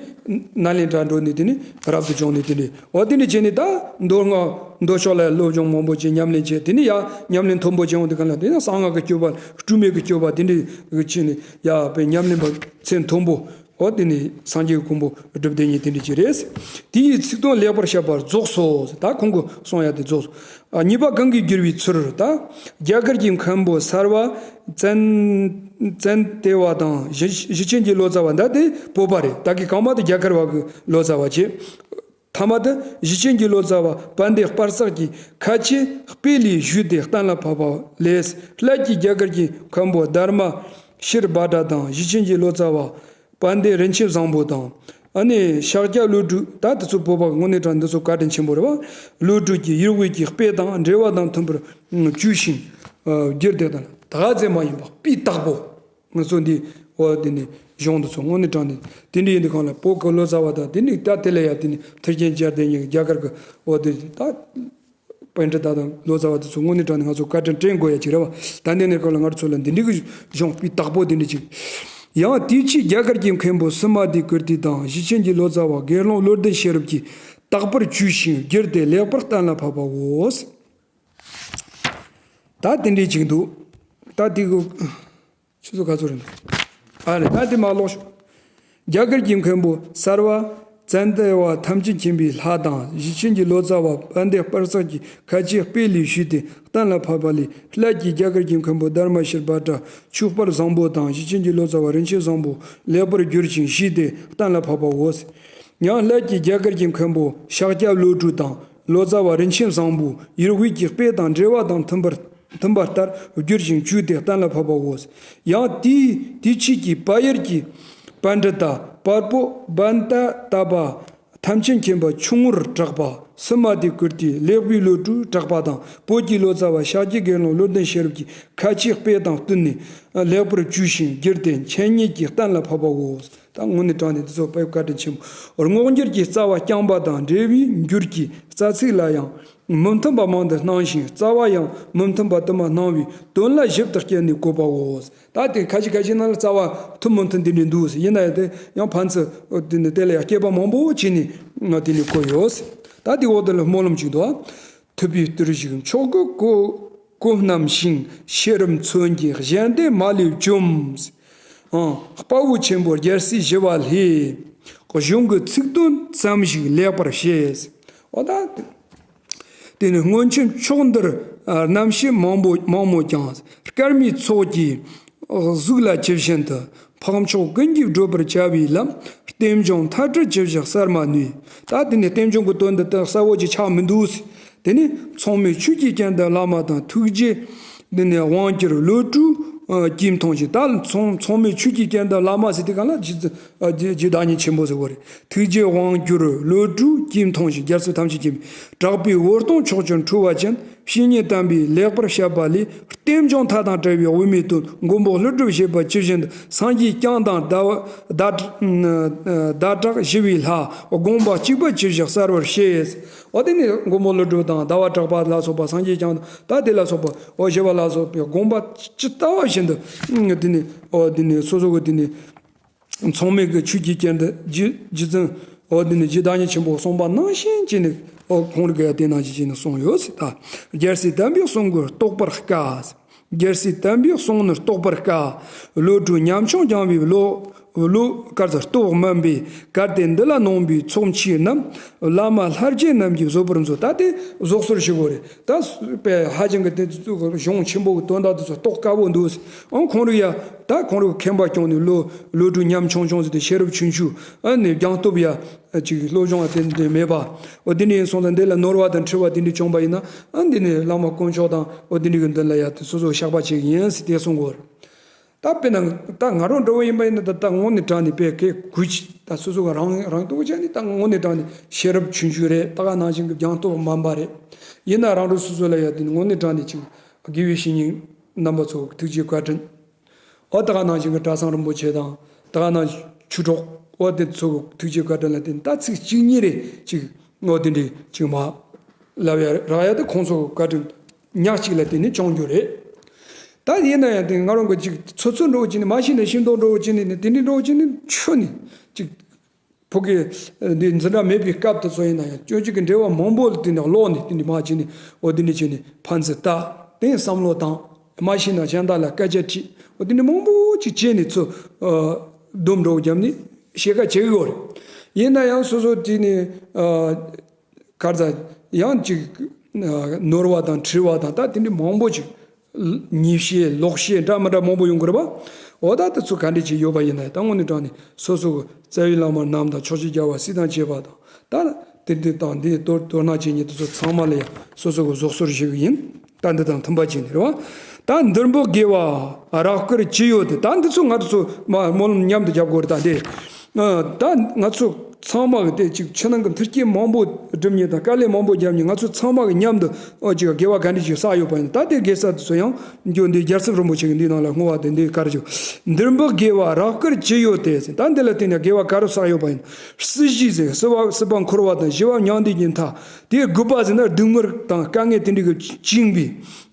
ནཱ་ལེནྡྲ་འགྲོ་ནས། དེ་ནས་རབ་ཏུ་བྱུང་ནས། དེ་ནས་འོ་དེ་འདྲ་བྱས་ནས་ད་མདོ་སྔགས་མདོ་ཕྱོགས་ལ་སློབ་སྦྱོང་མང་པོ་བྱས། ཉམས་ལེན་བྱས། དེ་ནས་ཡ་ཉམས་ལེན་མཐོན་པོ་བྱས་འོང་དུས་སྒང་ལ། དེ་ནས་གསང་སྔགས་ཀྱི་སྤྱོད་པ། སྤྲོས་མེད་ཀྱི་སྤྱོད་པ་དེ་འདྲ་བྱས་ནས་ཡ་དཔེ་ཉམས་ལེན་པ་ཚད་མཐོན་པོ། འོ་དེ་ནས་སངས་རྒྱས་ཀྱི་གོ་འཕང་སྒྲུབ་བསྡད་མཁན་དེ་འདྲ་ཅིག་རེད། དེ་ཡི་ཚིག་དོན་ལེགས་པར་བཤད་པ་རྫོགས་སོ། ད་ཁོང་གིས་གསུངས་ཡ་དེ་རྫོགས་སོ། ཨ། གཉིས་པ་གང་གིས་བསྒྱུར་བའི་ཚུལ། ད་རྒྱ་གར་གྱི་མཁན་པོ་གསར་བ་ཙན་ཙན་ཏེ་བ་དང་། ཞི་ཞི་ཆེན་གྱི་ལོ་ཙཱ་བ། ད་དེ་བོད་པ་རེད། ད་གི་གོང་མ་དེ་རྒྱ་གར་བ་གི་ལོ་ཙཱ་བ་བྱས། ཐ་མ་དེ་ཞི་ཆེན་གྱི་ལོ་ཙཱ་བ་པཎྜི་ཏ་པར་སྐ་གིས་ཁ་ཆེ་དཔེ་ལས་ཞུས་ཏེ་གཏན་ལ་ཕབ་པ་ལས། ལྷད་ཀྱིས་རྒྱ་གར་གྱི་མཁན་པོ་དྷརྨ་ཤྲཱི་བྷ་དྲ་དང་། ཞི་ཆེན་གྱི་ལོ་ཙཱ་བ་པཎྜི་ཏ་རིན་ཆེན་བཟང་པོ་དང་། ཨ་ནི་ཤཱཀྱ་བློ་གྲོས། ད་དེ་ཚོ་བོད་པ་གི་དངོས་གནས་དྲང་འདི་ཚོ་བཀའ་དྲིན་ཆེན་པོ་རེད་བ། བློ་གྲོས་ཀྱིས་ཡུལ་དབུས་ཀྱི་དཔེ་དང་འགྲེལ་པ་དང་མཐུན་པར་བཅོས་ཤིང་བསྒྱུར་ཏེ། ད་ད་ག་ཚད་མ་ཡིན་པ་དཔེ་དག་པོ། ང་ཚོ་འདི་འོ་དེ་ནས་གཞུང་དེ་ཚོ་དངོས་གནས་དྲང་གནས་དེ་འདྲ་ཡིན་དུས་སྒང་ལ། བོད་ཀྱི་ལོ་ཙཱ་བ་དང་དེ་ནས་ད་དེ་ལ་ཡ་དེ་ནས་མཐུན་རྐྱེན་སྦྱར་བསྡད་མཁན་གྱི་རྒྱ་གར་གྱི་འོ་དེ་ད་པཎྜི་ཏ་དང་ལོ་ཙཱ་བ་དེ་ཚོ་དངོས་གནས་དྲང་གནས་ང་ཚོ་བཀའ་དྲིན་དྲན་དགོས་ཡ་ཅིག་རེད་བ། ད་ལྟའི་གནས་སྐབས་ལ་ང་ཚོ་ལ་འདི་འདྲའི་གི་གཞུང་དཔེ་དག་པོ་དེ་འདྲ་ཅིག། ཡང་དེའི་ཆེད་རྒྱ་གར་གྱི་མཁན་པོ་སི་མ་དྷི་ཀིརྟི་དང་། ཞི་ཆེན་གྱི་ལོ་ཙཱ་བ་དགེ་སློང་བློ་ལྡན་ཤེས་རབ་ཀྱིས་དག་པར་བཅོས་ཤིང་བསྒྱུར་ཏེ་ལེགས་པར་གཏན་ལ་ཕབ་པའོ། ད་དེ་འདྲའི་ཅིག་འདུག། ད་དེ་གི་ཆུ་ཚོད་ག་ཚོད་རེད་འདུག། ཨ་རེད། ད་དེ་མར་ཀློག་ཤོག། རྒྱ་གར་གྱི་མཁན་པོ་གསར་བ་ཙན་དན་བ་ཐམས་ཅད་མཁྱེན་པའི་ལྷ་དང་། ཞི་ཆེན་གྱི་ལོ་ཙཱ་བ་པཎྜི་ཏ་པར་སྐ་གིས་ཁ་ཆེ་དཔེ་ལས་ཞུས་ཏེ་གཏན་ལ་ཕབ་པ་ལས། ལྷད་ཀྱིས་རྒྱ་གར་གྱི་མཁན་པོ་དྷརྨ་ཤྲཱི་བྷ་དྲ་ཆོས་དཔལ་བཟང་པོ་དང་། ཞི་ཆེན་གྱི་ལོ་ཙཱ་བ་རིན་ཆེན་བཟང་པོ་ལེགས་པར་བསྒྱུར་ཞིང་ཞུས་ཏེ་གཏན་ལ་ཕབ་པའོ། ཡང་ལྷད་ཀྱིས་རྒྱ་གར་གྱི་མཁན་པོ་ཤཱཀྱ་བློ་གྲོས་དང་། ལོ་ཙཱ་བ་རིན་ཆེན་བཟང་པོས་ཡུལ་དབུས་ཀྱི་དཔེ་དང་འགྲེལ་པ་དང་མཐུན་པར་མཐུན་པ་ལྟར་བསྒྱུར་ཞིང་བཅོས་ཏེ་གཏན་ལ་ཕབ་པའོ། ཡང་དེའི་དེའི་ཆེད་ཀྱི་པ་ཡར་གྱི་པཎྜི་ཏ་པར་པོ་བན་ཏ་ཏ་པ་ཐམས་ཅད་མཁྱེན་པ་ཆུང་ངུར་གྲགས་པ་སི་མ་དྷི་ཀིརྟི་ལེགས་པའི་བློ་གྲོས་གྲགས་པ་དང་། བོད་ཀྱི་ལོ་ཙཱ་བ་ཤཱཀྱའི་དགེ་སློང་བློ་ལྡན་ཤེས་རབ་ཀྱིས་ཁ་ཆེའི་དཔེ་དང་བསྟུན་ནས་ལེགས་པར་བཅོས་ཤིང་བསྒྱུར་ཏེ་འཆད་ཉན་གྱིས་གཏན་ལ་ཕབ་པའོ། ད་དངོས་གནས་དྲང་གནས་འདི་ཚོ་དཔེ་བཀའ་དྲིན་ཆེན་པོ། རྔོག་འགྱུར་གྱི་རྩ་བ་རྐྱང་པ་དང་འགྲེལ་པའི་འགྱུར་གྱི་རྩ་ཚིག་ལ་ཡང་མི་མཐུན་པ་མང་དུ་སྣང་ཞིང་། རྩ་བ་ཡང་མི་མཐུན་པ་དུ་མ་སྣང་བས་དོན་ལ་ཞིབ་ཏུ་དཔྱད་ནས་བཀོད་པའོ། ད་དེ་ཁ་ཤས་ཁ་ཤས་ནང་ལ་རྩ་བ་མཐུན་མི་མཐུན་དེ་འདྲ་འདུག། ཡིན་ན་ཡང་དེ་ཡང་ཕན་ཚུན་དེ་ནི་དེ་ལ་ཡང་དཔྱད་པ་མང་པོ་བྱས་ནས་ང་དེ་ནས་བཀོད་ཡོད། ད་དེ་འོག་དེ་ལ་སྨོན་ལམ་ཅིག་འདུག། ཐུབ་པའི་བརྟུལ་ཞུགས་མཆོག་གི་གོ་གོ་བསྣམས་ཤིང་། ཤེས་རབ་མཚོན་གྱིས་གཞན་དོན་མ་ལུས་བཅོམ། ཨང་། དཔའ་བོ་ཆེན་པོ་རྒྱལ་སྲས་ཞི་བ་ལྷས། གཞུང་གི་ཚིག་དོན་ཙམ་ཞིག་ལེགས་པར་བཤད། འོ་ད། དེ་ནི་སྔོན་ཆད་ཕྱོགས་འདིར་རྣམ་བཤད་མང་པོ་མང་མོད་ཀྱང་། སྐར་མའི་ཚོགས་ཀྱིས་གཟུགས་ལ་ཇི་བཞིན་དུ། འཕགས་མཆོག་ཀུན་གྱིས་བགྲོད་པར་བྱ་བའི་ལམ། རྟེན་འབྱུང་མཐའ་བྲལ་ཅི་ཞིག་གསལ་མ་ནུས། ད་དེ་ནི་རྟེན་འབྱུང་གི་དོན་འདི་དག་གསལ་བོ་ཅིག་ཆགས་མི་འདུག། དེ་ནི་མཚུངས་མེད་ཆོས་ཀྱི་རྒྱན་དུ་བླ་མ་དང་། ཐུགས་རྗེ་འདི་ནི་དབང་གྱུར་བློ་གྲོས་ ཀྱིས་མཐོང་ཞིང་། ད་མཚུངས་མཚུངས་མེད་ཆོས་ཀྱི་སྤྱན་ལྡན་བླ་མ་ཟེར་དེ་གང་ལ་རྗེ་བཙུན་རྗེ་བདག་ཉིད་ཆེན་པོ་ཟེར་བ་རེད། ཐུགས་རྗེའི་དབང་གྱུར་བློ་གྲོས་ཀྱིས་མཐོང་ཞིང་། རྒྱལ་སྲས་ཐམས་ཅད་མཁྱེན་པའི་གྲགས་པའི་འོད་སྟོང་ཕྱོགས་བཅུར་འཕྲོ་བ་ཅན། བཤེས་གཉེན་དམ་པས་ལེགས་པར་བཤད་པ་ལས། རྟེན་འབྱུང་མཐའ་དང་བྲལ་བའི་དབུ་མའི་དོན། མགོན་པོ་ཀླུ་སྒྲུབ་བཞེད་པ་ཇི་བཞིན་དུ། སངས་རྒྱས་བསྐྱངས་དང་ཟླ་བ་ཟླ་ཟླ་གྲགས་ཞི་བའི་ལྷ། དགོངས་པ་གཅིག་པ་ཇི་བཞིན་གསལ་བར་བཤད། འོ་དེ་ནི་མགོན་པོ་ཀླུ་སྒྲུབ་དང་ཟླ་བ་གྲགས་པ་ལ་སོགས་པ། སངས་རྒྱས་བསྐྱངས་ད་དེ་ལ་སོགས་པ་འོ་ཞི་བ་ལ་སོགས་པའི་དགོངས་པ་ཇི་ལྟ་བ་བཞིན་དུ་དེ་ནི་འོ་དེ་ནི་སོ་སོ་གི་དེ་ནི། མཚུངས་མེད་ཀྱི་ཆོས་ཀྱི་སྤྱན་དུ་རྗེ་རྗེ་བཙུན་འོ་དེ་ནི་རྗེ་བདག་ཉིད་ཆེན་པོ་གསུངས་པ་ནང་བཞིན་བྱས་ནས། འོ་ཁོང་རིགས་ཀྱི་དེ་ནང་བཞིན་བྱས་ནས་གསུངས་ཡོད་ཟེར། ད་རྒྱལ་སྲས་དམ་པའི་གསུང་གིས་རྟོགས་པར་དཀའ། རྒྱལ་སྲས་དམ་པའི་གསུང་ནི་རྟོགས་པར་དཀའ། བློ་གྲོས་ཉམ་ཆུང་སྦྱངས་པའི་བློ། བློ་དཀར་ཚ་སྟོབས་དམན་པས། གལ་ཏེ་འདི་ལ་ནོངས་པའི་ཚོགས་མཆིས་རྣམས། བླ་མ་ལྷ་རྗེ་རྣམས་ཀྱིས་བཟོད་པར་མཛོད། ད་དེ་བཟོད་གསོལ་ཞུ་དགོས་རེད། ད་དཔེ་ཧ་ཅང་གི་དེ་ཚོ་གཞུང་ཆེན་པོ་གི་དོན་དག་དེ་ཚོ་རྟོགས་དཀའ་བོ་འདུག། ཨང་ཁོང་རིགས་ཡ། ད་ཁོང་རིགས་མཁྱེན་པ་སྐྱོང་ནས་བློ་བློ་གྲོས་ཉམ་ཆུང་ཆུང་ཟེར་ཏེ་ཤེས་རབ་ཆུང་ཆུང་ཨ་ནི་སྦྱངས་སྟོབས་ཡ་ཅིག་སློབ་སྦྱོང་བ་དེ་འདྲ་མེད་པ། འོ་དེ་འདྲ་ཡིན་སོང་ཙང་འདི་ལ་ནོར་བ་དང་འཁྲུལ་བ་དེ་འདྲ་བྱུང་པ་ཡིན་ན། ཨ་འདི་ནི་བླ་མ་དཀོན་མཆོག་དང་འོ་དེ་འདྲ་གི་མདུན་ལ་ཡ་དེ་སོ་སོ་བཤགས་པ་བྱེད་ཀྱི་ཡིན་ཟེར་དེ་གསུང་དགོས། ད་དཔེར་ན་ད་ང་རང་འདྲ་བོ་ཡིན་པ་ཡིན་ན་ད་ད་དངོས་གནས་དྲང་ནས་དཔེ་སྐད་གུས་ཅི། ད་སོ་སོ་གི་རང་རང་སྟོབས་བྱས་ནས་ད་དངོས་གནས་དྲང་ནས་ཤེས་རབ་ཆུང་ཆུང་རེད། ད་ག་ནང་བཞིན་གྱི་སྦྱངས་སྟོབས་དམན་པ་རེད། ཡིན་ན་རང་རང་སོ་སོ་ལ་ཡ་དེ་ནི་དངོས་གནས་དྲང་ནས་ཅིག་དགེ་བའི་བཤེས་གཉེན་རྣམ་པ་ཚོ་ཐུགས་རྗེ་བཀའ་དྲིན། འོ་ད་ག་ནང་བཞིན་གྱི་གྲྭ་ཚང་རིན་པོ་ཆེ་དང་ད་ག་ནང་ཆོས་གྲོགས་འོ་དེ་ཚོ་ཐུགས་རྗེ་བཀའ་དྲིན་ལ་བརྟེན་ད་ཚིག་གཅིག་གཉིས་རེ་ཅིག་འོ་དེ་འདྲའི་ཅིག་མ་ལབ་ཡ་རག་ཡ་དེ་ཁོང་ཚོ་བཀའ་དྲིན་ཉག་གཅིག་ལ་བརྟེན་ནས་བྱུང་རྒྱུ་རེད། ད་ཡིན་ན་ཡང་དེ་ང་རང་གི་ཅིག་ཚོད་ཚོད་འགྲོ་བ་ཅིག་ནི་མ་ཤེས་ན་ཤེས་མདོག་འགྲོ་བ་ཅིག་ནི་དེ་འདྲའི་འགྲོ་བ་ཅིག་ནི་ཆོས་ནི་ཅིག་ཕོ་སྐད་འདི་འཛིན་གྲྭ་མེད་པའི་སྐབས་དེ་ཚོ་ཡིན་ན་ཡང་སྤྱོད་འཇུག་གི་འགྲེལ་པ་མང་པོ་དེ་འདྲ་ཀློག་ནས་དེ་འདྲ་མ་བྱས་ནས་འོ་དེ་འདྲ་བྱས་ནས་ཕན་ཚུན་ལྟ་དེ་བསམ་བློ་བཏང་། མ་ཤེས་ན་གཞན་དག་ལ་སྐད་ཆ་དྲིས། འོ་དེ་འདྲ་མང་པོ་ཅིག་བྱས་ནས་ཚོ་སྡོམ་འགྲོ་བརྒྱབ་ནས་ཤེས་ཀ་བྱེད་ཀྱི་ཡོད་རེད། ཡིན་ན་ཡང་སོ་སོ་དེ་ནས་གར་ཟ་ཡང་ཅིག་ནོར་བ་དང་འཁྲུལ་བ་དང་ད་དེ་འདྲ་མང་པོ་ཅིག་ཉེས་བཤད་ལོག་བཤད་འདྲ་མི་འདྲ་མང་པོ་ཡོང་གི་རེད་པ། འོ་ད་དེ་ཚོ་ག་འདྲ་ཅིག་ཡོད་པ་ཡིན་ན་ད་དངོས་གནས་དྲང་ནས་སོ་སོ་གི་རྩ་བའི་བླ་མ་རྣམས་དང་ཕྱོགས་བཞི་རྒྱལ་བ་སྲས་དང་བཅས་པ་དང་ད་དེ་འདི་དང་འདི་དོ་དོ་སྣང་བྱེད་མཁན་དེ་ཚོ་ཚང་མ་ལ་ཡང་སོ་སོ་གི་བཟོད་གསོལ་ཞུ་གི་ཡིན། ད་འདི་དང་མཐུན་པ་བྱས་ནས་རེད་པ། ད་འདིར་འབུག་དགེ་བ་རབ་དཀར་ཅི་ཡོད་དེ། ད་འདི་ཚོ་ང་ཚོ་མ་སྨོན་ལམ་མཉམ་དུ་རྒྱབ་དགོས་རེད། ད་འདི་ད་ང་ཚོ་ཚང་མ་གི་དེ་ཅིག་ཕྱི་ནང་གི་མཐུན་རྐྱེན་མང་པོ་སྒྲུབ་མཁན་དང་དཀའ་ལས་མང་པོ་རྒྱབ་མཁན་ང་ཚོ་ཚང་མ་གི་མཉམ་དུ་ཨོ་ཅིག་དགེ་བ་ག་འདྲ་ཞིག་བསགས་ཡོད་པ་ཡིན། ད་དེ་དགེ་རྩ་དེ་ཚོ་ཡང་འགྱོ་འདི་རྒྱལ་ཚབ་རིན་པོ་ཆེ་གི་འདི་ནང་ལ་བསྔོ་བ་དེ་འདི་གར་ཞུ། འདིར་འབུག་དགེ་བ་རབ་དཀར་ཅི་ཡོད་དེ། ད་འདི་ལ་བརྟེན་ནས་དགེ་བ་ག་རེ་བསགས་ཡོད་པ་ཡིན། སྲིད་ཞི་ཟེར་སྲིད་པ་སྲིད་པ་འཁོར་བ་དང་ཞི་བ་མྱང་འདས་ཀྱི་མཐའ། དེའི་དགུ་པ་ཟེར་ན་སྡུག་བསྔལ་དང་དཀའ་ངལ་དེ་འདྲ་གི་བཅིངས་པའི་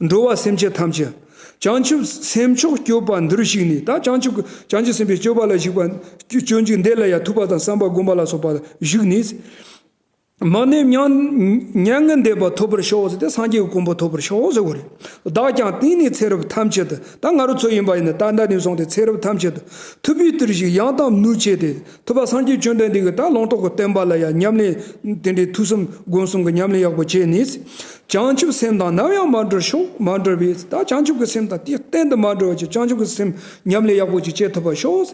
འགྲོ་བ་སེམས་ཅན་ཐམས་ཅད། བྱང་ཆུབ་སེམས་མཆོག་སྤྱོད་པ་འདིར་ཞུགས་ནས། ད་བྱང་ཆུབ་ཀྱི་བྱང་ཆུབ་སེམས་དཔའི་སྤྱོད་པ་ལ་ཞུགས་པ་སྤྱོད་འཇུག་འདི་ལ་ཡང་ཐུབ་པ་དང་བསམ་པ་སྒོམ་པ་ལ་སོགས་པ་ལ་ཞུགས་ནས། མ་ནེམ་མྱ་མྱ་ངན་འདས་པ་ཐོབ་པར་ཤོག་ཟེར་ཏེ་སངས་རྒྱས་ཀྱི་གོ་འཕང་ཐོབ་པར་ཤོག་ཟེར་བ་རེད། བདག་ཀྱང་དེང་ནས་ཚེ་རབས་ཐམས་ཅད་དུ། ད་ང་རང་ཚོ་ཡིན་པ་ཡིན་ན་ད་ལྟ་ནས་བཟུང་སྟེ་ཚེ་རབས་ཐམས་ཅད་དུ། ཐུབ་པའི་བརྟུལ་ཞུགས་ཡང་དག་ནུས་བྱས་ཏེ། ཐུབ་པ་སངས་རྒྱས་བཅོམ་ལྡན་འདས་ཀྱི་ད་ལུང་རྟོགས་ཀྱི་བསྟན་པ་ལ་ཡང་ཉམས་ལེན་དེ་འདྲའི་ཐོས་བསམ་སྒོམ་གསུམ་གྱི་ཉམས་ལེན་ཡག་པོ་བྱས་ནས། བྱང་ཆུབ་སེམས་དང་ནམ་ཡང་མ་བྲལ་ཤོག་མ་བྲལ་བའི། ད་བྱང་ཆུབ་ཀྱི་སེམས་དང་དེ་གཏན་དུ་མ་བྲལ་བ་ཅིག་བྱང་ཆུབ་ཀྱི་སེམས་ཉམས་ལེན་ཡག་པོ་ཅིག་བྱེད་ཐུབ་པར་ཤོག་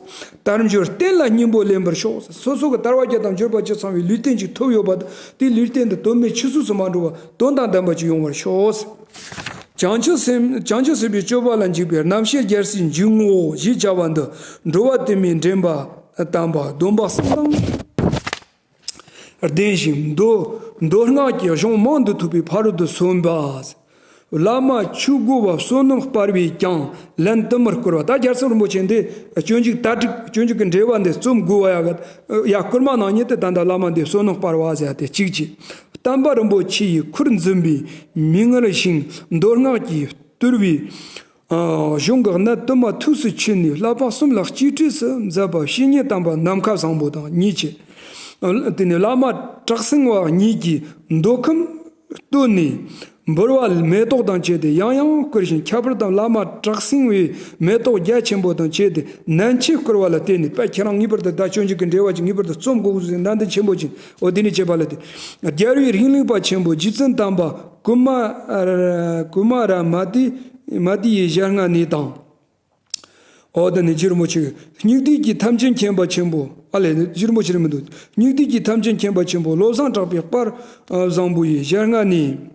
དལ་འབྱོར་རྟེན་ལ་སྙིང་པོ་ལེན་པར་ཤོག་སོ་སོ་གི་དལ་བ་བརྒྱད་དང་འབྱོར་པ་བཅུ་ཚང་བའི་ལུས་རྟེན་ཅིག་ཐོབ་ཡོད་པ་དེ་ལུས་རྟེན་དུ་དོན་མེད་ཕྱི་གསོས་སུ་མ་འགྲོ་བར་དོན་དང་ལྡན་པ་ཅིག་ཡོང་བར་ཤོག་བྱང་ཆུབ་སེམས་བྱང་ཆུབ་སེམས་དཔའི་སྤྱོད་པ་ལ་འཇུག་པའི་རྣམ་བཤད་རྒྱལ་སྲས་འཇུག་ངོགས་ཞེས་བྱ་བ་འདི་འགྲོ་བ་དུ་མའི་འདྲེན་པ་དམ་པ་སྡོམ་པ་གསུམ་དང་ལྡན་ཞིང་མདོ་མདོ་སྔགས་ཀྱི་གཞུང་མང་དུ་ཐོས་པའི་ཕ་རོལ་ཏུ་སོན་པ། བླ་མ་ཆོས་སྒོ་བ་བསོད་ནམས་སྤར་བས་ཀྱང་ལན་དུ་མར་བསྐུར་བ། ད་རྒྱལ་ཚབ་རིན་པོ་ཆེ་འདི་སྤྱོད་འཇུག་དར་ཊིཀ་སྤྱོད་འཇུག་གི་འགྲེལ་པ་འདི་རྩོམ་དགོས་པ་ཡ་གི་ཡ་བསྐུར་མ་གནང་མཁན་དེ་ད་ལྟ་བླ་མ་འདི་བསོད་ནམས་སྤར་བ་ཟེར་ཡ་དེ་གཅིག་བྱས། བསྟན་པ་རིན་པོ་ཆེ་ཡི་ཁུར་འཛིན་པའི་མིག་སྔར་ཞིང་མདོ་སྔགས་ཀྱིས་བསྟོད་པའི་གཞུང་གི་གནད་དུ་མ་ཐུགས་སུ་ཆུད་ནས་བསླབ་པ་གསུམ་ལ་གཅེས་སྤྲས་སུ་མཛད་པ་བཤེས་གཉེན་དམ་པ་ནམ་མཁའ་བཟང་པོ་དང་གཉིས་ཀྱིས། དེ་ནས་བླ་མ་བྲག་སྲིན་པ་གཉིས་ཀྱིས་མདོ་ཁམས་བསྟོད་ནས་འབུལ་བ་མེ་ཏོག་དང་བཅས་ཏེ་ཡང་ཡང་བསྐུར་ཞིང་། ཁྱད་པར་དུ་བླ་མ་བྲག་སྲིན་པའི་མེ་ཏོག་རྒྱ་ཆེན་པོ་དང་བཅས་ཏེ་ནན་ཆེ་བསྐུར་བ་ལ་བརྟེན་ནས། དཔེ་ཁྱེད་རང་ངེས་པར་དུ་ད་སྤྱོད་འཇུག་གི་འགྲེལ་པ་ཅིག་ངེས་པར་དུ་རྩོམ་དགོས་ཟེར་ནན་ཏན་ཆེན་པོ་ཅིག་འོ་དེ་ནས་བྱས་པ་ལ་བརྟེན། རྒྱལ་བའི་རིང་ལུགས་པ་ཆེན་པོ་རྗེ་བཙུན་དམ་པ་ཀུ་མ་ཀུ་མ་ར་མ་ཏི་མ་ཏི་ཡི་ཞལ་སྔ་ནས་དང་། འོ་དེ་ནས་རྗེ་རིན་པོ་ཆེ་སྙིགས་དུས་ཀྱི་ཐམས་ཅད་མཁྱེན་པ་ཆེན་པོ། ཨ་ལས་རྗེ་རིན་པོ་ཆེ་རེད་མི་འདུག་སྙིགས་དུས་ཀྱི་ཐམས་ཅད་མཁྱེན་པ་ཆེན་པོ་བློ་བཟང་གྲགས་པའི་དཔལ་བཟང་པོ་ཡི་ཞལ་སྔ་ནས།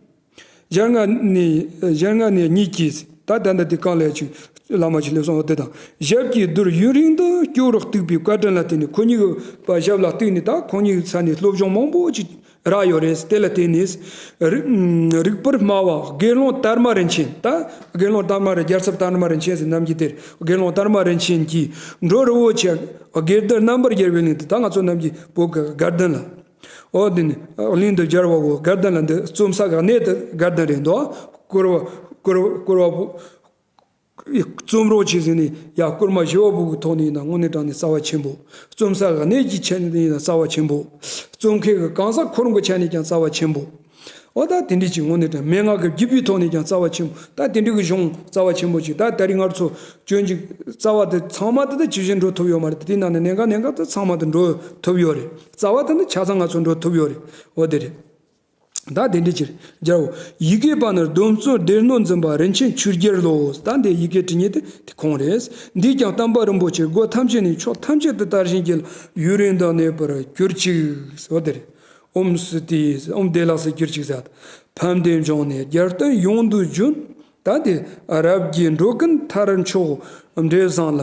ཞལ་སྔ་ནས་ཞལ་སྔ་ནས་ཉིད་ཀྱིས། ད་ད་ལྟ་དེ་གང་ལས་ཅིག་བླ་མ་ཅིག་སླེབས་སོང་། འོ་དེ་དང་ཞབས་ཀྱི་རྡུལ་ཡུན་རིང་དུ་སྐྱོ་རུ་གཏུགས་པའི་བཀའ་དྲིན་ལ་བརྟེན་ནས། ཁོ་གཉིས་ཀྱི་ཞབས་ལ་གཏུགས་ནས། ད་ཁོ་གཉིས་ཀྱི་ས་ནས་སློབ་སྦྱོང་མང་པོ་ཅིག་རག་ཡོད་རེད། དེ་ལ་བརྟེན་ནས་རིག་རིག་པར་སྨྲ་བ་དགེ་སློང་དར་མ་རིན་ཆེན། ད་དགེ་སློང་དར་མ་རིན། རྒྱལ་ཚབ་དར་མ་རིན་ཆེན་ཟེར་རྣམ་རྒྱལ་དེར། དགེ་སློང་དར་མ་རིན་ཆེན་གྱིས་འགྲོ་རི་བོ་ཆེ་དགེ་སྡིག་རྣམ་པར་རྒྱལ་བའི་གླིང་དུ། ད་ང་ཚོ་རྣམ་རྒྱལ་བོད་ཀྱི་དགའ་ལྡན་ལ། འོ་དེ་ནི་གླིང་དུ་སྦྱར་བའོ། དགའ་ལྡན་ལ་འདི་རྩོམ་ས་གི་གནས་དེ་དགའ་ལྡན་རེད་འདུག། བཀུར་བ་བཀུར་བ་བཀུར་བ་པོ། རྩོམ་རོགས་བྱེད་ཟེར་ནས་ཡ་བཀུར་མ་ཞི་བ་བོ་གི་ཐོག་ནས་ཡིན་ན་དངོས་གནས་དྲང་ནས་རྩ་བ་ཆེན་པོ། རྩོམ་ས་གི་གནས་ཀྱི་ཆ་ནས་ཡིན་ན་རྩ་བ་ཆེན་པོ། རྩོམ་མཁན་གྱི་གང་ཟག་ཁོ་རང་གི་ཆ་ནས་ཀྱང་རྩ་བ་ཆེན་པོ། འོ་ད་དེ་འདྲ་ཅིག་དངོས་གནས་དྲང་མན་ངག་གི་བརྒྱུད་པའི་ཐོག་ནས་ཀྱང་རྩ་བ་ཆེན་པོ། ད་དེ་འདྲ་གི་གཞུང་རྩ་བ་ཆེན་པོ་ཅིག། ད་ད་རིང་ང་ཚོ་སྤྱོད་འཇུག་རྩ་བ་དེ་ཚང་མ་དེ་ད་ཇི་བཞིན་འགྲོ་ཐུབ་ཡོད་མ་རེད། དེ་ནང་ནས་གནད་འགག་གནད་འགག་དེ་ཚང་མ་དེ་འགྲོ་ཐུབ་ཡོད་རེད། རྩ་བ་དེ་ནི་ཆ་ཚང་ང་ཚོ་འགྲོ་ཐུབ་ཡོད་རེད། འོ་དེ་རེད། ད་དེ་འདྲ་ཅིག་རེད། རྒྱལ་བོ། ཡི་གེ་པ་ནི་སྡོམ་བརྩོན་སྡེ་སྣོད་འཛིན་པ་རིན་ཆེན་ཆོས་རྒྱལ་ལོ། ད་འདི་ཡི་གེ་བྲིས་མཁན་དེ་དེ་ཁོང་རེད། འདིས་ཀྱང་བསྟན་པ་རིན་པོ་ཆེ་སྒོ་ཐམས་ཅད་ནས་ཕྱོགས་ཐམས་ཅད་དུ་དར་ཞིང་རྒྱས་ལ་ཡུན་རིང་དུ་གནས་པར་གྱུར་ཅིག། འོ་དེ་རེད། ཨོཾ་སྭསྟི། ཨོཾ་བདེ་ལེགས་སུ་གྱུར་ཅིག་ཟེར། ཕན་བདེ་འབྱུང་གནས་རྒྱལ་བསྟན་ཡོངས་འདུ་བརྒྱུད། ད་དེ་རབ་རྒྱས་འགྲོ་ཀུན་མཐར་མཆོག་འབྲས་བཟང་ལ།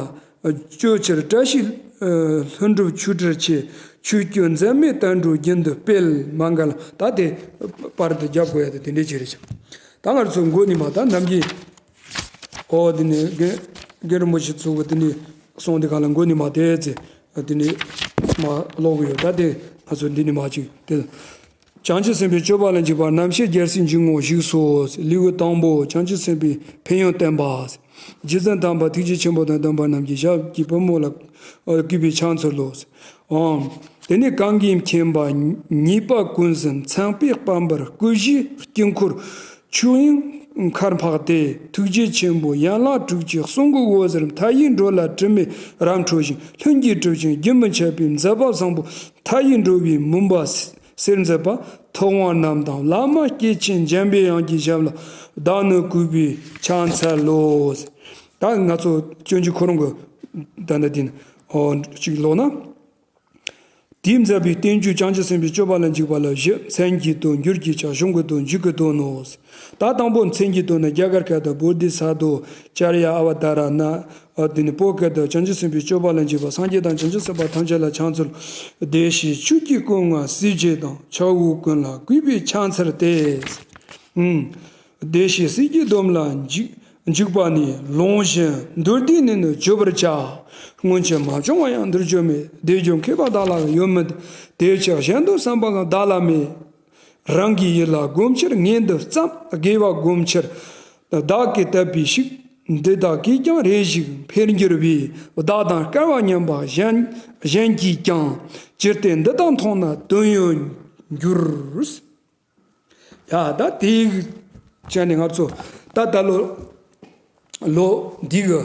སྤྱོད་ཕྱིར་བཀྲ་ཤིས་ལྷུན་གྲུབ་ཆོས་སྤྲུལ་ཆེ། ཆོས་སྐྱོང་འཛད་མེད་བསྟན་འགྲོ་རྒྱུན་དུ་སྤེལ། མ་འགལ། ད་དེ་པར་དུ་རྒྱབ་དགོས་ཡ་དེ་དེ་འདྲའི་ཅིག་རེད་ཤག། ད་ང་ཚོ་མགོ་ནས་མར་ད་རྣམ་རྒྱལ། ཨོ་དེ་ནས་རྒན་རྒན་རིན་པོ་ཆེ་ཚོ་གི་དེ་ནས་གསུང་དེ་ག་ལ་མགོ་ནས་མར་དེ་ཚེ་དེ་ནས་མར་ཀློག་གི་ཡོད། ད་དེ་ང་ཚོ་འདི་ནས་མར་ཅིག་དེ། བྱང་ཆུབ་སེམས་དཔའི་སྤྱོད་པ་ལ་འཇུག་པ། རྣམ་བཤད་རྒྱལ་སྲས་འཇུག་ངོགས་བཞུགས་སོ། ལེའུ་དང་པོ། བྱང་ཆུབ་སེམས་དཔའི་ཕན་ཡོན་བསྟན་པ། རྗེ་བཙུན་དམ་པ་ཐུགས་རྗེ་ཆེན་པོ་དང་ལྡན་པ་རྣམས་ཀྱི་ཞབས་ཀྱི་པུས་མོ་ལ་གུས་པས་ཕྱག་འཚལ་ལོ། ཨང་། དེ་ནས་གང་གིས་མཁྱེན་པ་ཉེས་པ་ཀུན་ཟད་མཚན་དཔེའི་དཔལ་འབར་སྐུ་བཞིའི་དཀྱིལ་འཁོར་ཆོས་དབྱིངས་མཁར་འཕགས་ཏེ། ཐུགས་རྗེ་ཆེན་པོ་ཡན་ལག་དྲུག་ཅུའི་གསུང་གི་འོད་ཟེར་མཐའ་ཡས་འགྲོ་ལ་དྲི་མེད་རབ་འཕྲོ་ཞིང་། ལྷུན་གྱིས་གྲུབ་ཅིང་རྒྱུན་མི་འཆད་པའི་མཛད་པ་བཟང་པོ་མཐའ་ཡས་འགྲོ་བའི་མུན་པ་སེལ་མཛད་པ། ཐུབ་དབང་རྣམས་དང་བླ་མ་སྐྱེས་ཆེན་འཇམ་པའི་དབྱངས་ཀྱི་ཞབས་ལ་བདག་ནི་གུས་པས་ཕྱག་འཚལ་ལོ། ད་ང་ཚོ་སྤྱོད་འཇུག་ཁོ་རང་གི་ད་ལྟ་འདི་ནི་ཨོ་གཅིག་ཀློག་ན། དེས་མཛད་པའི་བསྟན་བཅོས་བྱང་ཆུབ་སེམས་དཔའི་སྤྱོད་པ་ལ་འཇུག་པ་ལ་བཞི། མཚན་གྱི་དོན། འགྱུར་གྱི་ཆ། གཞུང་གི་དོན། མཇུག་གི་དོན་ནོ། ད་དང་པོ་མཚན་གྱི་དོན་ནི་རྒྱ་གར་སྐད་དུ་བོ་དྷི་ས་ཏྭ་ཨ་ཙཱརྱ་ཨ་བ་ཏཱ་ར་ན། ཨ་དེ་ནི་བོད་སྐད་དུ་བྱང་ཆུབ་སེམས་དཔའི་སྤྱོད་པ་ལ་འཇུག་པ། སངས་རྒྱས་དང་བྱང་ཆུབ་སེམས་དཔའ་ཐམས་ཅད་ལ་ཕྱག་འཚལ། བདེ་གཤེགས་ཆོས་ཀྱི་སྐུ་མངའ་གསལ་བྱེད་དང་། ཕྱག་འོས་ཀུན་ལ་གུས་པས་ཕྱག་འཚལ་ཏེ། ཨུམ། བདེ་གཤེགས་གསེར་གྱི་སྡོམ་ལ་འཇུག་འཇུག་པ་ནི། ལོང་བཞིན་མདོར་བསྡུས་ནས་ནི་བརྗོད་པར་བྱ། སྔོན་ཆད་མ་བྱུང་བ་ཡང་འདིར་བརྗོད་མེད། བདེ་སྦྱོར་མཁས་པ་བདག་ལ་ཡོད་མོད། དེ་ཕྱིར་གཞན་དུ་བསམ་པའང་བདག་ལ་མེད། རང་གི་ཡིད་ལ་སྒོམ་ཕྱིར་ངས་འདི་བརྩམས། དགེ་བ་སྒོམ་ཕྱིར་བདག་གིས་དད་པའི་ཤུགས། འདི་དག་གིས་ཀྱང་རེ་ཞིག་འཕེལ་འགྱུར་བའི། བདག་དང་སྐལ་བ་མཉམ་པ་གཞན་གཞན་གྱིས་ཀྱང་། ཅི་སྟེ་འདི་དག་མཐོང་ན་དོན་ཡོད་འགྱུར། ཡ་ད་དེའི་ཆ་ནས་ང་ཚོ་ད་ད་ལོ་ལོ་འདི་གི་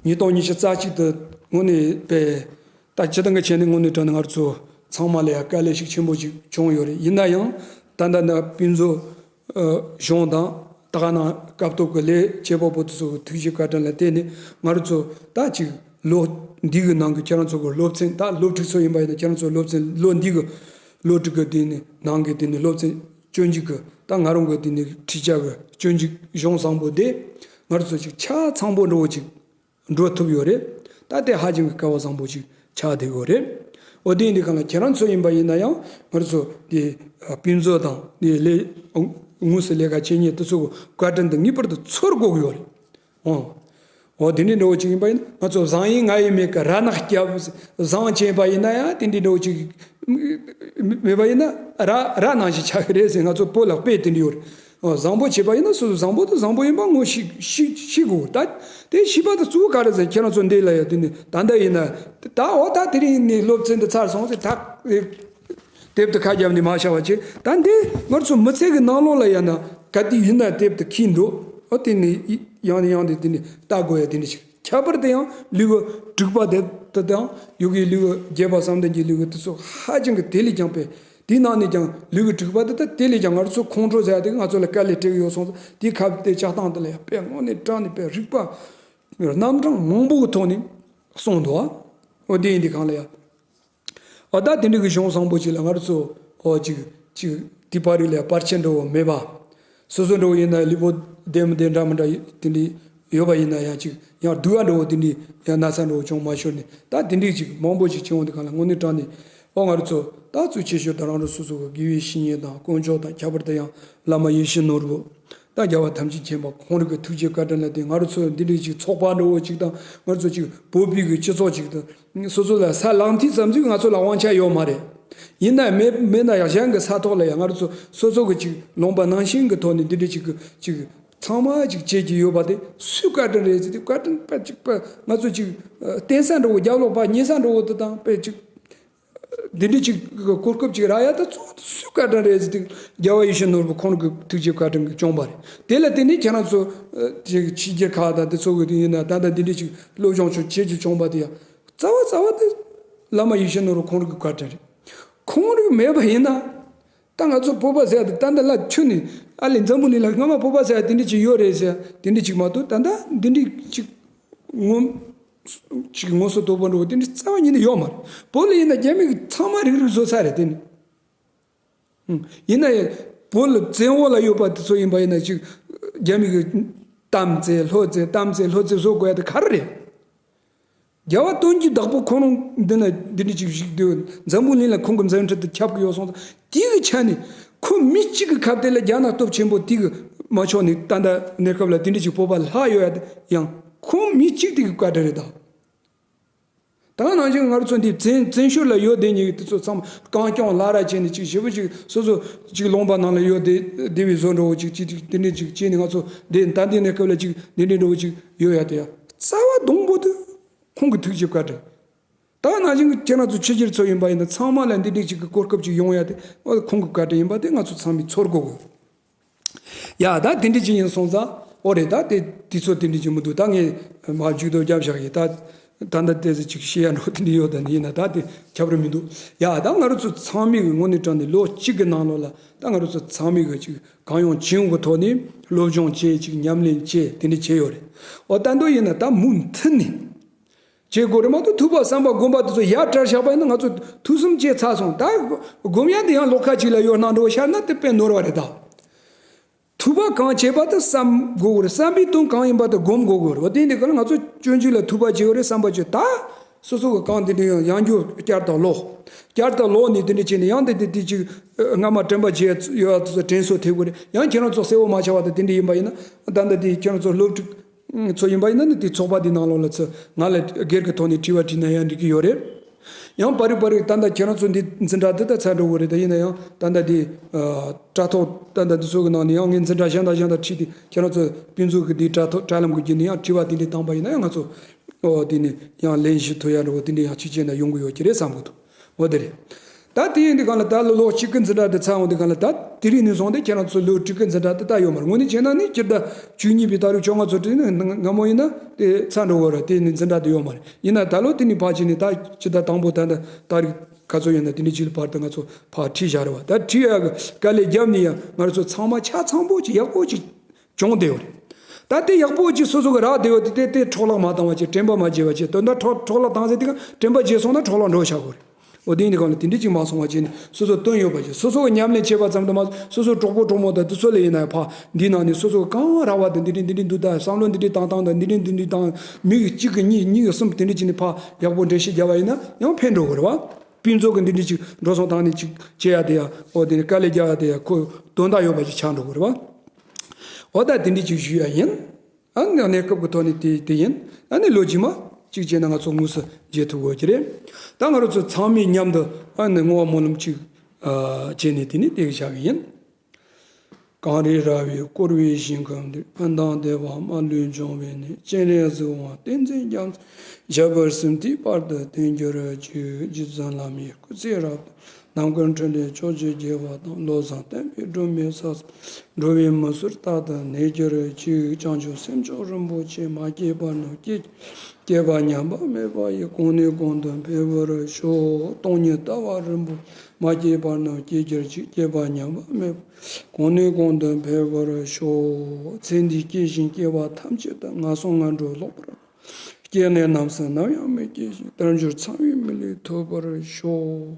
ཉིས་སྟོང་ཉི་ཤུ་རྩ་གཅིག་ཏུ་དངོས་གནས་པའི་ད་སྤྱི་བཏང་གི་ཆ་ནས་དངོས་གནས་དྲང་གནས་ང་ཚོ་ཚང་མ་ལ་ཡང་དཀའ་ལས་ཤུགས་ཆེན་པོ་ཅིག་བྱུང་ཡོད་རེད། ཡིན་ན་ཡང་ད་ལྟ་ན་ཕུན་ཚོགས་གཞུང་དང་ད་ག་ནང་སྐབས་ཐོག་གི་ལས་བྱེད་པ་པོ་དེ་ཚོ་གི་ཐུགས་རྗེ་བཀའ་དྲིན་ལ་བརྟེན་ནས་ང་རང་ཚོ་ད་ཅིག་ལོ་འདི་གི་ནང་གི་ཁྱེད་རང་ཚོ་གི་སློབ་ཚན། ད་སློབ་ཕྲུག་ཚོ་ཡིན་པ་ཡིན་ན་ཁྱེད་རང་ཚོ་སློབ་ཚན་ལོ་འདི་གི་སློབ་ཕྲུག་གི་དེ་ནི་ནང་གི་དེ་ནི་སློབ་ཚན་སྤྱོད་འཇུག་གི་ད་ང་རང་གི་དེ་ནི་ཁྲིད་བྱ་གི་སྤྱོད་འཇུག་གཞུང་བཟང་པོ་དེ་ང་རང་ཚོ་ཅིག་ཆ་ཚང་པོ་འགྲོ་བོ་ཅིག་འགྲོ་ཐུབ་ཡོད་རེད། ད་དེ་ཧ་ཅང་གི་སྐལ་བ་བཟང་པོ་ཅིག་ཆགས་བསྡད་ཡོད་རེད། འོ་དེ་ཡིན་དུས་གང་ལ་ཁྱེད་རང་ཚོ་ཡིན་པ་ཡིན་ན་ཡང་ང་རང་ཚོ་དེ་ཕུན་ཚོགས་དང་དེ་ལས་དངོས་སུ་ལས་ཀ་བྱེད་མཁན་དེ་ཚོ་གི་བཀའ་དྲིན་དེ་ངེས་པར་དུ་ཚོར་དགོས་ཀྱི་ཡོད་རེད། ཨོ། འོ་དེ་འདྲའི་འདྲ་བོ་ཅིག་ཡིན་པ་ཡིན་ན་ང་ཚོ་བཟང་ཡིན་ང་ཡིན་མེད་ཀྱི་ར་ནག་སྐྱབས་བཟང་བྱས་པ་ཡིན་ན་ཡང་དེ་འདྲའི་འདྲ་བོ་ཅིག་མེད་པ་ཡིན་ན་ར་ར་ནང་བཞིན་ཆགས་ཀྱི་རེད་ཟེར། ང་ཚོ་བོད་ལ་དཔེ་དེ་འདྲ་ཡོད་རེད། འོ་བཟང་པོ་བྱས་པ་ཡིན་ན་སོ་སོ་བཟང་པོ་དང་བཟང་པོ་ཡིན་པ་ངོ་ཤེས་ཤེས་ཤེས་དགོས། ད་དེ་ཤེས་པ་དང་གཙོ་བོ་ག་རེ་ཟེར་ཁྱེད་རང་ཚོ་འདི་ལ་ཡ་དེ་ནི་ད་ལྟ་ཡིན་ན་ད་འོ་ད་དེ་རིང་ནས་སློབ་ཚན་འདི་ཚར་སོང་ཟེར་ད། དེབ་དེ་ཁ་བརྒྱབ་ནས་མ་བཞག་པ་བྱས། ད་འདི་ང་ཚོ་མི་ཚེ་གི་ནང་ལོགས་ལ་ཡང་ན་ག་དུས་ཡིན་ན་དེབ་དེ་འཁྱེར་འགྲོ། ཨོ་དེ་ནས་ཡང་ནས་ཡང་དུ་དེ་ནས་ལྟ་དགོས་ཡ་དེ་འདྲ་ཞིག། ཁྱད་པར་དུ་ཡང་ལེའུ་དྲུག་པ་དེ་དེ་དང་ཡོ་གའི་ལེའུ་བརྒྱད་པ་བསམ་གཏན་གྱི་ལེའུ་དེ་ཚོ་ཧ་ཅང་གི་དེ་ལས་ཀྱང་དཔེ། དེའི་ནང་ནས་ཀྱང་ལེའུ་དྲུག་པ་དེ་ད་དེ་ལས་ཀྱང་ང་ཚོ་ཁོང་ཁྲོ་ཟ་ཡ་དེ་ང་ཚོ་ལ་དཀའ་ལས་སྤྲད་ཡོད་སོང་ཙང་དེའི་ཁ་དེ་ལྕགས་སྟངས་དེ་ལ་ཡང་དཔེ་དངོས་གནས་དྲང་ནས་དཔེ་རིག་པ་རྣམ་གྲངས་མང་པོ་གི་ཐོག་ནས་གསུངས་འདུག། ཨོ་དེ་ཡིན་དུས་གང་ལ་ཡང་། ཨོ་ད་དེ་འདྲ་གི་གཞུང་བཟང་པོ་ཅིག་ལ་ང་རང་ཚོ་ཨོ་ཅིག་ཅིག་དེ་བར་རིགས་ལ་བར་ཆད་འགྲོ་བ་མེད་པ། སོ་སོ་འགྲོ་བ་ཡིན་ན་ལུས་པོ་བདེ་མི་བདེ་འདྲ་མི་འདྲ་དེ་འདྲའི་ ཡོད་པ་ཡིན་ན་ཡང་ཅིག་ཡང་སྡུག་པ་འདྲ་བོ་དེ་འདྲའི་ཡང་ན་ཚ་འདྲ་བོ་བྱུང་མ་ཤོར་ནས། ད་དེ་འདྲའི་ཅིག་མང་པོ་ཅིག་བྱུང་བ་དེ་གང་ལ་དངོས་གནས་དྲང་ནས་ཨོ་ང་རང་ཚོ་ད་གཙོ་ཆེ་ཤོས་དང་རང་རང་སོ་སོ་གི་དགེ་བའི་བཤེས་གཉེན་དང་དཀོན་མཆོག་དང་ཁྱད་པར་དུ་ཡང་བླ་མ་ཡིད་བཞིན་ནོར་བུ་དང་རྒྱལ་བ་ཐམས་ཅད་མཁྱེན་པ་ཁོང་རང་གི་ཐུགས་རྗེ་བཀའ་དྲིན་ལ་བརྟེན་ང་རང་ཚོ་འདི་འདྲའི་ཅིག་ཚོགས་པ་འདྲ་བོ་ཅིག་དང་ང་རང་ཚོ་ཅིག་བོད་པའི་གི་སྤྱི་ཚོགས་ཅིག་དང་སོ་སོ་ལ་ས་ལག་མཐིལ་ཙམ་ཅིག་ང་ཚོ་ལ་དབང་ཆ་ཡོད་མ་རེད། ཡིན་ན་མེད་མེད་ན་ཡང་གཞན་གྱི་ས་ཐོག་ལ་ཡང་ང་རང་ཚོ་སོ་སོ་གི་ཅིག་ལུང་པ་ནང་བཞིན་གྱི་ཐོག་ནས་འདི་འདྲའི་ཅིག་གི་ཅིག་ཚང་མ་ཅིག་བྱེད་ཀྱི་ཡོད་པ་དེ་སུའི་བཀའ་དྲིན་རེད་ཟེར་དུས། བཀའ་དྲིན་པ་ཅིག་པ་ང་ཚོ་ཅིག་བསྟེན་ས་འདྲ་བོ་རྒྱབ་ལོགས་པ་ཉེ་ས་འདྲ་བོ་དེ་དང་པས་ཅིག་འདི་འདྲའི་ཅིག་གོ་སྐབས་ཅིག་རག་ཡ་ད་གཙོ་བོ་དེ་སུའི་བཀའ་དྲིན་རེད་ཟེར་དུས། རྒྱལ་བ་ཡིད་བཞིན་ནོར་བུ་ཁོང་གི་ཐུགས་རྗེ་བཀའ་དྲིན་གྱིས་བྱུང་བ་རེད། དེ་ལ་བརྟེན་ནས་ཁྱེད་རང་ཚོ་ཅིག་ཕྱི་རྒྱལ་ཁག་དང་དེ་ཚོ་གི་དེ་ཡིན་ན་ད་ལྟ་འདི་འདྲའི་ཅིག་སློབ་སྦྱོང་ཆོག་བྱེད་རྒྱུ་བྱུང་བ་དེ་ཡང་རྩ་བ་རྩ་བ་དེ་བླ་མ་ཡིད་བཞིན་ནོར་བུ་ཁོང་གི་བཀའ་དྲིན་རེད། ཁོང་རང་མེད་པ་ཡིན་ན། ད་ང་ཚོ་བོད་པ་ཟེར་ཡ་དེ་ད་ལྟ་ལ་ཁྱོད་ནི་ཨ་ལེ་འཛམ་བུ་གླིང་ལ་སྔ་མ་བོད་པ་ཟེར་ཡ་དེ་འདྲ་ཅིག་ཡོད་རེད་ཟེར་ཡ་དེ་འདྲ་ཅིག་མ་གཏོགས་ད་ལྟ་འདི་འདྲ་ཅིག་ངོ་ཅིག་ངོ་སོ་དོད་པོ་འགྲོ་བ་དེ་འདྲ་རྩ་བ་ཉིད་ནས་ཡོད་མ་རེད། བོད་ལ་ཡིན་ན་རྒྱ་མི་གི་ཚང་མ་རིག་རིག་བཟོ་ས་རེད་དེ་ནི། ཨང་། ཡིན་ན་ཡང་བོད་ལ་བཙན་འོག་ལ་ཡོད་པ་དེ་ཚོ་ཡིན་པ་ཡིན་ན་ཅིག་རྒྱ་མི་གི་གཏམ་བཙལ་ལྷོད་བཙལ་གཏམ་བཙལ་ལྷོད་བཙལ་བཟོ་དགོས་ཡ་དེ་ག་རེ་རེད། རྒྱལ་བ་དོན་གྱི་བདག་པོ་ཁོ་རང་འདི་ན་འདི་འདྲ་ཅིག་བཞུགས་སྡོད། འཛམ་བུ་གླིང་ལ་ཁོང་གི་མཛད་འཕྲིན་དེ་ཁྱབ་ཀྱི་ཡོད་སོང་ཙང་དེ་གི་ཆ་ནས་ཁོ་མི་གཅིག་གི་ཁ་གཏད་ལ་རྒྱ་ནག་སྟོབས་ཆེན་པོ་དེ་གི་མ་ཕྱོགས་ནས་ད་ལྟ་གནས་སྐབས་ལ་དེ་འདྲ་ཅིག་བོད་པ་ལྷག་ཡོད་ཡ་དེ་ཡང་ཁོ་མི་གཅིག་དེ་གི་བཀའ་དྲིན་རེད་ད། ད་ནང་བཞིན་ང་ཚོ་འདི་བཙན་བཙན་བྱོལ་ལ་ཡོད་བསྡད་མཁན་གྱི་དེ་ཚོ་ཚང་མ་རྐང་སྐྱོང་ལ་ར་བྱས་ནས་ཅིག་ཞེ་པོ་ཅིག་སོ་སོ་ཅིག་ལུང་པ་ནང་ལ་ཡོད་བསྡད་བསྡད་པའི་བཟོ་འདྲ་བོ་ཅིག་ཅིག་ཅིག་དེ་འདྲ་ཅིག་བྱས་ནས་ང་ཚོ་འདི་ད་འདི་གནས་སྐབས་ལ་ཅིག་འདི་འདྲ་འདྲ་བོ་ཅིག་ཡོད་ཡ་དེ་ཡ་རྩ་བ་དང་པོ་དེ་ཁོང་གི་ཐུགས་རྗེ་བཀའ་དྲིན། ད་ནང་བཞིན་ཁྱེད་རང་ཚོ་ཕྱི་རྒྱལ་ཚོ་ཡིན་པ་ཡིན་ན་ཚང་མ་ལ་འདི་འདྲ་ཅིག་གི་གོ་སྐབས་ཅིག་ཡོང་ཡ་དེ་ཁོང་གི་བཀའ་དྲིན་ཡིན་པ་དེ་ང་ཚོ་ཚང་མས་ཚོར་དགོས་གོ། ཡ་ད་དེ་འདྲ་ཅིག་ཡིན་སོང་ཙང་ཨོ་རེད། ད་དེ་དུས་ཚོད་དེ་འདྲ་ཅིག་མི་འདུག་ད་ངས་མ་མཇུག་སྡོམ་རྒྱབ་བཞག་ཡིན། ད་ད་ལྟ་དེ་ཚོ་ཅིག་བཤད་ཡ་འགྲོ་དེ་འདྲ་ཡོད། ད་ནི་ཡིན་ན་ད་དེ་ཁྱབ་རེ་མི་འདུག་ཡ་ད་ང་རང་ཚོ་ཚང་མས་དངོས་གནས་དྲང་ནས་ལོ་གཅིག་གི་ནང་ལོགས་ལ་ད་ང་རང་ཚོ་ཚང་མས་གི་ཅིག་གང་ཡོང་ཅི་ཡོང་གི་ཐོག་ནས་སློབ་སྦྱོང་བྱས་ཅིག་ཉམས་ལེན་བྱས་དེ་འདྲ་བྱས་ཡོད་རེད། ཨོ་ད་མདོ་ཡིན་ན་ད་མུ་མཐུད་ནས། བྱེད་དགོས་རེད་མ་གཏོགས་ཐུབ་པ་བསམ་པ་སྒོམ་པ་དེ་ཚོ་ཡར་བྲལ་བཞག་པ་ཡིན་ན་ང་ཚོ་ཐུགས་བསམ་བཅད་ཚར་སོང་། ད་སྒོམ་ཡ་དེ་ཡང་ལོགས་ཁ་ཅིག་ལ་ཡོད་སྣང་འགྲོ་ཤར་ན་དེ་དཔེ་ནོར་བ་རེད་ད། ཐུབ་པ་གང་བྱེད་པ་དེ་བསམ་དགོས་རེད། བསམ་པའི་དོན་གང་ཡིན་པ་དེ་སྒོམ་དགོས་དགོས་རེད་བ། དེ་འདི་ག་ལ་ང་ཚོ་སྤྱོད་འཇུག་ལ་ཐུབ་པ་བྱེད་དགོས་རེད་བསམ་པ་བྱེད་ད། སོ་སོ་གི་གང་དེ་འདྲ་ཡང་ཡང་རྒྱུ་བསྐྱར་དང་ལོག་བསྐྱར་དང་ལོག་ནས་དེ་འདྲ་བྱས་ནས་ཡང་དེ་དེ་དེ་ཅིག་སྔ་མ་དྲན་པ་བརྗེད་ཡོད་པ་དེ་ཚོ་དྲན་གསོ་ཐེབས་དགོས་རེད། ཡང་ཁྱེད་རང་ཚོ་གསལ་བོ་མ་ཆགས་པ་དེ་དེ་འདྲ་ཡིན་པ་ཡིན་ན་ད་ལྟ་དེ་ཁྱེད་རང་ཚོ་སློབ་ཕྲུག་ཚོ་ཡིན་པ་ཡིན་ན་ནི་དེ་ཚོགས་པ་དེ་ནང་ལོགས་ལ་ཚུར་ང་ལ་སྒེར་གྱི་ཐོག་ནས་དྲི་བ་དྲིས་ན་ཡང་འགྲིག་གི་ཡོད་རེད། ཡང་པ་རིག་པ་རིག་ད་ལྟ་ཁྱེད་རང་ཚོ་འདི་འཛིན་གྲྭ་འདི་ལྟ་ཚར་འགྲོ་གི་རེད། ད་ཡིན་ན་ཡང་ད་ལྟ་འདི་དྲ་ཐོག་ད་ལྟ་འདི་ཚོ་གི་ནང་ནས་ཡང་ངས་འཛིན་གྲྭ་གཞན་དང་གཞན་དང་ཁྲིད་དེ་ཁྱེད་རང་ཚོ་སྤུན་ཚོགས་ཀྱི་འདི་དྲ་ཐོག་དྲ་ལམ་གྱི་བརྒྱུད་ནས་ཡང་དྲི་བ་དེ་འདྲ་བཏང་པ་ཡིན་ན་ཡང་ང་ཚོ་ཨོ་དེ་ནས་ཡང་ལན་ཞིག་ཐོབ་ཡ་འགྲོ་བ་དེ་འདྲ་ཡང་ཕྱི་རྒྱལ་ནས་ཡོང་གི་ཡོད་ཀྱི་རེད་བསམ་གི་འདུག་འོ་དེ་རེད། ད་དེ་ཡིན་དུས་གང་ལ་ད་ལོ་ལོ་གཅིག་གི་འཛིན་གྲྭ་དེ་ཚར་འོང་དུས་གང་ལ་ད་དེ་རིང་ནས་བཟུང་སྟེ་ཁྱེད་རང་ཚོ་ལོ་དྲུག་གི་འཛིན་གྲྭ་དེ་ད་ཡོད་མ་རེད། དངོས་གནས་བྱས་ན་ནི་སྤྱིར་ད་བཅུ་གཉིས་པའི་ད་རུང་བཅོ་ལྔ་ཚོ་དྲིས་ནས་སྔ་མོ་ཡིན་ན་དེ་ཚར་འགྲོ་གི་རེད། དེ་ནི་འཛིན་གྲྭ་དེ་ཡོད་མ་རེད། ཡིན་ན་ད་ལོ་དེ་ནས་ཕར་ཕྱིན་ནས་ད་སྤྱིར་ད་དང་པོ་ད་ད་ད་རིང་ག་ཚོད་ཡོད་ན་དེ་འདྲའི་ཅིག་ལ་བར་དུ་ང་ཚོ་ཕར་ཁྲིད་བཞག་རེད་བ། ད་ཁྲིད་ཡག་གི་དཀའ་ལས་བརྒྱབ་ནས་ཡང་ང་ཚོ་ཚང་མ་ཆ་ཚང་པོ་ཅིག་ཡག་པོ་ཅིག་བྱུང་བསྡད་ཡོད་རེད། ད་དེ་ཡག་པོ་ཅིག་སོ་སོ་གི་རག་བསྡད་ཡོད་དེ་དེ་དེ་འཕྲོ་བརླག་མ་བཏང་བ་བྱས། དྲན་པ་མ་བརྗེད་པ་བྱས། དོན་དག་འཕྲོ་འཕྲོ་བརླག་བཏང་ཟེར་དེ་ག་དྲན་པ་བརྗེད་སོང་ན་འཕྲོ་བརླག་འགྲོ་བྱ་དགོས་རེད། འོ་དེ་ཡིན་དུས་གང་ལ་དེ་འདྲ་ཅིག་མ་སོང་བ་བྱས་ནས་སོ་སོ་དོན་ཡོད་པ་བྱས། སོ་སོ་གི་ཉམས་ལེན་བྱས་པ་ཙམ་དུ་མ་སོ་སོ་གྲོགས་པོ་གྲོགས་མོ་དང་དེ་ཚོ་ལ་ཡིན་ན་ཡང་ཕར་འདི་ནང་ནས་སོ་སོ་གང་རག་པ་དེ་འདི་འདྲ་འདི་འདྲ་འདུག་ད་བསམ་བློ་འདི་འདྲ་བཏང་སྟངས་དང་འདི་འདྲ་འདི་འདྲ་བཏང་མི་གི་གཅིག་གི་གཉིས་གཉིས་གི་གསུམ་དེ་འདྲ་བྱས་ནས་ཕར་ཡག་པོ་འགྲེལ་བཤད་བརྒྱབ་པ་ཡིན་ན་ཡང་ཕན་འགྲོ་གི་རེད་བ། སྤུན་ཚོགས་ཀྱི་འདི་འདྲ་ཅིག་འགྲོ་སོང་བཏང་ནས་ཅིག་བྱེད་ཡ་དེ་ཡང་ཨོ་དེ་ནི་དཀའ་ལས་རྒྱག་ཡ་དེ་ཡང་ཁོ་དོན་དག་ཡོད་པ་ཅིག་ཆགས་འགྲོ་གི་རེད་བ། ཨོ་ད་དེ་འདྲ་ཅིག་ཞུ་ཡ་ཡིན། ཨ་ནི་གནས་སྐབས་ཀྱི་ཐོག་ནས་དེ་དེ་ཡིན། ཨ་ནི་ལོ་རྗེས་མ་གཅིག་བྱས་ན་ང་ཚོ་དངོས་སུ་མཇལ་ཐུབ་དགོས་ཀྱི་རེད། ད་ང་རང་ཚོ་ཚང་མས་མཉམ་དུ་ཨ་ནི་བསྔོ་བ་སྨོན་ལམ་ཅིག་ཨ་བྱས་ནས་དེ་ནི་དེ་གི་བཞག་གི་ཡིན། གངས་རི་ར་བས་བསྐོར་བའི་ཞིང་ཁམས་འདིར། ཕན་དང་བདེ་བ་མ་ལུས་འབྱུང་བའི་གནས། སྤྱན་རས་གཟིགས་དབང་བསྟན་འཛིན་རྒྱ་མཚོ། ཞབས་པད་སྲིད་མཐའི་བར་དུ་བརྟན་གྱུར་ཅིག་རྗེ་བཙུན་བླ་མའི་སྐུ་ཚེ་རབ་ཏུ། ནམ་མཁའི་འཕྲིན་ལས་ཕྱོགས་བཅུར་རྒྱས་པ་དང་། བློ་བཟང་བསྟན་པས་སྒྲོན་མེ་ས་གསུམ། འགྲོ་བའི་མི་སེར་རྟག་ཏུ་གནས་གྱུར་ཅིག་བྱང་ཆུབ་སེམས་མཆོག་རིན་པོ་ཆེ་མ་སྐྱེས་པ་རྣམས་སྐྱེ། སྐྱེས་པ་ཉམས་པ་མེད་པ་ཡི། གོང་ནས་གོང་དུ་འཕེལ་བར་ཤོག་སྟོང་ཉིད་ལྟ་བ་རིན་པོ་ཆེ་མ་སྐྱེས་པ་རྣམས་སྐྱེ་གྱུར་ཅིག་སྐྱེས་པ་ཉམས་པ་མེད་པ། གོང་ནས་གོང་དུ་འཕེལ་བར་ཤོག་ཚེ་འདིའི་སྐྱེ་ཞིང་སྐྱེ་བ་ཐམས་ཅད་དུ་ངན་སོང་ངན་འགྲོར་ལོག་པར། སྐྱེས་ནས་ནམ་ཟད་ནམ་ཡང་མི་སྐྱེ་ཞིང་། དལ་འབྱོར་ཚང་བའི་མི་ལུས་ཐོབ་པར་ཤོག་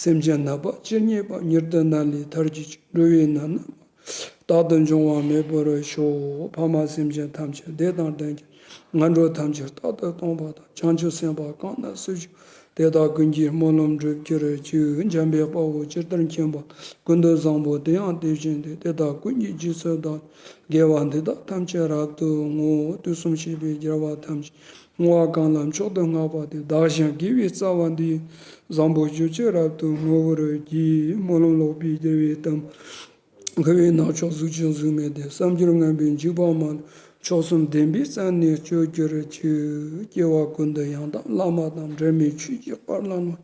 སེམས་ཅན་ནད་པ་ཇི་སྙེད་པ། མྱུར་དུ་ནད་ལས་ཐར་གྱུར་ཅིག་འགྲོ་བའི་ནད་རྣམས་ རྟག་ཏུ་འབྱུང་བ་མེད་པར་ཤོག །ཕ་མ་སེམས་ཅན་ཐམས་ཅད་བདེ་དང་ལྡན་ཅིང་། ངན་འགྲོ་ཐམས་ཅད་རྟག་ཏུ་སྟོངས་པ་དང་། བྱང་ཆུབ་སེམས་དཔའ་གང་རྣམས་སུ་ཞིག །དེ་དག་ཀུན་གྱི་སྨོན་ལམ་འགྲུབ་གྱུར་ཅིག །འཇམ་དཔལ་དཔའ་བོས་ཇི་ལྟར་མཁྱེན་པ། ཀུན་ཏུ་བཟང་པོ་དེ་ཡང་དེ་བཞིན་ཏེ། དེ་དག་ཀུན་གྱི་རྗེས་སུ་བདག །དགེ་བ་འདི་དག་ཐམས་ཅད་རབ་ཏུ་བསྔོ། དུས་གསུམ་གཤེགས་པའི་རྒྱལ་བ་ཐམས་ཅད། བསྔོ་བ་གང་ལ་མཆོག་ཏུ་བསྔགས་པ་དེས། བདག་གཞན་དགེ་བའི་རྩ་བ་འདི་ཡིས། བཟང་པོ་སྤྱོད་ཕྱིར་རབ་ཏུ་བསྔོ་བར་བགྱི། སྨོན་ལམ་ལོག་པའི་རྒྱལ་བའི་གཏམ། མཁས་པའི་རྣམ་གཅོག་གཟུགས་ཅན་གཟུགས་མེད་དེ། བསམ་སྦྱོར་ངན་པའི་འཇིགས་པ་མ་ལུས། མཆོག་གསུམ་བདེན་པའི་རྩ་ནས་སྤྱོད་གྱུར་ཅིག །སྐྱེ་བ་ཀུན་ཏུ་ཡང་དག་བླ་མ་དང་། འབྲལ་མེད་ཆོས་ཀྱི་དཔལ་ལ་ལོངས།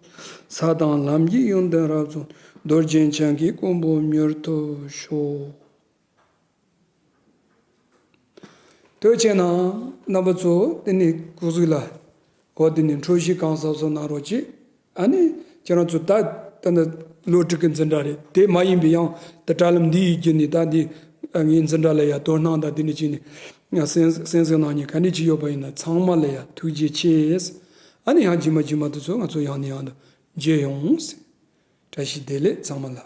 ས་དང་ལམ་གྱི་ཡོན་ཏན་རབ་རྫོགས། རྡོ་རྗེ་འཆང་གི་གོ་འཕང་མྱུར་ཐོབ་ཤོག །དེ་བྱས་ན་རྣམ་པ་ཚོ་དེ་ནས་སྐུ་གཟུགས་ལ་འོ་དེ་ནས་འཕྲོད་བཞེས་གང་ཟབ་ཟབ་གནང་རོགས་གྱིས། ཨ་ནི་ཁྱེད་རང་ཚོ་ད་ད་ནི་ལོ་དྲུག་གི་འཛིན་གྲྭ་རེད། དེ་མ་ཡིན་པའི་ཡང་ད་དྲ་ལམ་འདི་ཡི་བརྒྱུད་ནས་ད་འདི་ངའི་འཛིན་གྲྭ་ལ་ཡ་དོ་སྣང་དང་དེ་ནས་བྱས་ནས་གསན་གསན་གཟིགས་གནང་མཁན་ག་འདྲ་ཅིག་ཡོད་པ་ཡིན་ན་ཚང་མ་ལ་ཡ་ཐུགས་རྗེ་ཆེ། ཨ་ནི་ཡང་རྗེས་མ་རྗེས་མ་དེ་ཚོ་ང་ཚོ་ཡང་ནས་ཡང་དུ་མཇལ་ཡོང་། བཀྲ་ཤིས་བདེ་ལེགས་ཚང་མ་ལ།